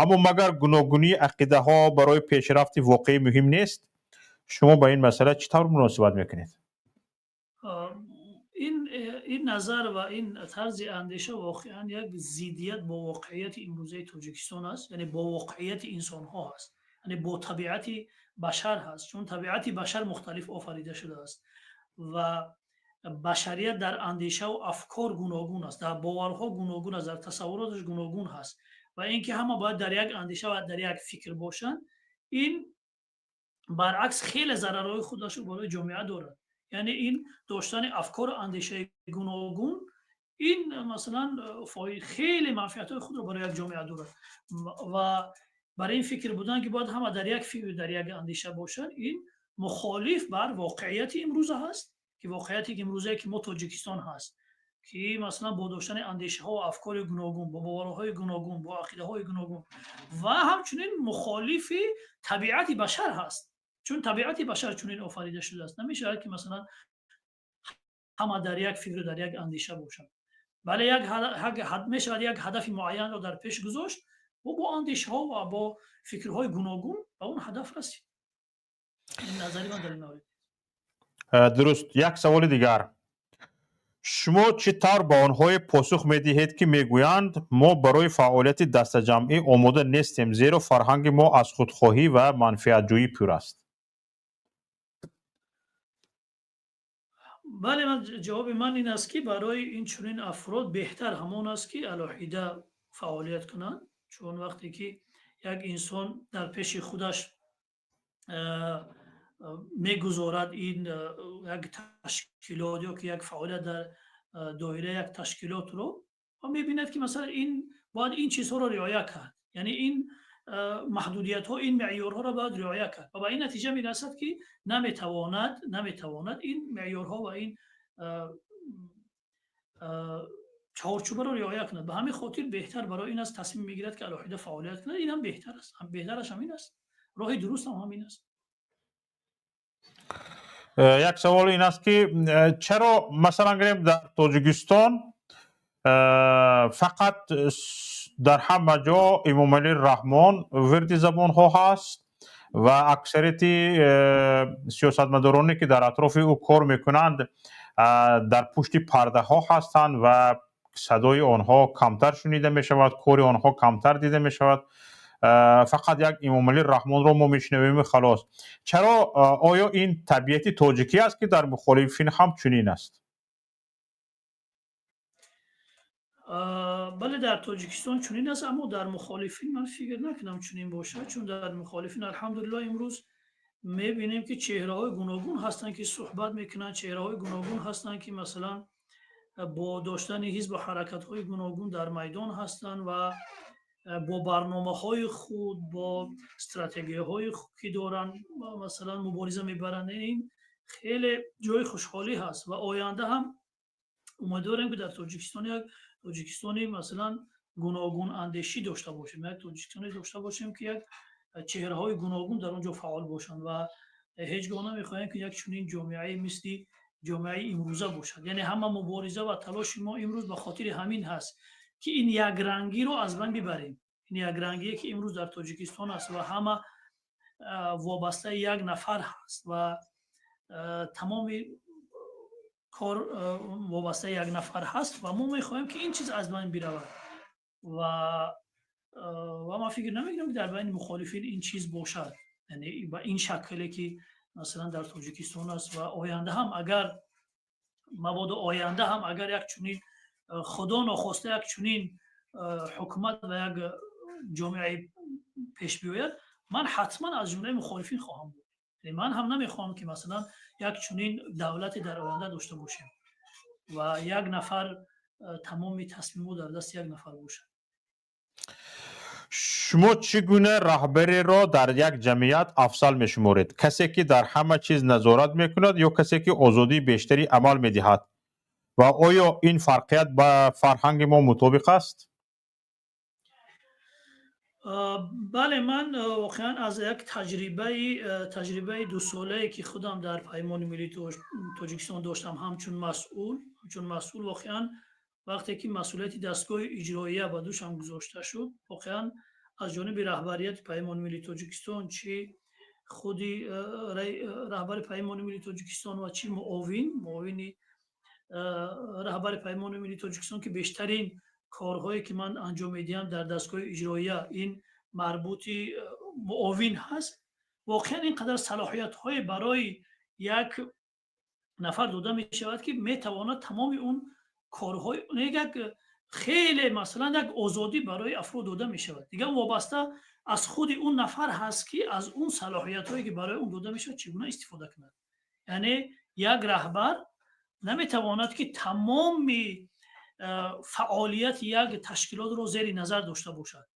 аммо магар гуногунии ақидаҳо барои пешрафти воқеӣ муҳим нест? Шумо ба ин масъала чӣ тавр муносибат мекунед? Ин назар ва ин тарзи андеша воқеан як зиддият бо воқеияти имрӯзаи Тоҷикистон аст, яъне бо воқеияти инсонҳо ҳаст, яъне бо табиати башар ҳаст, чун табиати башар мухталиф офарида шудааст ва башарият дар андешаву афкор гуногун аст, дар боварҳо гуногун аст, дар тасаввуроташ гуногун ҳаст. Ва ин ки ҳама бояд дар як андеша ва дар як фикр бошанд, ин баръакс хеле зарарҳои худашро барои ҷомеа дорад. Яъне ин доштани афкору андешаи гуногун, ин, масалан, хеле манфиатҳои худро барои як ҷомеа дорад. Ва бар ин фикр будан, ки бояд ҳама дар як фикр, дар як андеша бошанд, ин мухолиф бар воқеияти имрӯза ҳаст, ки воқеияте имрӯзае, ки мо Тоҷикистон ҳаст, ки, масалан, бо доштани андешаҳо ва афкори гуногун, бо боварҳои гуногун, бо ақидаҳои гуногун, ва ҳамчунин мухолифи табиати башар ҳаст, чун табиати башар чунин офарида шудааст. Намешавад, ки, масалан, ҳама дар як фикру дар як андеша бошанд. Бале, мешавад як ҳадафи муайянро дар пеш гузошт. Ӯ бо андешаҳо ва бо фикрҳои гуногун ба он ҳадаф расид. Назари ман дар ин маврид. Дуруст. Як саволи дигар: шумо чӣ тавр ба онҳое посух медиҳед, ки мегӯянд, мо барои фаъолияти дастаҷамъӣ омода нестем, зеро фарҳанги мо аз худхоҳӣ ва манфиатҷӯӣ пур аст? Бале, ҷавоби ман ин аст, ки барои ин чунин афрод беҳтар ҳамон аст, ки алоҳида фаъолият кунанд, чун вақте ки як инсон дар пеши худаш мегузорад ин як ташкилот ё ки як фаъолият дар доираи як ташкилотро ва мебинад, ки масалан ин бояд ин чизҳоро риоя кард, яъне ин маҳдудиятҳо, ин меъёрҳоро бояд риоя кард, ва ба ин натиҷа мерасад, ки наметавонад ин меъёрҳо ва ин чаҳорчӯбаро риоя кунад. Ба ҳамин хотир беҳтар барои ин аст, тасмим мегирад, ки алоҳида фаъолият кунад. Инам беҳтар аст, беҳтараш ҳамин аст, роҳи дуруст ҳам ҳамин аст. Як савол ин аст, ки чаро, масалан гирем, дар Тоҷикистон фақат дар ҳама ҷо Эмомалӣ Раҳмон вирди забонҳо ҳаст ва аксарияти сиёсатмадороне, ки дар атрофи ӯ кор мекунанд, дар пушти пардаҳо ҳастанд ва садои онҳо камтар шунида мешавад, кори онҳо камтар дида мешавад? Фақат як Эмомалӣ Раҳмонро мо мешунавем, халос. Чаро? Оё ин табиати тоҷикӣ аст, ки дар мухолифин ҳам чунин аст? Бале, дар Тоҷикистон чунин аст, аммо дар мухолифин ман фикр накунам чунин бошад, чун дар мухолифин, алҳамдулиллоҳ, имрӯз мебинем, ки чеҳраҳои гуногун ҳастанд, ки суҳбат мекунанд, чеҳраҳои гуногун ҳастанд, ки масалан бо доштани ҳизбу ҳаракатҳои гуногун дар майдон ҳастанд ва бо барномаҳои худ, бо стратегияҳое, ки доранд, масалан мубориза мебаранд. Ин хеле ҷои хушҳолӣ ҳаст ва оянда ҳам умедворем, ки дар Тоҷикистон як Тоҷикистони масалан гуногун андешӣ дошта бошем, як Тоҷикистоне дошта бошем, ки як чеҳраҳои гуногун дар он ҷо фаъол бошанд, ва ҳеҷ гоҳ намехоҳем, ки як чунин ҷомеаи мисли ҷомеаи имрӯза бошад. Яъне ҳама мубориза ва талоши мо имрӯз ба хотири ҳамин ҳаст, ки ин якрангиро аз байн бибарем. Ин якрангие, ки имрӯз дар Тоҷикистон аст ва ҳама вобастаи як нафар ҳаст ва тамоми кор вобастаи як нафар ҳаст, ва мо мехоҳем, ки ин чиз аз байн биравад. Ва ман фикр намекунам, ки дар байни мухолифин ин чиз бошад, яъне ба ин шакле, ки масалан дар Тоҷикистон аст. Ва оянда ҳам агар мабодо, оянда ҳам агар як чунин, худо нохоста, як чунин ҳукумат ва як ҷомеаи пеш биёяд, ман ҳатман аз ҷумлаи мухолифин хоҳам буд. Ман ҳам намехоҳам, ки масалан як чунин давлате дар оянда дошта бошем ва як нафар, тамоми тасмимҳо дар дасти як нафар бошад. Шумо чӣ гуна раҳбареро дар як ҷамъият афзал мешуморед: касе, ки дар ҳама чиз назорат мекунад, ё касе, ки озодии бештари амал медиҳад? Ва оё ин фарқият ба фарҳанги мо мутобиқ аст? Бале, ман воқеан аз як таҷрибаи дусолае, ки худам дар Паймони Миллии Тоҷикистон доштам ҳамчун масъул, воқеан вақте ки масъулияти дастгоҳи иҷроия ба дӯшам гузошта шуд, воқеан аз ҷониби раҳбарияти Паймони Миллии Тоҷикистон, чӣ худи раҳбари Паймони Миллии Тоҷикистон ва чӣ муовини раҳбари Паймони Миллии Тоҷикистон, ки бештарин корҳое, ки ман анҷом медиҳам дар дастгоҳи иҷроия, ин марбути муовин ҳаст, воқеан ин қадар салоҳиятҳое барои як нафар дода мешавад, ки метавонад тамоми он корҳои як хеле масалан як озодӣ барои афрод дода мешавад. Дигар вобаста аз худи он нафар ҳаст, ки аз он салоҳиятҳое, ки барои он дода мешавад, чӣ гуна истифода кунад. Яъне як раҳбар наметавонад, ки тамоми фаъолияти як ташкилотро зери назар дошта бошад,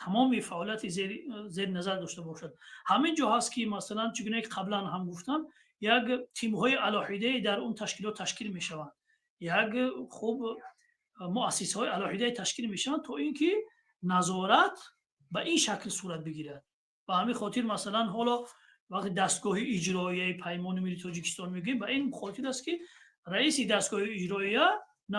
тамоми фаъолияти зери назар дошта бошад. Ҳамин ҷо ҳаст, ки масалан, чӣ гуна ки қаблан ҳам гуфтам, як тимҳои алоҳидае дар он ташкилот ташкил мешаванд, як хуб муассисаҳои алоҳидае ташкил мешаванд, то ин ки назорат ба ин шакл сурат бигирад. Ба ҳамин хотир, масалан, ҳоло вақте дастгоҳи иҷроияи Паймони Миллии Тоҷикистон мегӯем, ба ин хотир аст, ки раиси дастгоҳи иҷроия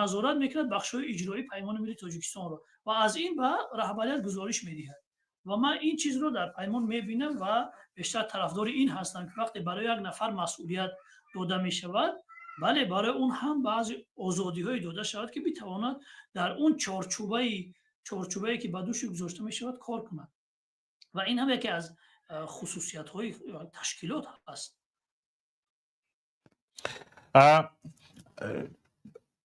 назорат мекунад бахшҳои иҷроии Паймони Миллии Тоҷикистонро. Ва аз ин ба раҳбарият гузориш медиҳад. Ва ман ин чизро дар Паймон мебинам ва бештар тарафдори ин ҳастам, ки вақте барои як нафар масъулият дода мешавад, бале, барои он ҳам баъзе озодиҳое дода шавад, ки битавонад дар он чорчӯбае, ки ба дӯши гузошта мешавад, кор кунад. Ва ин ҳам яке аз хусусиятҳои ташкилот ҳаст.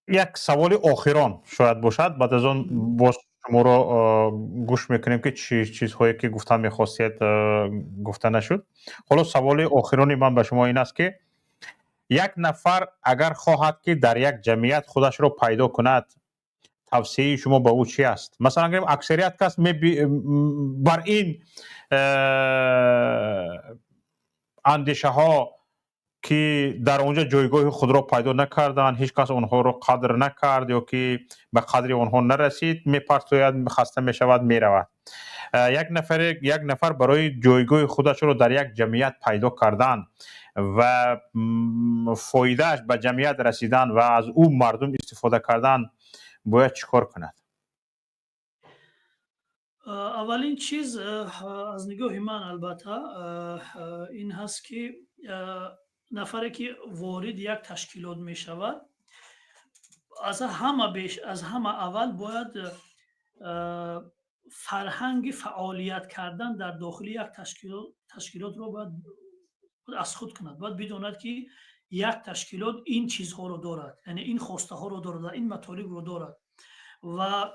Як саволи охирон шояд бошад, баъд аз он боз шуморо гӯш мекунем, ки чӣ чизҳое ки гуфтан мехостед, гуфта нашуд. Ҳоло саволи охирони ман ба шумо ин аст, ки як нафар агар хоҳад, ки дар як ҷамъият худашро пайдо кунад, тавсияи шумо ба ӯ чӣ аст? Масалан, гирем, аксарият кас бар ин андешаҳо, ки дар он ҷо ҷойгоҳи худро пайдо накарданд, ҳеҷ кас онҳоро қадр накард ё ки ба қадри онҳо нарасид, мепартояд, хаста мешавад, меравад. Як нафар барои ҷойгоҳи худашро дар як ҷамъият пайдо кардан ва фоидааш ба ҷамъият расидан ва аз ӯ мардум истифода кардан бояд чӣ кор кунад? Аввалин чиз, аз нигоҳи ман, албатта, ин ҳаст, ки нафаре ки ворид як ташкилот мешавад, аз ҳама аввал бояд фарҳанги фаъолият кардан дар дохили як ташкилотро бояд аз худ кунад. Бояд бидонад, ки як ташкилот ин чизҳоро дорад, яъне ин хостаҳоро дорад ва ин матолибро дорад. Ва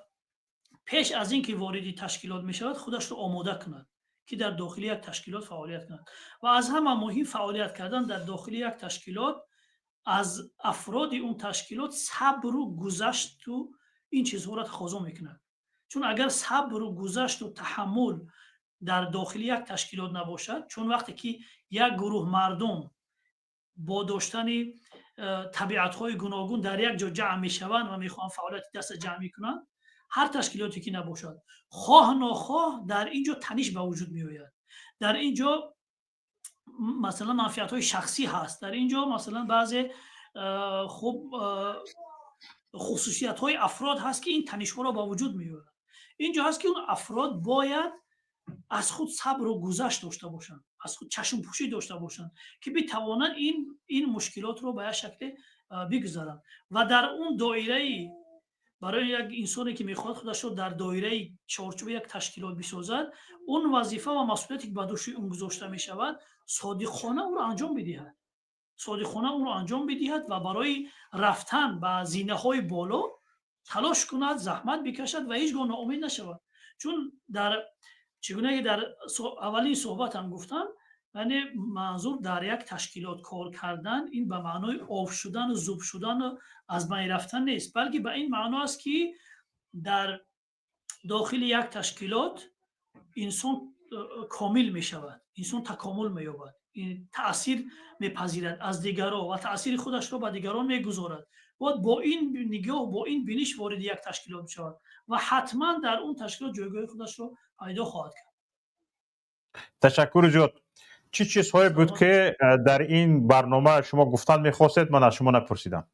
пеш аз ин ки вориди ташкилот мешавад, худашро омода кунад, ки дар дохили як ташкилот фаъолият кунад. Ва аз ҳама муҳим, фаъолият кардан дар дохили як ташкилот аз афроди он ташкилот сабру гузашту ин чизҳоро тақозо мекунад. Чун агар сабру гузашту таҳаммул дар дохили як ташкилот набошад, чун вақте ки як гурӯҳ мардум бо доштани табиатҳои гуногун дар як ҷо ҷамъ мешаванд ва мехоҳанд фаъолияти даста ҷамъ мекунанд, ҳар ташкилоте ки набошад, хоҳ нохоҳ дар ин ҷо таниш ба вуҷуд меояд. Дар ин ҷо, масалан, манфиатҳои шахсӣ ҳаст, дар ин ҷо, масалан, баъзе хуб хусусиятҳои афрод ҳаст, ки ин танишҳоро ба вуҷуд меорад. Ин ҷо ҳаст, ки он афрод бояд аз худ сабру гузашт дошта бошанд, аз худ чашмпӯшӣ дошта бошанд, ки битавонанд ин мушкилотро ба як шакле бигузаранд. Ва дар он доираи, барои як инсоне ки мехоҳад худашро дар доираи чорчӯби як ташкилот бисозад, он вазифа ва масъулияте ки ба дӯши он гузошта мешавад, содиқона ӯро анҷом бидиҳад, содиқона ӯро анҷом бидиҳад ва барои рафтан ба зинаҳои боло талош кунад, заҳмат бикашад ва ҳеҷ гоҳ ноумед нашавад. Чун дар чӣ гуна ки дар аввалин суҳбатам гуфтам, яъне манзур дар як ташкилот кор кардан ин ба маънои об шудану зуб шудану аз байн рафтан нест, балки ба ин маъно аст, ки дар дохили як ташкилот инсон комил мешавад, инсон такомул меёбад, таъсир мепазирад аз дигарон ва таъсири худашро ба дигарон мегузорад. Бояд бо ин нигоҳ, бо ин биниш вориди як ташкилот мешавад ва ҳатман дар он ташкилот ҷойгоҳи худашро пайдо хоҳад кард. Ташаккури зиёд. Чӣ чизҳое буд, ки дар ин барнома шумо гуфтан мехостед, ман аз шумо напурсидам?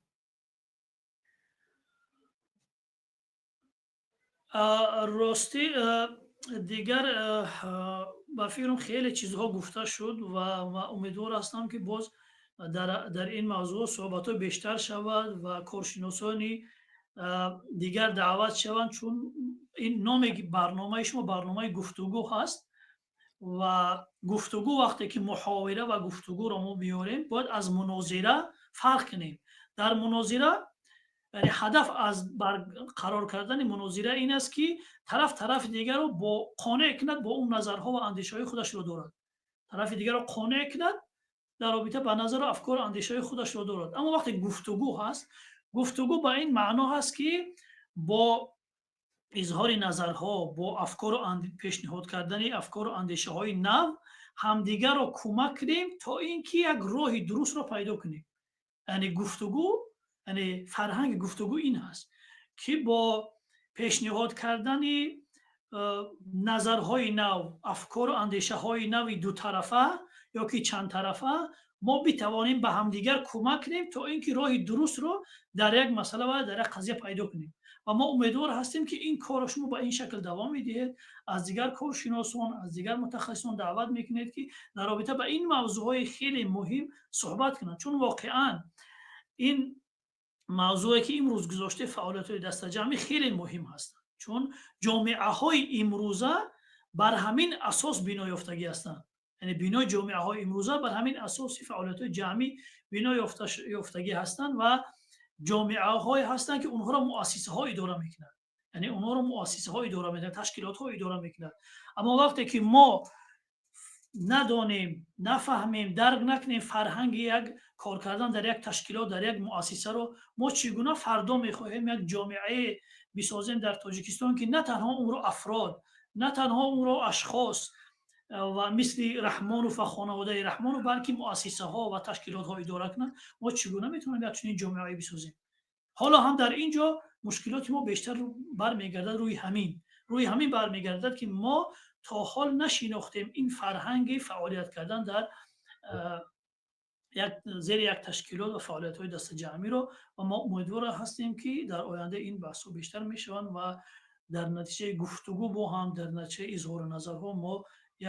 Ростӣ, дигар ба фикрам, хеле чизҳо гуфта шуд ва умедвор ҳастам, ки боз дар ин мавзӯъ суҳбатҳо бештар шавад ва коршиносони дигар даъват шаванд, чун ин номи барномаи шумо барномаи гуфтугӯ ҳаст. Ва гуфтугӯ, вақте ки муҳовира ва гуфтугӯро мо биёрем, бояд аз мунозира фарқ кунем. Дар мунозира, яъне ҳадаф аз барқарор кардани мунозира ин аст, ки тараф тарафи дигарро бо қонеъ кунад, бо он назарҳо ва андешаҳои худашро дорад, тарафи дигарро қонеъ кунад дар робита ба назару афкору андешаҳои худашро дорад. Аммо вақте гуфтугӯ ҳаст, гуфтугӯ ба ин маъно ҳаст, ки бо изҳори назарҳо, бо афкору пешниҳод кардани афкору андешаҳои нав ҳамдигарро кӯмак кунем, то ин ки як роҳи дурустро пайдо кунем. Яъне гуфтугӯ, яъне фарҳанги гуфтугӯ ин ҳаст, ки бо пешниҳод кардани назарҳои нав, афкору андешаҳои нави дутарафа ё ки чандтарафа мо битавонем ба ҳамдигар кӯмак кунем, то ин ки роҳи дурустро дар як масъала ва дар як қазия пайдо кунем. Ва мо умедвор ҳастем, ки ин корро шумо ба ин шакл давом медиҳед, аз дигар коршиносон, аз дигар мутахассисон даъват мекунед, ки дар робита ба ин мавзӯъҳои хеле муҳим суҳбат кунанд, чун воқеан ин мавзӯе, ки имрӯз гузоште, фаъолиятҳои дастаҷамъӣ, хеле муҳим ҳастанд, чун ҷомеаҳои имрӯза бар ҳамин асос бино ёфтагӣ ҳастанд. Яъне бинои ҷомеаҳои имрӯза бар ҳамин асоси фаъолиятҳои ҷамъӣ бино ёфтагӣ ҳастанд ва ҷомеаҳое ҳастанд, ки онҳоро муассисаҳо идора мекунанд, яъне онҳоро муассисаҳо идора мекунанд, ташкилотҳо идора мекунанд. Аммо вақте ки мо надонем, нафаҳмем, дарк накунем фарҳанги як кор кардан дар як ташкилот, дар як муассисаро, мо чӣ гуна фардо мехоҳем як ҷомеае бисозем дар Тоҷикистон, ки на танҳо онро афрод, на танҳо онро ашхос ва мисли Раҳмонов ва хонаводаи Раҳмонов, балки муассисаҳо ва ташкилотҳо идора кунанд? Мо чӣ гуна метавонем як чунин ҷомеае бисозем? Ҳоло ҳам дар ин ҷо мушкилоти мо бештар бармегардад рӯи ҳамин бармегардад, ки мо то ҳол нашинохтем ин фарҳанги фаъолият кардан дар як зери як ташкилот ва фаъолиятҳои дастаҷамъиро. Ва мо умедвор ҳастем, ки дар оянда ин баҳсҳо бештар мешаванд ва дар натиҷаи гуфтугӯ бо ҳам, дар натиҷаи изҳори назарҳо мо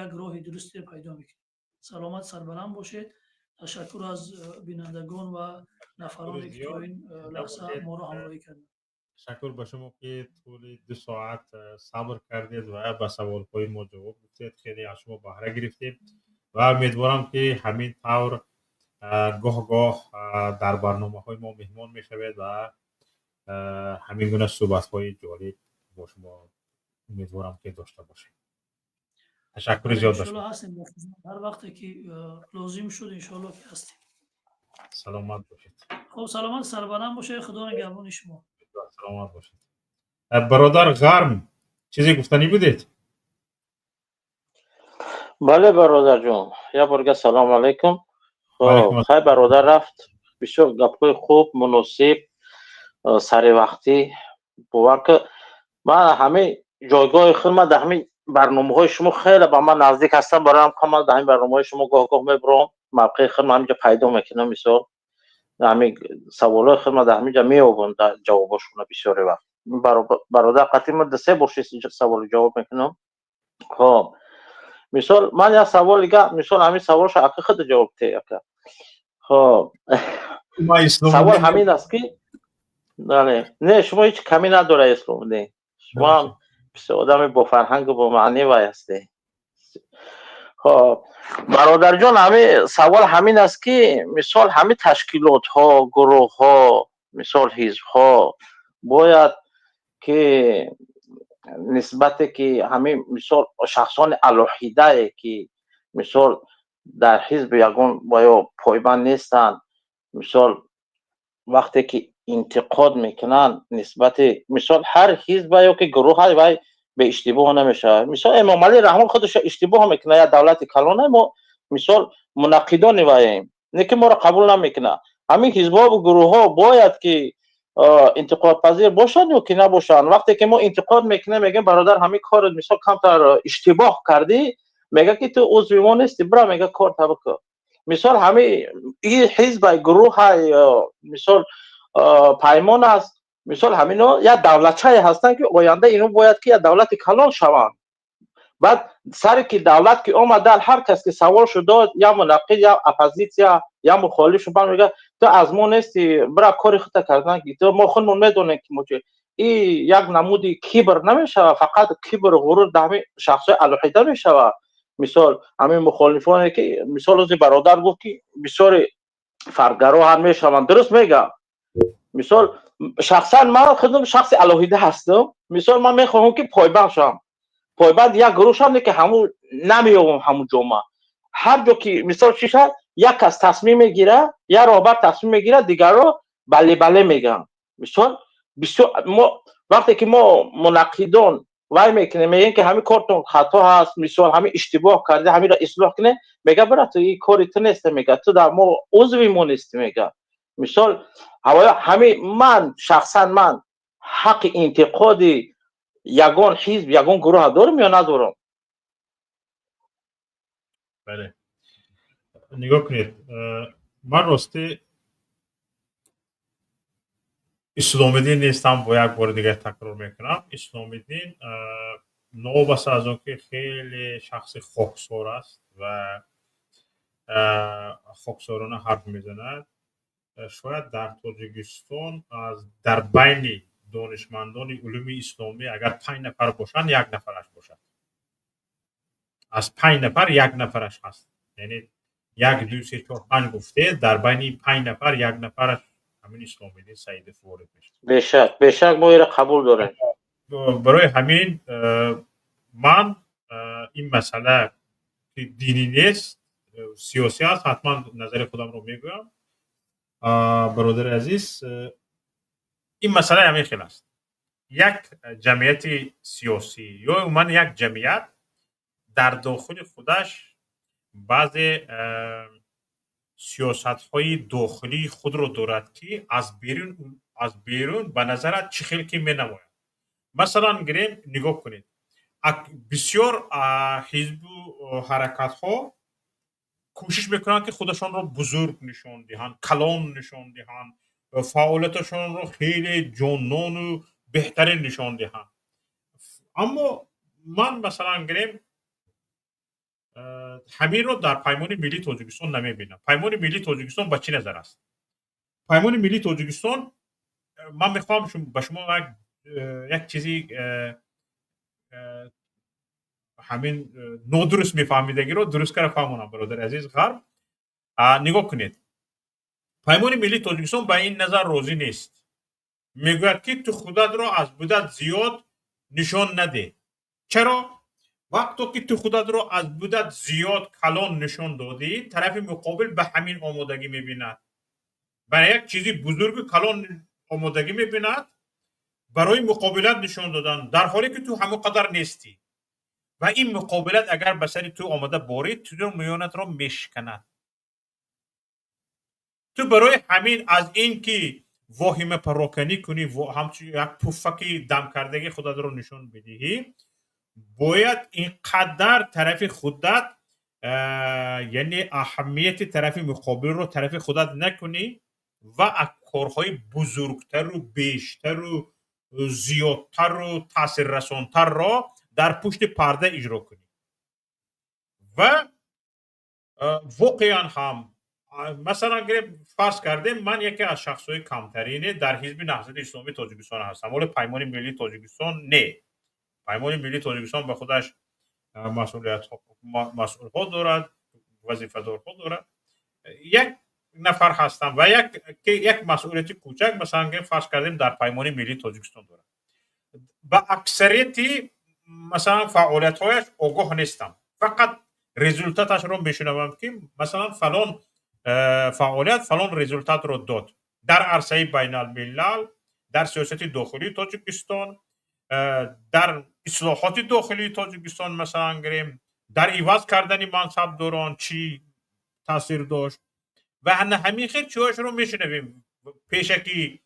як роҳи дурусте пайдо мекунем. Саломат, сарбаланд бошед. Ташаккур аз бинандагон ва нафароне, ки то ин лаҳза моро ҳамроҳӣ карданд. Ташаккур ба шумо, ки тӯли 2 соат сабр кардед ва ба саволҳои мо ҷавоб гуфтед. Хеле аз шумо баҳра гирифтем ва умедворам, ки ҳамин тавр гоҳ гоҳ дар барномаҳои мо меҳмон мешавед ва ҳамин гуна суҳбатҳои ҷолиб бо шумо умедворам, ки дошта бошем. Ташаккури зиёд ба шумо. Ҳастем, ҳар вақте ки лозим шуд, иншоалло, ки ҳастем. Саломат бошед. Хуб, саломат, сарбаланд бошед, Худо нигаҳбони шумо. Саломат бошед. Бародар Ғарм, чизе гуфтанӣ будед? Бале, бародарҷон, як борга салому алайкум. Хай, бародар рафт. Бисёр гапҳои хуб, муносиб, саривақтӣ. Бовар ки, ман ҳамин ҷойгоҳи худ, ман дар ҳамин барномаҳои шумо хеле ба ман наздик ҳастам. Бароям ман дар ҳамин барномаҳои шумо гоҳ-гоҳ мебурам, мавқеи худ ман ҳаминҷо пайдо мекунам. Мисол, ҳамин саволҳои худ ман дар ҳаминҷо меёбам дар ҷавобошона. Бисёре вақт бародар қатъи ма се бор саволу ҷавоб мекунам. Хоб, мисол, ман як савол дига, мисол, ҳамин саволшо ака худ ҷавоб те, ака. Хоб, савол ҳамин аст, ки бале, не, шумо ҳеҷ камӣ надора, ислом не, шумо ҳам бисёр одами бофарҳангу бомаънӣ вай ҳастед. Хоб, бародарҷон, ҳамин савол ҳамин аст, ки мисол, ҳамин ташкилотҳо, гурӯҳҳо, мисол, ҳизбҳо бояд ки нисбате ки ҳамин, мисол, шахсони алоҳидае, ки мисол, дар ҳизб ягон ва ё пойбанд нестанд, мисол, вақте ки интиқод мекунанд нисбати, мисол, ҳар ҳизба ё ки гурӯҳ, вай бе иштибоҳ намешавад. Мисол, Эмомалӣ Раҳмон худаш иштибоҳ мекунад, як давлати калона, мо, мисол, мунаққидони ваем, не ки моро қабул намекунад. Ҳамин ҳизбҳову гурӯҳҳо бояд ки интиқодпазир бошанд ё ки набошанд? Вақте ки мо интиқод мекунем, мегӯем: «Бародар, ҳамин корро, мисол, камтар иштибоҳ кардӣ», мега ки: «Ту узви мо нестӣ, бира», мега, «кор та бикун». Мисол, ҳамин ҳизбай, гурӯҳай, мисол, паймон аст, мисол, ҳамино як давлатчае ҳастанд, ки оянда ино бояд ки як давлати калон шаванд. Баъд саре ки давлат ки омада, ҳар кас ки савол шудод, я мунаққид, я оппозитсия, я мухолиф шуд, мега: «Ту аз мо нести, бира, кори худта кардан ки ту, мо худмон медонем, ки мо чи». И як намуди кибр намешавад? Фақат кибру ғурур дар ҳамин шахсҳои алоҳида мешавад. Мисол, ҳамин мухолифоне ки, мисол, ози бародар гуфт, ки бисёри фардгаро ҳам мешаванд, дуруст мегӯям. Мисол, шахсан ман худам шахси алоҳида ҳастам. Мисол, ман мехоҳам, ки пойбанд шавам, пойбанд як гурӯҳ шавам, не ки ҳамун намеёбам ҳамун ҷома. Ҳар ҷо ки, мисол, чӣ шавад, як кас тасмим мегирад, як роҳбар тасмим мегирад, дигарро бале, бале мегӯянд. Мисол, бисёр мо вақте ки мо мунаққидон вай мекунем, мегӯем, ки ҳамин кортон хато ҳаст, мисол, ҳамин иштибоҳ карда, ҳаминро ислоҳ кунем, мега: «Бира, ту ин кори ту нест», мега, «ту дар мо узви мо нестӣ», мега. Мисол, ҳамин ман шахсан ман ҳаққи интиқоди ягон ҳизб, ягон гурӯҳа дорам ё надорам? Бале, нигоҳ кунед, ман ростӣ Исломиддин нестам, бо як бори дигар такрор мекунам. Исломиддин, новобаста аз он ки хеле шахси хоксор аст ва хоксорона ҳарф мезанад, шояд дар Тоҷикистон аз дар байни донишмандони улуми исломӣ агар 5 нафар бошанд, як нафараш бошад. Аз 5 нафар як нафараш ҳаст. Яъне як, ду, се, чор, панҷ гуфте, дар байни 5 нафар як нафараш ҳамин Исломиддин Саидов ворид мешавад. Бешак, бешак, мо иро қабул дорем. Барои ҳамин ман ин масъала ки динӣ нест, сиёсӣ аст, ҳатман назари худамро мегӯям. Бародари азиз, ин масъала ҳамин хел аст. Як ҷамъияти сиёсӣ ё умуман як ҷамъият дар дохили худаш баъзе сиёсатҳои дохилии худро дорад, ки аз берун ба назарат чӣ хел ки менамояд. Масалан, гирем, нигоҳ кунед, бисёр ҳизбу ҳаракатҳо кӯшиш мекунанд, ки худашонро бузург нишон диҳанд, калон нишон диҳанд, фаъолияташонро хеле ҷоннону беҳтарин нишон диҳанд. Аммо ман, масалан, гирем, ҳаминро дар Паймони миллии Тоҷикистон намебинам. Паймони миллии Тоҷикистон ба чӣ назар аст? Паймони миллии Тоҷикистон, ман мехоҳам ба шумо як чизи ҳамин нодуруст мефаҳмидагиро дуруст кара фаҳмонам, бародари азиз Ғарб. Нигоҳ кунед, Паймони миллии Тоҷикистон ба ин назар розӣ нест. Мегӯяд, ки ту худатро аз будат зиёд нишон надеҳ. Чаро? Вақто ки ту худатро аз будат зиёд калон нишон додӣ, тарафи муқобил ба ҳамин омодагӣ мебинад, ба як чизи бузургу калон омодагӣ мебинад барои муқобилат нишон додан, дар ҳоле ки ту ҳамон қадар нестӣ. Ва ин муқобилат агар ба сари ту омада борид, туро миёнатро мешиканад. Ту барои ҳамин аз ин ки воҳимапароканӣ кунӣ, ҳамчун як пуффаки дамкардагӣ худатро нишон бидиҳӣ, бояд ин қадар тарафи худат, яъне аҳамияти тарафи муқобилро тарафи худат накунӣ ва корҳои бузургтару бештару зиёдтару таъсиррасонтарро дар пушти парда иҷро кунӣ. Ва воқеан ҳам, масалан, гирем, фарз кардем, ман яке аз шахсҳои камтарине дар Ҳизби Наҳзати Исломии Тоҷикистон ҳастам. Ҳоле Паймони миллии Тоҷикистон не, Паймони миллии Тоҷикистон ба худаш масъулиятҳо, масъулҳо дорад, вазифадорҳо дорад. Як нафар ҳастам ва як масъулияти кӯчак, масалан, гирем, фарз кардем, дар Паймони миллии Тоҷикистон дорад. Ба аксарияти, масалан, фаъолиятҳояш огоҳ нестам, фақат результаташро мешунавам, ки масалан фалон фаъолият фалон результатро дод дар арсаи байналмилал, дар сиёсати дохилии Тоҷикистон, дар ислоҳоти дохилии Тоҷикистон, масалан, гирем, дар иваз кардани мансабдорон чӣ таъсир дошт ва ана ҳамин хел чиҳояшро мешунавем. Пешакӣ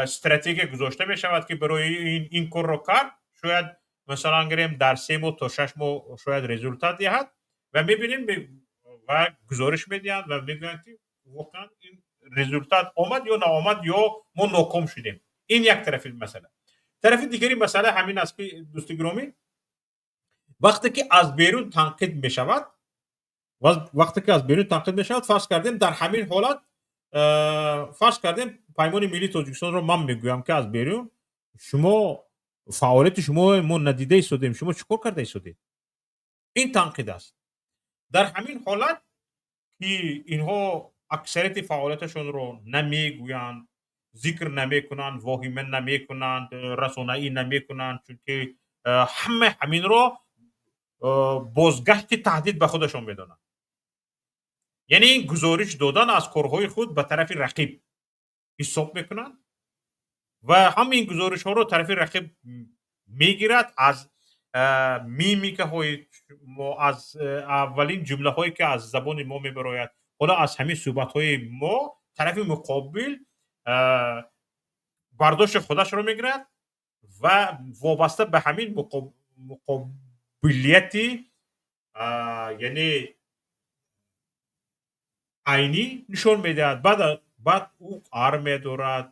стратегия гузошта мешавад, ки барои ин корро кард, шояд, масалан, гирем, дар 3 моҳ то 6 моҳ шояд результат диҳад. Ва мебинем ва гузориш медиҳанд ва мегӯянд, ки воқеан ин результат омад ё наомад, ё мо ноком шудем. Ин як тарафи масъала. Тарафи дигари масъала ҳамин аст, ки, дӯсти гиромӣ, вақте ки аз берун танқид мешавад, вақте ки аз берун танқид мешавад, фарз кардем, дар ҳамин ҳолат, фарз кардем, Паймони миллии Тоҷикистонро ман мегӯям, ки аз берун шумо фаъолияти шумо мо надида истодем, шумо чӣ кор карда истодед? Ин танқид аст. Дар ҳамин ҳолат, ки инҳо аксарияти фаъолияташонро намегӯянд, зикр намекунанд, воҳима намекунанд, расонаӣ намекунанд, чунки ҳама ҳаминро бозгашти таҳдид ба худашон медонанд, яъне ин гузориш додан аз корҳои худ ба тарафи рақиб ҳисоб мекунанд ва ҳамин гузоришҳоро тарафи рақиб мегирад, аз мимикаҳои мо, аз аввалин ҷумлаҳое, ки аз забони мо мебарояд. Ҳоло аз ҳамин суҳбатҳои мо тарафи муқобил бардошти худашро мегирад ва вобаста ба ҳамин муқобилияти, яъне айнӣ нишон медиҳад. Баъд ӯ армия дорад.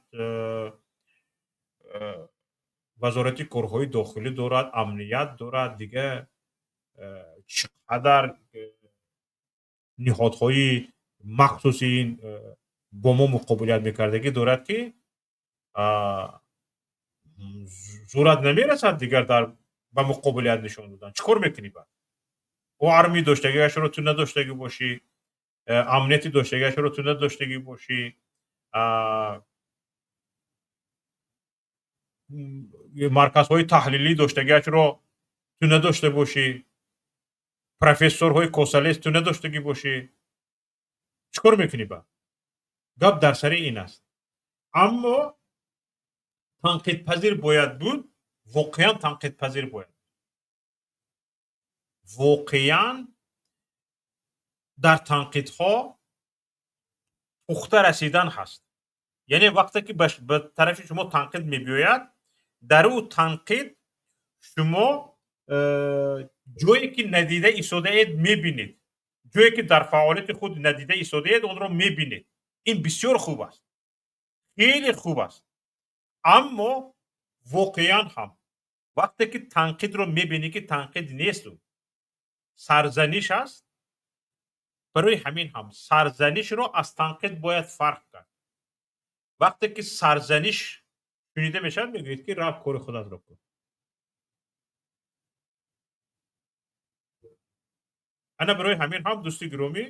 Вазорати корҳои дохилӣ дорад, амният дорад, дига чӣ қадар ниҳодҳои махсуси ин бо мо муқобилият мекардагӣ дорад, ки зурат намерасад дигар дар ба муқобилият нишон додан. Чӣ кор мекунӣ баъд? Ӯ армия доштагиашро ту надоштагӣ бошӣ, амнияти доштагиашро ту надоштагӣ бошӣ, марказҳои таҳлилӣ доштагиашро ту надошта бошӣ, профессорҳои косалес ту надоштагӣ бошӣ, чӣ кор мекунӣ баъд? Гап дар сари ин аст. Аммо танқидпазир бояд буд, воқеан танқидпазир бояд, воқеан дар танқидҳо пухта расидан ҳаст. Яъне вақте ки ба тарафи шумо танқид мебиёяд, дар ӯ танқид шумо ҷое ки надида истодаед мебинед, ҷое ки дар фаъолияти худ надида истодаед, онро мебинед. Ин бисёр хуб аст, хеле хуб аст. Аммо воқеан ҳам вақте ки танқидро мебинӣ, ки танқид несту сарзаниш аст, барои ҳамин ҳам сарзанишро аз танқид бояд фарқ кард. Вақте ки сарзаниш шунида мешавад, мегӯед, ки рафт, кори худатро кун. Ана барои ҳамин ҳам, дӯсти гиромӣ,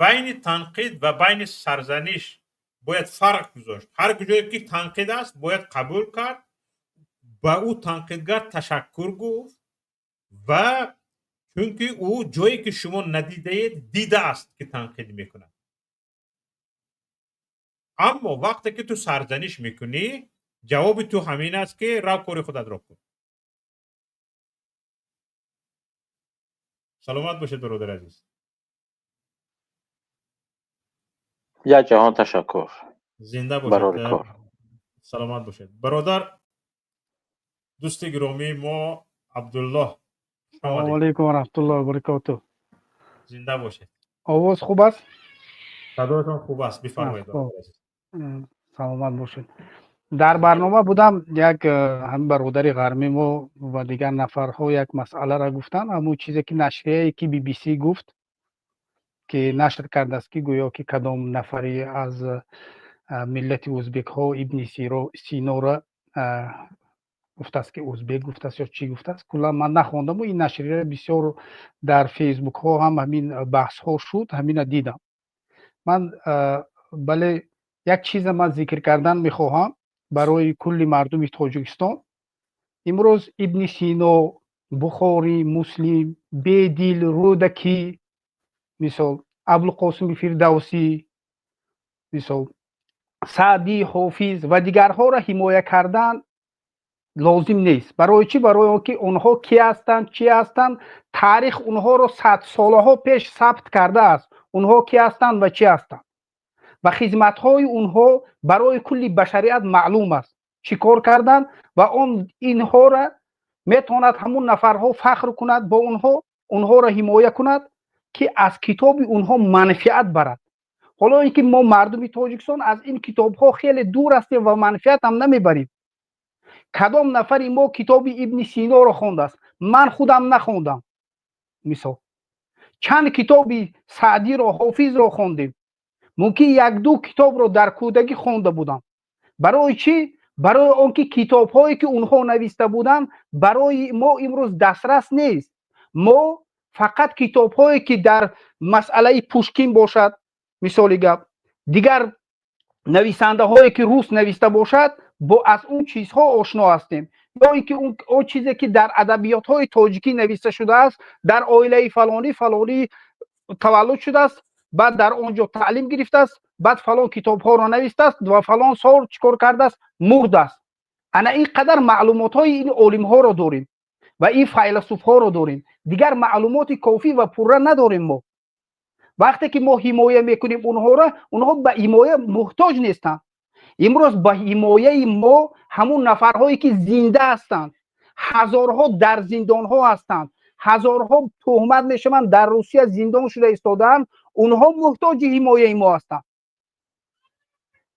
байни танқид ва байни сарзаниш бояд фарқ гузошт. Ҳар куҷое ки танқид аст, бояд қабул кард, ба ӯ танқидгар ташаккур гуфт, ва чунки ӯ ҷое ки шумо надидаед дидааст, ки танқид мекунад. Аммо вақте ки ту сарзаниш мекунӣ, ҷавоби ту ҳамин аст, ки рав, кори худатро кун. Саломат бошед, бародари азиз. Як ҷаҳон ташаккур. Зинда барори бошед. Кор. Саломат бошед, бародар. Дӯсти гиромии мо Абдуллоҳ. Салому алайкум ва раҳматуллоҳи ва баракотуҳ. Зинда бошед. Овоз хуб аст? Садоятон хуб аст, бифармоед. Саломат бошед. Дар барнома будам, як ҳамин бародари ғармӣ мо ва дигар нафарҳо як масъаларо гуфтанд, ҳамун чизе ки нашрияе ки BBC гуфт, ки нашр кардааст, ки гӯё ки кадом нафаре аз миллати ӯзбекҳо Ибни Синора гуфтааст, ки ӯзбек гуфтааст ё чӣ гуфтааст. Куллан ман нахондаму ин нашрия бисёр дар фейсбукҳо ҳам ҳамин баҳсҳо шуд, ҳамина дидам ман. Бале, як чиза ман зикр кардан мехоҳам барои кулли мардуми Тоҷикистон. Имрӯз Ибни Сино, Бухорӣ, Муслим, Бедил, Рӯдакӣ, мисол, Абулқосими Фирдавсӣ, мисол, Саъдӣ, Ҳофиз ва дигарҳоро ҳимоя кардан лозим нест. Барои чӣ? Барои он ки онҳо ки ҳастанд, чӣ ҳастанд, таърих онҳоро садсолаҳо пеш сабт кардааст, онҳо ки ҳастанд ва чӣ ҳастанд, ва хизматҳои онҳо барои кулли башарият маълум аст, чӣ кор карданд. Ва он инҳоро метавонад ҳамун нафарҳо фахр кунад бо онҳо, онҳоро ҳимоя кунад, ки аз китоби онҳо манфиат барад. Ҳоло ин ки мо мардуми Тоҷикистон аз ин китобҳо хеле дур ҳастем ва манфиат ҳам намебарем. Кадом нафари мо китоби Ибни Синоро хондааст? Ман худам нахондам. Мисол, чанд китоби Саъдиро, Ҳофизро хондем? Мумкин як-ду китобро дар кӯдакӣ хонда будам. Барои чӣ? Барои он ки китобҳое ки онҳо нависта буданд, барои мо имрӯз дастрас нест. Мо фақат китобҳое ки дар масъалаи Пушкин бошад, мисоли гап, дигар нависандаҳое ки рус нависта бошад, бо аз он чизҳо ошно ҳастем, ё ин ки он чизе ки дар адабиётҳои тоҷикӣ нависта шудааст, дар оилаи фалонӣ фалонӣ таваллуд шудааст, баъд дар он ҷо таълим гирифтааст, баъд фалон китобҳоро навистааст ва фалон сол чӣ кор кардааст, мурдааст. Ана ин қадар маълумотҳои ин олимҳоро дорем ва ин файласуфҳоро дорем, дигар маълумоти кофӣ ва пурра надорем. Мо вақте ки мо ҳимоя мекунем онҳоро, онҳо ба ҳимоя муҳтоҷ нестанд. Имрӯз ба ҳимояи мо ҳамун нафарҳое ки зинда ҳастанд, ҳазорҳо дар зиндонҳо ҳастанд, ҳазорҳо туҳмат мешаванд, дар Русия зиндон шуда истодаанд, онҳо муҳтоҷи ҳимояи мо ҳастанд.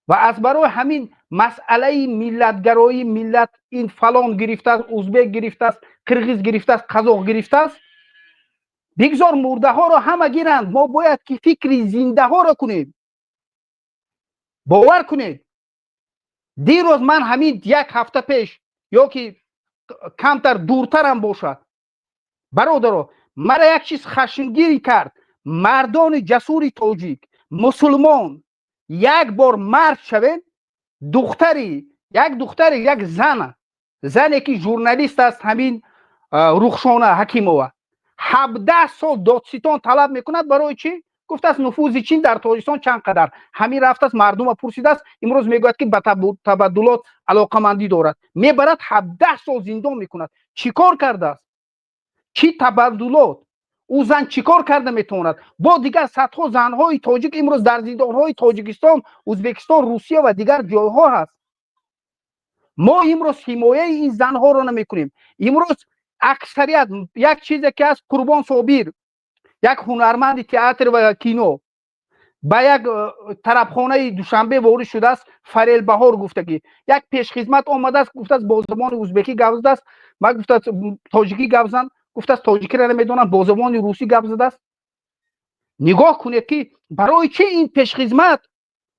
Ва аз барои ҳамин масъалаи миллатгароӣ, миллат ин фалон гирифтааст, узбек гирифтааст, қирғиз гирифтааст, қазоқ гирифтааст, бигзор мурдаҳоро ҳама гиранд. Мо бояд ки фикри зиндаҳоро кунем. Бовар кунед, дирӯз ман ҳамин як ҳафта пеш ё ки камтар дуртарам бошад, бародаро, мара як чиз хашмгирӣ кард. Мардони ҷасури тоҷик, мусулмон, як бор мард шавед. Духтари як духтари як зана, зане ки журналист аст, ҳамин Рухшона Ҳакимова, 17 сол додситон талаб мекунад. Барои чӣ? Гуфтааст, нуфузи Чин дар Тоҷикистон чанд қадар. Ҳамин рафтааст, мардума пурсидааст. Имрӯз мегӯяд, ки ба табаддулот алоқамандӣ дорад. Мебарад, 17 сол зиндон мекунад. Чӣ кор кардааст? Чӣ табаддулот? Ӯ зан чӣ кор карда метавонад? Бо дигар садҳо занҳои тоҷик имрӯз дар зиндонҳои Тоҷикистон, Ӯзбекистон, Русия ва дигар ҷойҳо ҳаст. Мо имрӯз ҳимояи ин занҳоро намекунем. Имрӯз аксарият як чизе ки аст, Қурбон Собир, як ҳунарманди театр ва кино, ба як тарабхонаи Душанбе ворид шудааст. Фарел Баҳор гуфтагӣ як пешхизмат омадааст, гуфтааст, бо забони узбекӣ гап задааст. Ма гуфтааст, тоҷикӣ гап зан. Гуфтааст, тоҷикиро намедонам, бо забони русӣ гап задааст. Нигоҳ кунед, ки барои чӣ ин пешхизмат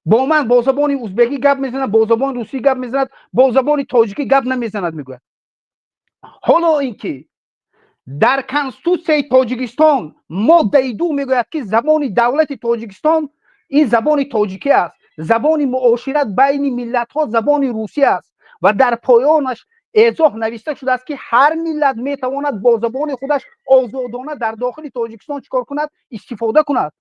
бо ман бо забони узбекӣ гап мезанад, бо забони русӣ гап мезанад, бо забони тоҷикӣ гап намезанад, мегӯяд. Ҳоло ин ки дар Конститутсияи Тоҷикистон моддаи 2 мегӯяд, ки забони давлати Тоҷикистон ин забони тоҷикӣ аст, забони муошират байни миллатҳо забони русӣ аст ва дар поёнаш эзоҳ нависта шудааст, ки ҳар миллат метавонад бо забони худаш озодона дар дохили Тоҷикистон чӣ кор кунад? Истифода кунад.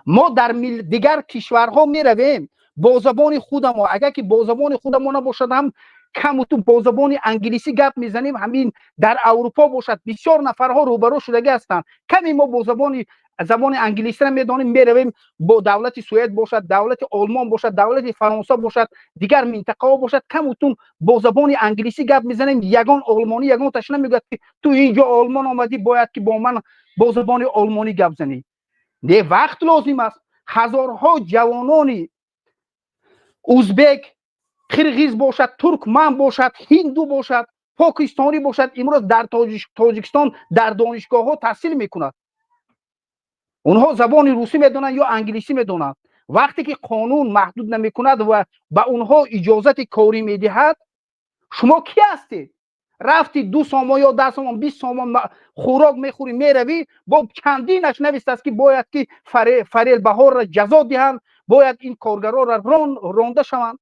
Мо дар дигар кишварҳо меравем, бо забони худамо, агар ки бо забони худамо набошад ҳам, камуту бо забони англисӣ гап мезанем. Ҳамин дар Аврупо бошад, бисёр нафарҳо рӯбарӯ шудагӣ ҳастанд. Каме мо бо забони англисиро медонем, меравем, бо давлати Суэд бошад, давлати Олмон бошад, давлати Фаронса бошад, дигар минтақаҳо бошад, камутун бо забони англисӣ гап мезанем. Ягон олмонӣ ягон ташна мегӯяд, ки ту инҷо Олмон омадӣ, бояд ки бо ман бо забони олмонӣ гап занӣ. Не, вақт лозим аст. Ҳазорҳо ҷавонони узбек, қирғиз бошад, туркман бошад, ҳинду бошад, покистонӣ бошад, имрӯз дар Тоҷикистон дар донишгоҳҳо таҳсил мекунад. Онҳо забони русӣ медонанд ё англисӣ медонанд. Вақте ки қонун маҳдуд намекунад ва ба онҳо иҷозати корӣ медиҳад, шумо кӣ ҳастед? Рафти, 2 сомон ё 10 сомон, 20 сомон хӯрок мехӯрӣ, меравӣ, бо чандинаш навистааст, ки бояд ки Фарел Баҳорро ҷазо диҳанд, бояд ин коргарорро ронда шаванд.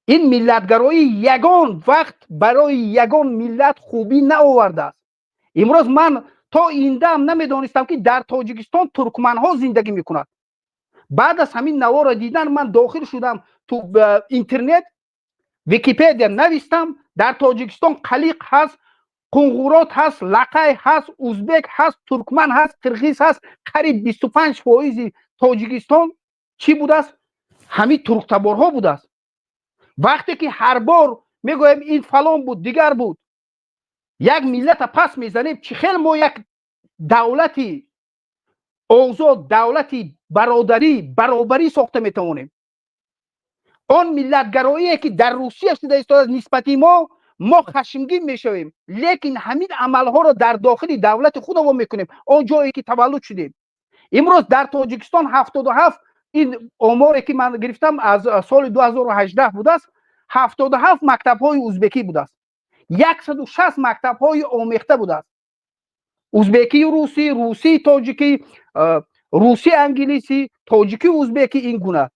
Ин миллатгароӣ ягон вақт барои ягон миллат хубӣ наовардааст. Имрӯз ман то ин дам намедонистам, ки дар Тоҷикистон туркманҳо зиндагӣ мекунад. Баъд аз ҳамин наворо дидан ман дохил шудам ту интернет, Википедия навистам: дар Тоҷикистон қалиқ ҳаст, қунгурот ҳаст, лақай ҳаст, узбек ҳаст, туркман ҳаст, қирғиз ҳаст. Қариб 25 фоизи Тоҷикистон чӣ будааст? Ҳамин турктаборҳо будааст. Вақте ки ҳар бор мегӯем, ин фалон буд, дигар буд, як миллата пас мезанем, чӣ хел мо як давлати озод, давлати бародарӣ, баробарӣ сохта метавонем? Он миллатгароие ки дар Русия шуда истодааст нисбати мо, мо хашмгин мешавем, лекин ҳамин амалҳоро дар дохили давлати худамон мекунем, он ҷое ки таваллуд шудем. Имрӯз дар Тоҷикистон 77, ин оморе ки ман гирифтам аз соли 2018 будааст, 77 мактабҳои узбекӣ будааст, 160 мактабҳои омехта будааст: узбекию русӣ, русии тоҷикӣ, русӣ англисӣ, тоҷикӣ узбекӣ, ин гуна.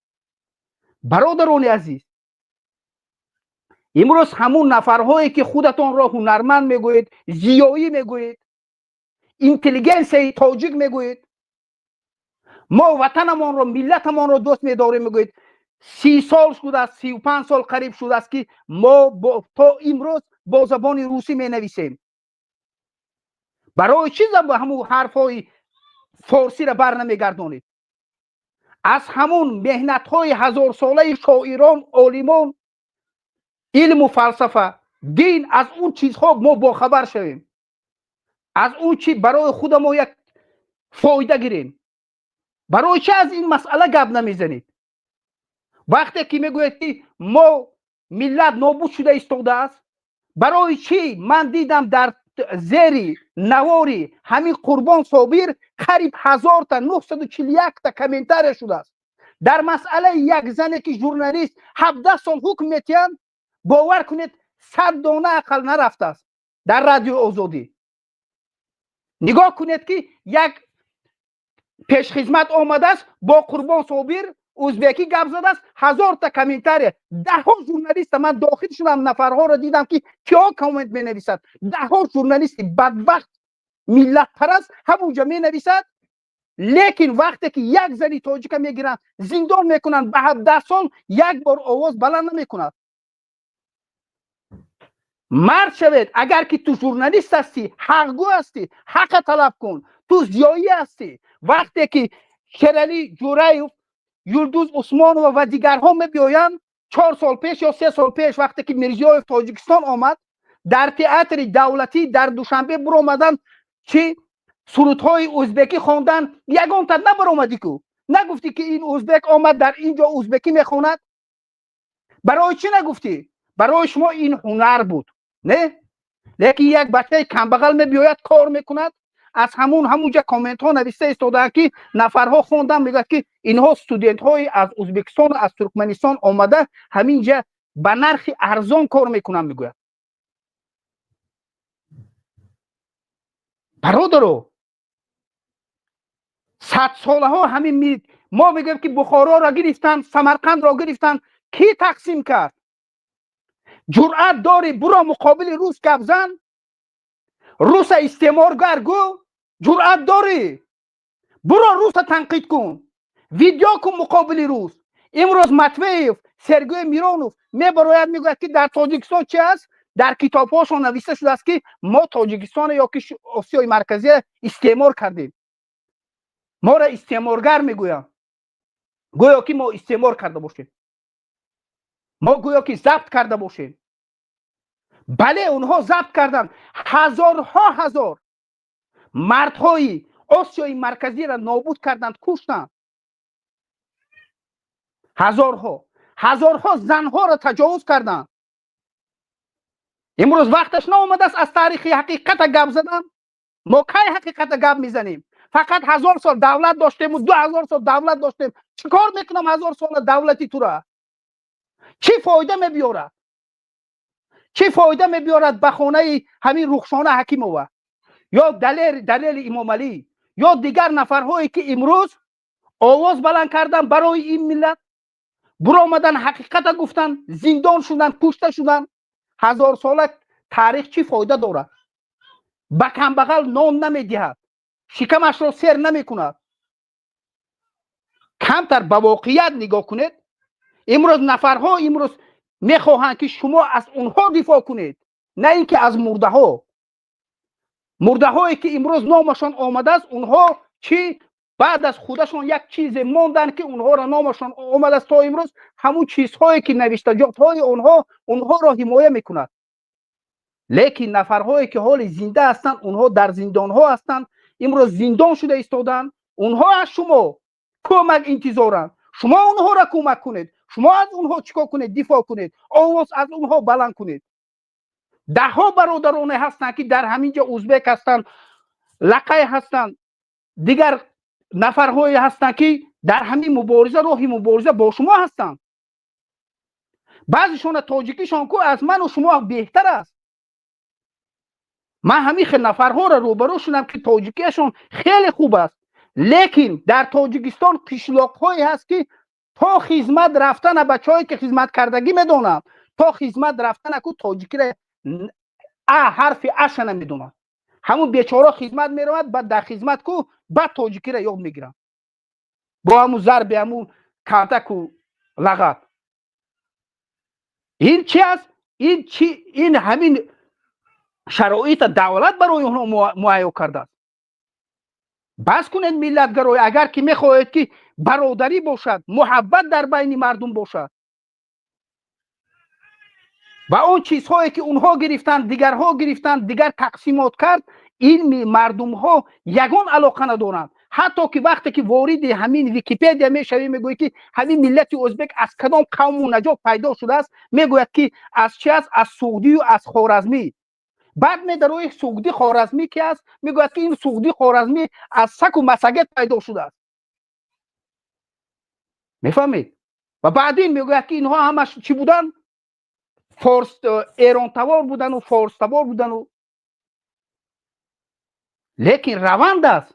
Бародарони азиз, имрӯз ҳамун нафарҳое ки худатонро ҳунарманд мегӯед, зиёӣ мегӯед, интеллигенсияи тоҷик мегӯед, мо ватанамонро, миллатамонро дӯст медорем мегӯед, 30 сол шудааст, 35 сол қариб шудааст, ки мо то имрӯз бо забони русӣ менависем. Барои чӣ ҳамун ҳарфҳои форсиро бар намегардонед? Аз ҳамун меҳнатҳои ҳазорсолаи шоирон, олимон, илму фалсафа, дин, аз он чизҳо мо бохабар шавем, аз он чи барои худамо як фоида гирем. Барои чӣ аз ин масъала гап намезанед? Вақте ки мегӯяд, ки мо миллат нобуд шуда истодааст, барои чӣ ман дидам, дар зери навори ҳамин Қурбон Собир қариб ҳазорта, 941-та комментария шудааст дар масъалаи як зане, ки журналист, 17 сол ҳукм метиҳанд. Бовар кунед, 100 дона ақал нарафтааст. Дар Радиои Озодӣ нигоҳ кунед, ки як пешхизмат омадааст, бо Қурбон Собир узбекӣ гап задааст, ҳазорта комментария. Даҳҳо журналиста ман дохил шудам, нафарҳоро дидам, ки киҳо коммент менависад. Даҳҳо журналисти бадбахт, миллатпараст ҳамунҷа менависад. Лекин вақте ки як зани тоҷика мегиранд, зиндон мекунанд ба 17 сол, як бор овоз баланд намекунад. Мард шавед! Агар ки ту журналист ҳастӣ, ҳақгӯ ҳастӣ, ҳаққа талаб кун. Ту зиёӣ ҳастӣ. Вақте ки Шералӣ Ҷураев, Юлдуз Усмонова ва дигарҳо мебиёянд, 4 сол пеш ё 3 сол пеш, вақте ки Мирзиёев Тоҷикистон омад, дар театри давлатӣ дар Душанбе биромаданд, чӣ сурудҳои ӯзбекӣ хондан, ягонта набаромадӣ ку, нагуфтӣ, ки ин ӯзбек омад, дар ин ҷо ӯзбекӣ мехонад. Барои чӣ нагуфтӣ? Барои шумо ин ҳунар буд, не? Лекин як бачаи камбағал мебиёяд, кор мекунад, аз ҳамун ҳамунҷа комментҳо нависта истодаанд, ки нафарҳо хондан, мегӯяд, ки инҳо студентҳои аз Ӯзбекистону аз Туркманистон омада, ҳаминҷа ба нархи арзон кор мекунанд, мегӯяд. Бародаро, садсолаҳо ҳамин мо мегӯем, ки Бухороро гирифтанд, Самарқандро гирифтанд. Кӣ тақсим кард? Ҷуръат дорӣ, буро муқобили рус гап зан, руса истеъморгар гӯ. Ҷуръат дорӣ, буро руса танқид кун, видео кун муқобили рус. Имрӯз Матвеев, Сергей Миронов мебарояд, мегӯяд, ки дар Тоҷикистон чи аст, дар китобҳошон нависта шудааст, ки мо Тоҷикистон ё ки Осиёи Марказия истеъмор кардем. Моро истеъморгар мегӯянд, гӯё ки мо истеъмор карда бошем, мо гӯё ки забт карда бошем. Бале, онҳо забт карданд, ҳазорҳо ҳазор мардҳои Осиёи Марказиро нобуд карданд, куштанд, ҳазорҳо ҳазорҳо занҳоро таҷовуз карданд. Имрӯз вақташ наомадааст аз таърихи ҳақиқата гап задан? Мо кай ҳақиқата гап мезанем? Фақат 1000 сол давлат доштему 2000 сол давлат доштем. Чӣ кор мекунам 1000 сола давлати тура? Чӣ фоида мебиёрад? Чӣ фоида мебиёрад ба хонаи ҳамин Рухшона Ҳакимова ё Далери Имомалӣ ё дигар нафарҳое, ки имрӯз овоз баланд кардан барои ин миллат, буромадан, ҳақиқата гуфтан, зиндон шуданд, кушта шуданд? Ҳазорсола таърих чӣ фоида дорад? Ба камбағал нон намедиҳад, шикамашро сер намекунад. Камтар ба воқеият нигоҳ кунед. Имрӯз нафарҳо имрӯз мехоҳанд, ки шумо аз онҳо дифоъ кунед, на ин ки аз мурдаҳо. Мурдаҳое, ки имрӯз номашон омадааст, онҳо чӣ баъд аз худашон як чизе монданд, ки онҳоро номашон омадааст то имрӯз? Ҳамун чизҳое, ки навиштаҷотҳои онҳо онҳоро ҳимоя мекунад. Лекин нафарҳое, ки ҳоли зинда ҳастанд, онҳо дар зиндонҳо ҳастанд, имрӯз зиндон шуда истодаанд. Онҳо аз шумо кӯмак интизоранд. Шумо онҳоро кӯмак кунед, шумо аз онҳо чӣ кор кунед? Дифоъ кунед, овоз аз онҳо баланд кунед. Даҳҳо бародароне ҳастанд, ки дар ҳамин ҷо узбек ҳастанд, лақай ҳастанд, дигар нафарҳое ҳастанд, ки дар ҳамин мубориза, роҳи мубориза бо шумо ҳастанд. Баъзешона тоҷикишон ку аз ману шумо беҳтар аст. Ман ҳамин хел нафарҳоро рӯбарӯ шудам, ки тоҷикиашон хеле хуб аст. Лекин дар Тоҷикистон қишлоқҳое ҳаст, ки то хизмат рафтана, бачаҳое, ки хизматкардагӣ медонанд, то хизмат рафтана ку тоҷикиро а ҳарфи аша намедонад. Ҳамун бечора хизмат меравад, баъд дар хизмат ку баъд тоҷикиро ёд мегиранд, бо ҳамун зарби ҳамун калтаку лағат. Ин чи аст? Ин чи? Ин ҳамин шароита давлат барои онҳо муҳайё кардааст. Бас кунед миллатгароӣ, агар ки мехоҳед, ки бародарӣ бошад, муҳаббат дар байни мардум бошад. Ва он чизҳое, ки онҳо гирифтанд, дигарҳо гирифтанд, дигар тақсимот кард, ин мардумҳо ягон алоқа надоранд. Ҳатто ки вақте ки вориди ҳамин Википедия мешавӣ, мегӯӣ ки ҳамин миллати ӯзбек аз кадом қавму наҷот пайдо шудааст, мегӯяд ки аз чи аст? Аз суғдию аз хоразмӣ. Баъд медарои, суғди хоразмӣ ки аст? Мегӯяд ки ин суғди хоразмӣ аз саку масагет пайдо шудааст, мефаҳмед? Ва баъдин мегӯяд ки инҳо ҳамаш чӣ буданд? Форс, эронтавор будану форстабор будану. Лекин раванд аст,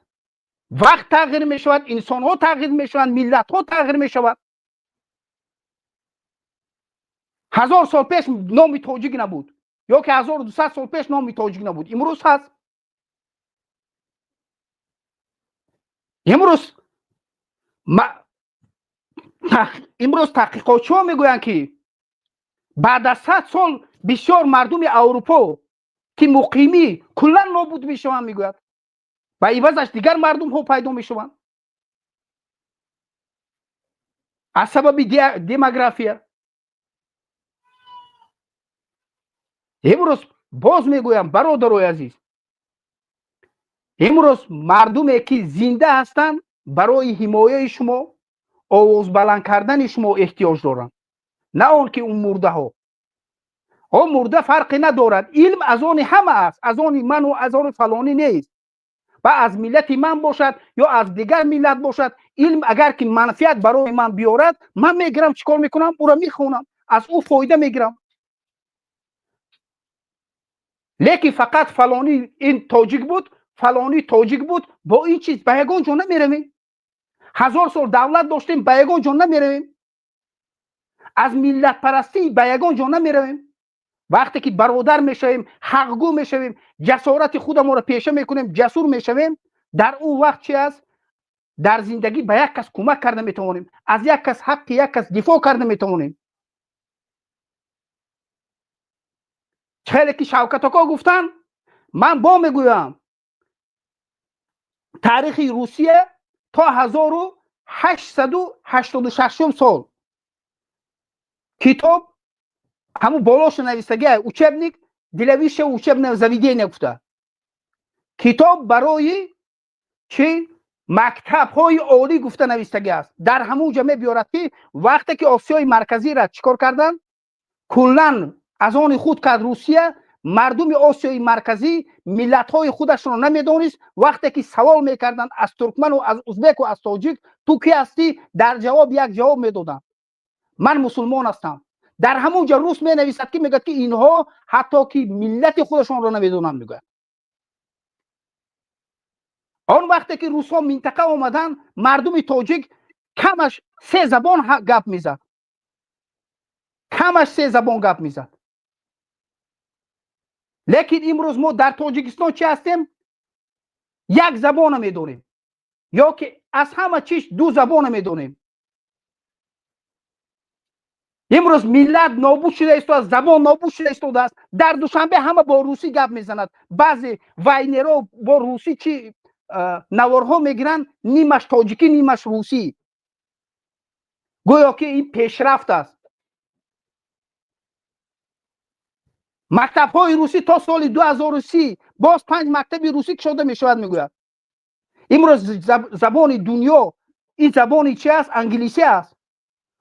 вақт тағйир мешавад, инсонҳо тағйир мешаванд, миллатҳо тағйир мешавад. 1000 сол пеш номи тоҷик набуд ё ки 1200 сол пеш номи тоҷик набуд, имрӯз ҳаст. Имрӯз таҳқиқотчиҳо мегӯянд ки баъд аз 100 сол бисёр мардуми Аврупо ки муқимӣ куллан нобуд мешаванд, мегӯяд, ба ивазаш дигар мардумҳо пайдо мешаванд аз сабаби демография. Имрӯз боз мегӯям, бародарои азиз, имрӯз мардуме ки зинда ҳастанд, барои ҳимояи шумо, овозбаланд кардани шумо эҳтиёҷ доранд, на он ки он мурдаҳо. Он мурда фарқе надорад, илм аз они ҳама аст, аз они ману аз они фалонӣ нест. Ва аз миллати ман бошад ё аз дигар миллат бошад, илм агар ки манфиат барои ман биёрад, ман мегирам, чӣ кор мекунам? Ӯро мехонам, аз ӯ фоида мегирам. Лекин фақат фалонӣ ин тоҷик буд, фалонӣ тоҷик буд, бо ин чиз ба ягон ҷо намеравем. 1000 сол давлат доштем, ба ягон ҷо намеравем. Аз миллатпарастӣ ба ягон ҷо намеравем. Вақте ки бародар мешавем, ҳақгӯ мешавем, ҷасорати худамонро пеша мекунем, ҷасур мешавем, дар он вақт чи аст? Дар зиндагӣ ба як кас кӯмак карда метавонем, аз як кас ҳаққи як кас дифоъ карда метавонем. Хеле ки Шавкат ака гуфтанд, ман бо мегӯям, таърихи Русия то 1886 сол китоб ҳамун болоша навистагия, учебник для высшего учебного заведения гуфта, китоб барои чи мактабҳои олӣ гуфта навистагӣ аст. Дар ҳамун ҷо мебиёрад ки вақте ки Осиёи Марказиро чӣ кор карданд, куллан аз они худ кард Русия, мардуми Осиёи Марказӣ миллатҳои худашро намедонист. Вақте ки савол мекарданд аз туркману аз узбеку аз тоҷик, ту ки ҳастӣ? Дар ҷавоб як ҷавоб медоданд: ман мусулмон ҳастам. Дар ҳамун ҷо рус менависад ки мегӯяд ки инҳо ҳатто ки миллати худашонро намедонанд, мегӯяд. Он вақте ки русҳо минтақа омаданд, мардуми тоҷик камаш се забон гап мезад, камаш се забон гап мезад. Лекин имрӯз мо дар Тоҷикистон чӣ ҳастем? Як забона медонем ё ки аз ҳама чиз ду забона медонем. Имрӯз миллат нобуд шуда истодааст, забон нобуд шуда истодааст. Дар Душанбе ҳама бо русӣ гап мезанад, баъзе вайнеро бо русӣ чи наворҳо мегиранд, нимаш тоҷикӣ, нимаш русӣ, гӯё ки ин пешрафт аст. Мактабҳои русӣ то соли 2030 боз 5 мактаби русӣ кушода мешавад, мегӯяд. Имрӯз забони дунё ин забони чи аст? Англисӣ аст.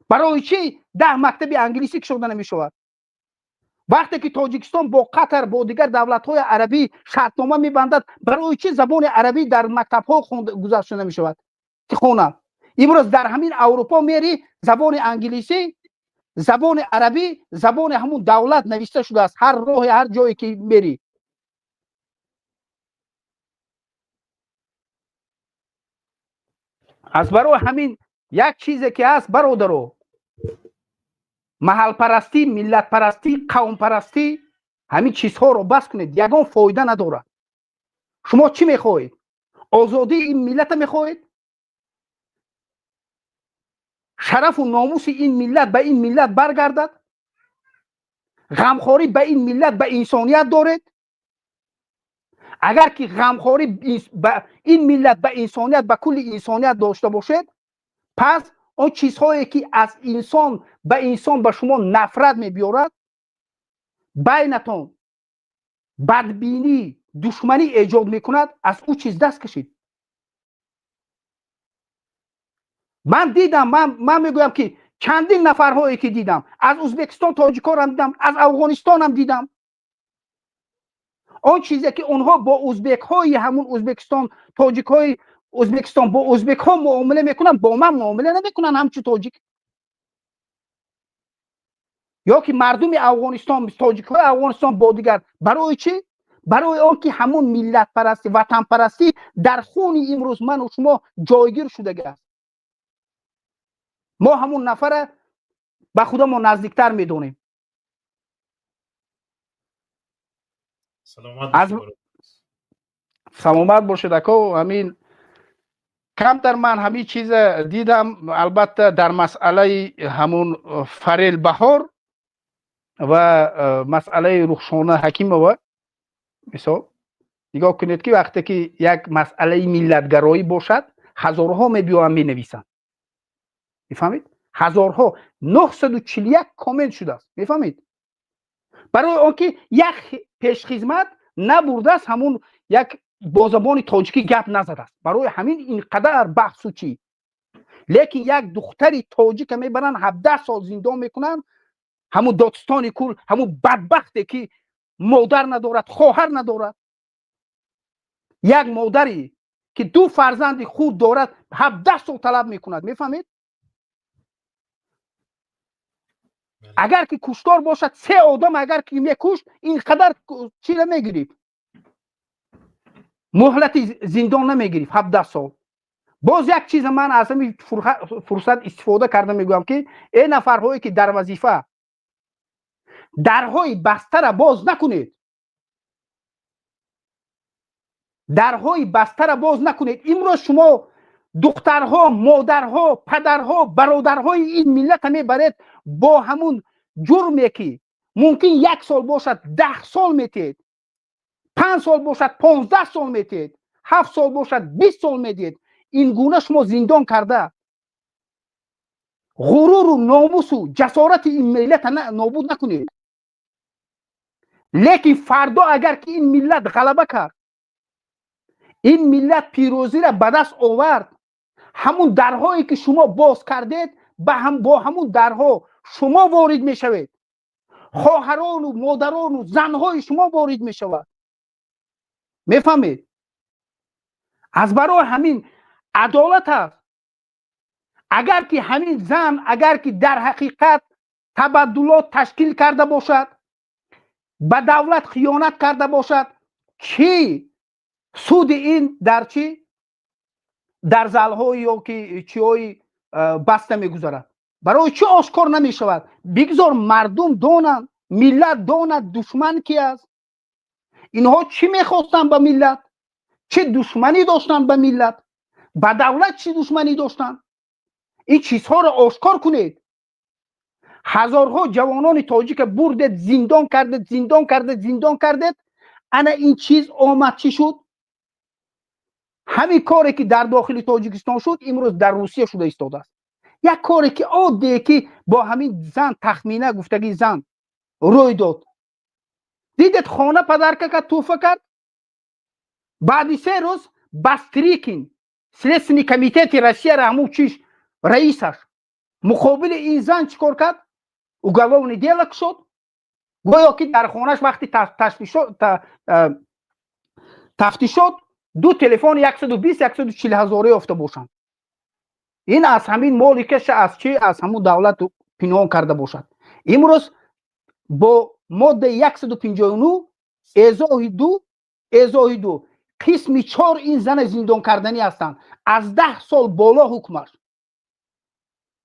Барои чӣ 10 мактаби англисӣ кушода намешавад? Вақте ки Тоҷикистон бо Қатар, бо дигар давлатҳои арабӣ шартнома мебандад, барои чӣ забони арабӣ дар мактабҳо гузашта намешавад ки хонанд? Имрӯз дар ҳамин Аврупо мери, забони англисӣ, забони арабӣ, забони ҳамун давлат навишта шудааст ҳар роҳе, ҳар ҷое ки мери. Аз барои ҳамин як чизе ки ҳаст, бародаро, маҳалпарастӣ, миллатпарастӣ, қавмпарастӣ, ҳамин чизҳоро бас кунед, ягон фоида надорад. Шумо чӣ мехоҳед? Озодии ин миллата мехоҳед? Шарафу номуси ин миллат ба ин миллат баргардад? Ғамхорӣ ба ин миллат, ба инсоният доред? Агар ки ғамхорӣ ба ин миллат, ба инсоният, ба кулли инсоният дошта бошед, пас он чизҳое ки аз инсон ба инсон ба шумо нафрат мебиёрад, байнатон бадбинӣ, душманӣ эҷод мекунад, аз ӯ чиз даст кашид. Ман дидам, ман мегӯям, ки чандин нафарҳое ки дидам, аз Ӯзбекистон тоҷикорам дидам, аз Афғонистонам дидам. Он чизе ки онҳо бо ӯзбекҳои ҳамун Ӯзбекистон, тоҷикҳои Ӯзбекистон бо ӯзбекҳо муомила мекунанд, бо ман муомила намекунанд ҳамчун тоҷик. Ё ки мардуми Афғонистон, тоҷикҳои Афғонистон бо дигар. Барои чӣ? Барои он ки ҳамун миллатпарастӣ, ватанпарастӣ дар хуни имрӯз ману шумо ҷойгир шудагӣ аст. Мо ҳамун нафара ба худамон наздиктар медонем. Саломат бошед, ако. Ҳамин камтар ман ҳамин чиза дидам. Албатта, дар масъалаи ҳамун Фарел Баҳор ва масъалаи Рухшона Ҳакимова, мисол, нигоҳ кунед, ки вақте ки як масъалаи миллатгароӣ бошад, ҳазорҳо мебиёянд, менависанд. Мефаҳмед? Ҳазорҳо, 941 коммент шудааст. Мефаҳмед? Барои он ки як пешхизмат набурдааст, ҳамун як бо забони тоҷикӣ гап назадааст, барои ҳамин ин қадар баҳсу чӣ. Лекин як духтари тоҷика мебаранд, 17 сол зиндон мекунанд. Ҳамун додстони кул, ҳамун бадбахте ки модар надорад, хоҳар надорад, як модаре ки ду фарзанди худ дорад, 17 сол талаб мекунад. Мефаҳмед? Агар ки куштор бошад, се одам агар ки мекушт, ин қадар чӣ намегирифт, муҳлати зиндон намегирифт 17 сол. Боз як чиза ман аз ҳамин фурсат истифода карда мегӯям, ки э нафарҳое ки дар вазифа, дарҳои бастара боз накунед, дарҳои бастара боз накунед. Имрӯз шумо духтарҳо, модарҳо, падарҳо, бародарҳои ин миллата мебаред, бо ҳамун ҷурме ки мумкин як сол бошад, 10 сол метиҳед, 5 сол бошад, 15 сол метиҳед, 7 сол бошад, 20 сол медиҳед. Ин гуна шумо зиндон карда, ғуруру номусу ҷасорати ин миллата нобуд накунед. Лекин фардо агар ки ин миллат ғалаба кард, ин миллат пирӯзиро ба даст овард, ҳамун дарҳое ки шумо боз кардед, бо ҳамун дарҳо шумо ворид мешавед, хоҳарону модарону занҳои шумо ворид мешавад. Мефаҳмед? Аз барои ҳамин адолат аст. Агар ки ҳамин зан, агар ки дар ҳақиқат табаддулот ташкил карда бошад, ба давлат хиёнат карда бошад, чӣ суди ин дар чӣ дар залҳои ё ки чиҳои баста мегузарад? Барои чӣ ошкор намешавад? Бигзор мардум донанд, миллат донад, душман ки аст. Инҳо чӣ мехостанд ба миллат, чӣ душманӣ доштанд ба миллат, ба давлат чӣ душманӣ доштанд? Ин чизҳоро ошкор кунед. Ҳазорҳо ҷавонони тоҷика бурдед, зиндон кардед, зиндон кардед, зиндон кардед. Ана ин чиз омад, чӣ шуд? Ҳамин коре ки дар дохили Тоҷикистон шуд, имрӯз дар Русия шуда истодааст. Як коре ки оддие ки бо ҳамин зан, Тахмина гуфтагӣ зан рӯй дод. Дидед, хона подарка кард, тӯҳфа кард. Баъди 3 рӯз Бастрикин, Следственный комитети Россияра, ҳамун чиш раисаш, муқобили ин зан чӣ кор кард? Уголовный дело кушод. Гӯё ки дар хонаш вақти тафтишот ду телефони 120, 140 ҳазорӣ ёфта бошанд. Ин аз ҳамин моли каша аз чи аз ҳамун давлат пинҳон карда бошад. Имрӯз бо моддаи 159 эзоҳи ду, эзоҳи ду, қисми чор ин зана зиндон карданӣ ҳастанд, аз 10 сол боло ҳукмаш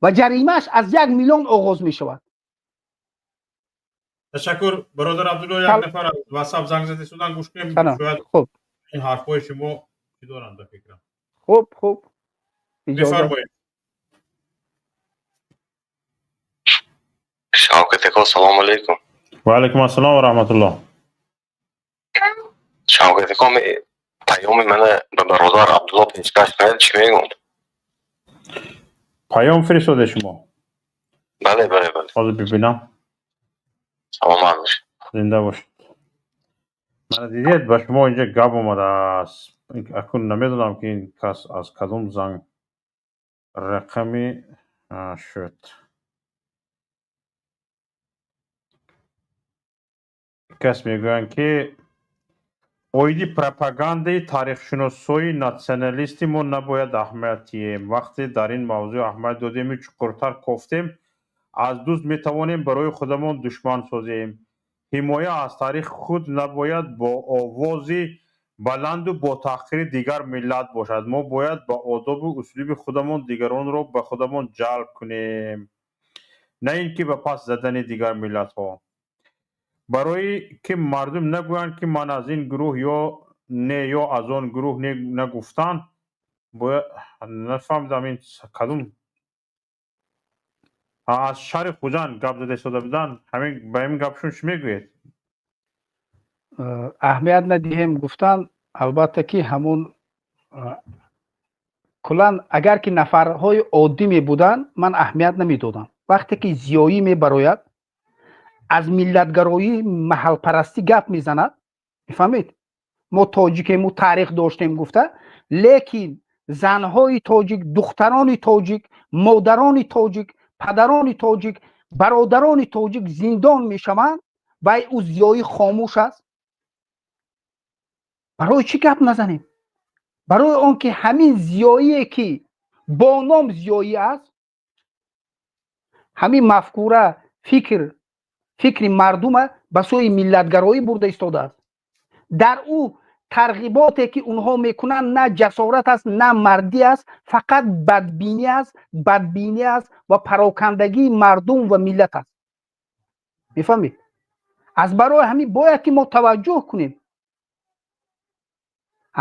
ва ҷаримааш аз 1 миллион оғоз мешавад. Ташаккур, бародар Абдулло. Як нафар аз Ватсап занг зада судан, гӯш кунем, шояд ин ҳарфҳои шумо чӣ доранд ба фикрам. Хуб. Бифармоед. Шавкат ако, салому алейкум. Ва алайкум ассалом ва раҳматуллоҳ. Шавкат ако, паёми мана ба бародар Абдулло пешкаш кунед, чӣ мегӯм? Паём фиристоде шумо? Бале. Ҳозир бибинам. Саломат бошед. Зинда бошед. Мана дидед, ба шумо инҷа гап омадааст. Акун намедонам, ки ин кас аз кадом занг. Рақами шуд. Кас мегӯянд, ки оиди пропагандаи таърихшиносҳои натсионалисти мо набояд аҳамият диҳем. Вақте дар ин мавзӯъ аҳамият додему чуқуртар кофтем, аз дӯст метавонем барои худамон душман созем. Ҳимоя аз таърихи худ набояд бо овози баланду бо таҳқири дигар миллат бошад. Мо бояд ба одобу услуби худамон дигаронро ба худамон ҷалб кунем, на ин ки ба паст задани дигар миллатҳо. Барое ки мардум нагӯянд, ки ман аз ин гурӯҳ ё не ё аз он гурӯҳ не нагуфтанд, бояд нафаҳмидам, ин кадом аз шаҳри Хуҷанд гап зада истода буданд. Ҳамин ба ин гапшон чӣ мегӯед? Аҳамият надиҳем гуфтан, албатта ки ҳамун куллан агар ки нафарҳои оддӣ мебуданд, ман аҳамият намедодам. Вақте ки зиёӣ мебарояд, аз миллатгароӣ, маҳалпарастӣ гап мезанад, мефаҳмед, мо тоҷикем, мо таърих доштем гуфта, лекин занҳои тоҷик, духтарони тоҷик, модарони тоҷик, падарони тоҷик, бародарони тоҷик зиндон мешаванд, вай ӯ зиёӣ хомӯш аст. Барои чӣ гап назанем? Барои он ки ҳамин зиёие ки бо ном зиёӣ аст, ҳамин мафкура, фикри мардума ба сӯи миллатгароӣ бурда истодааст. Дар ӯ тарғиботе ки онҳо мекунанд, на ҷасорат аст, на мардӣ аст, фақат бадбинӣ аст, бадбинӣ аст ва парокандагии мардум ва миллат аст. Мефаҳмед? Аз барои ҳамин бояд ки мо таваҷҷӯҳ кунем.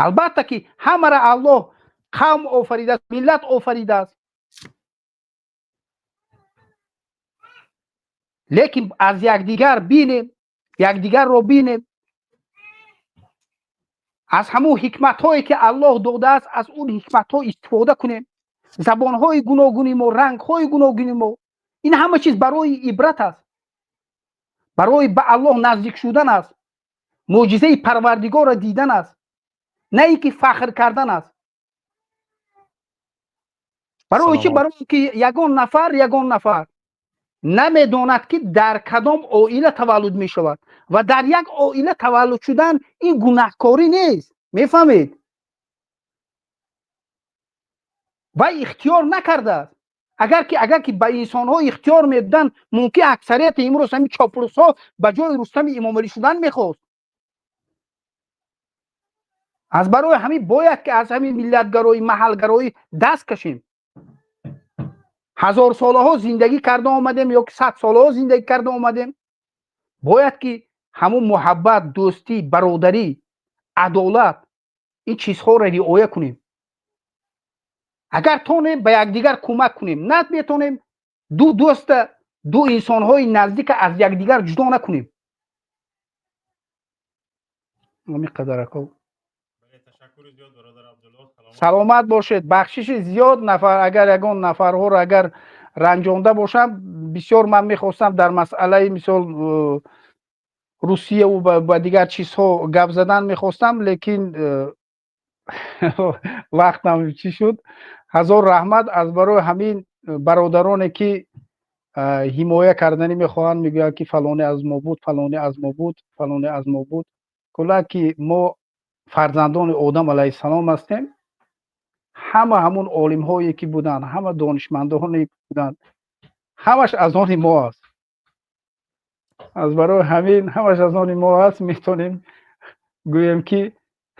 Албатта ки ҳамаро Аллоҳ қавм офаридааст, миллат офаридааст, лекин аз якдигар бинем, якдигарро бинем, аз ҳамун ҳикматҳое ки Аллоҳ додааст, аз он ҳикматҳо истифода кунем. Забонҳои гуногуни мо, рангҳои гуногуни мо, ин ҳама чиз барои ибрат аст, барои ба Аллоҳ наздик шудан аст, мӯъҷизаи Парвардигорро дидан аст, на ин ки фахр кардан аст. Барои чӣ? Барои ки ягон нафар намедонад, ки дар кадом оила таваллуд мешавад, ва дар як оила таваллуд шудан ин гунаҳкорӣ нест, мефаҳмед? Вай ихтиёр накардааст. Агар ки ба инсонҳо ихтиёр медоданд, мумкин аксарияти имрӯз ҳамин чоплусҳо ба ҷои Рустами Эмомалӣ шудан мехост. Аз барои ҳамин бояд ки аз ҳамин миллатгароӣ, маҳалгароӣ даст кашем. Ҳазорсолаҳо зиндагӣ карда омадем ё ки садсолаҳо зиндагӣ карда омадем, бояд ки ҳамун муҳаббат, дӯстӣ, бародарӣ, адолат, ин чизҳоро риоя кунем. Агар тонем, ба якдигар кӯмак кунем, на метонем, ду дӯста, ду инсонҳои наздика аз якдигар ҷудо накунем. Ҳамин қадар, ако. Саломат бошед. Бахшиши зиёд нафар, агар ягон нафарҳоро агар ранҷонда бошам. Бисёр ман мехостам дар масъалаи, мисол, Русияву ба дигар чизҳо гап задан мехостам, лекин вақтам чӣ шуд. Ҳазор раҳмат. Аз барои ҳамин бародароне ки ҳимоя карданӣ мехоҳанд, мегӯянд, ки фалоне аз мо буд, фалоне аз мо буд, фалоне аз мо буд. Куллан ки мо фарзандони Одам алайҳиссалом ҳастем, ҳама ҳамун олимҳое ки буданд, ҳама донишмандоне буданд, ҳамаш аз они мо аст. Аз барои ҳамин ҳамаш аз они мо аст, метавонем гӯем, ки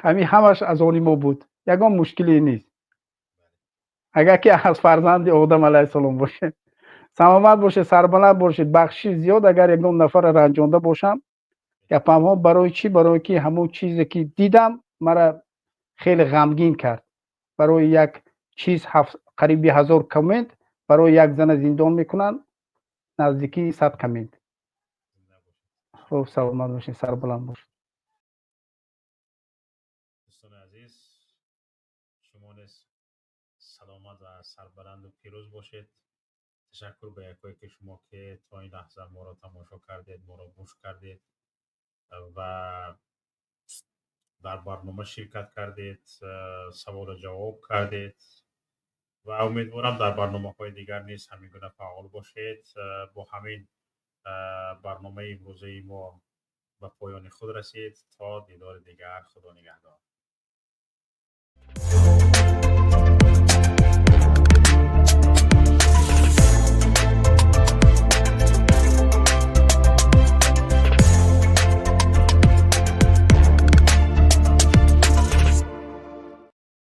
ҳамин ҳамаш аз они мо буд, ягон мушкиле нест, агар ки аз фарзанди Одам алайҳиссалом бошем. Саломат бошед, сарбаланд бошед. Бахшиши зиёд, агар ягон нафарро ранҷонда бошам гапамҳо. Барои чӣ? Барое ки ҳамон чизе ки дидам, мара хеле ғамгин кард. Барои як чиз қариби 1000 коммент, барои як зана зиндон мекунанд, наздикии 100 коммент. Хуб, саломат бошед, сарбаланд бошед. Дӯстони азиз, шумо низ саломат ва сарбаланду пирӯз бошед. Ташаккур ба якое ки шумо, ки то ин лаҳза моро тамошо кардед, моро гӯш кардед ва дар барнома ширкат кардед, саволу ҷавоб кардед. Ва умедворам, дар барномаҳои дигар низ ҳамин гуна фаъол бошед. Бо ҳамин барномаи имрӯзаи мо ба поёни худ расид. То дидори дигар, Худо нигаҳдор.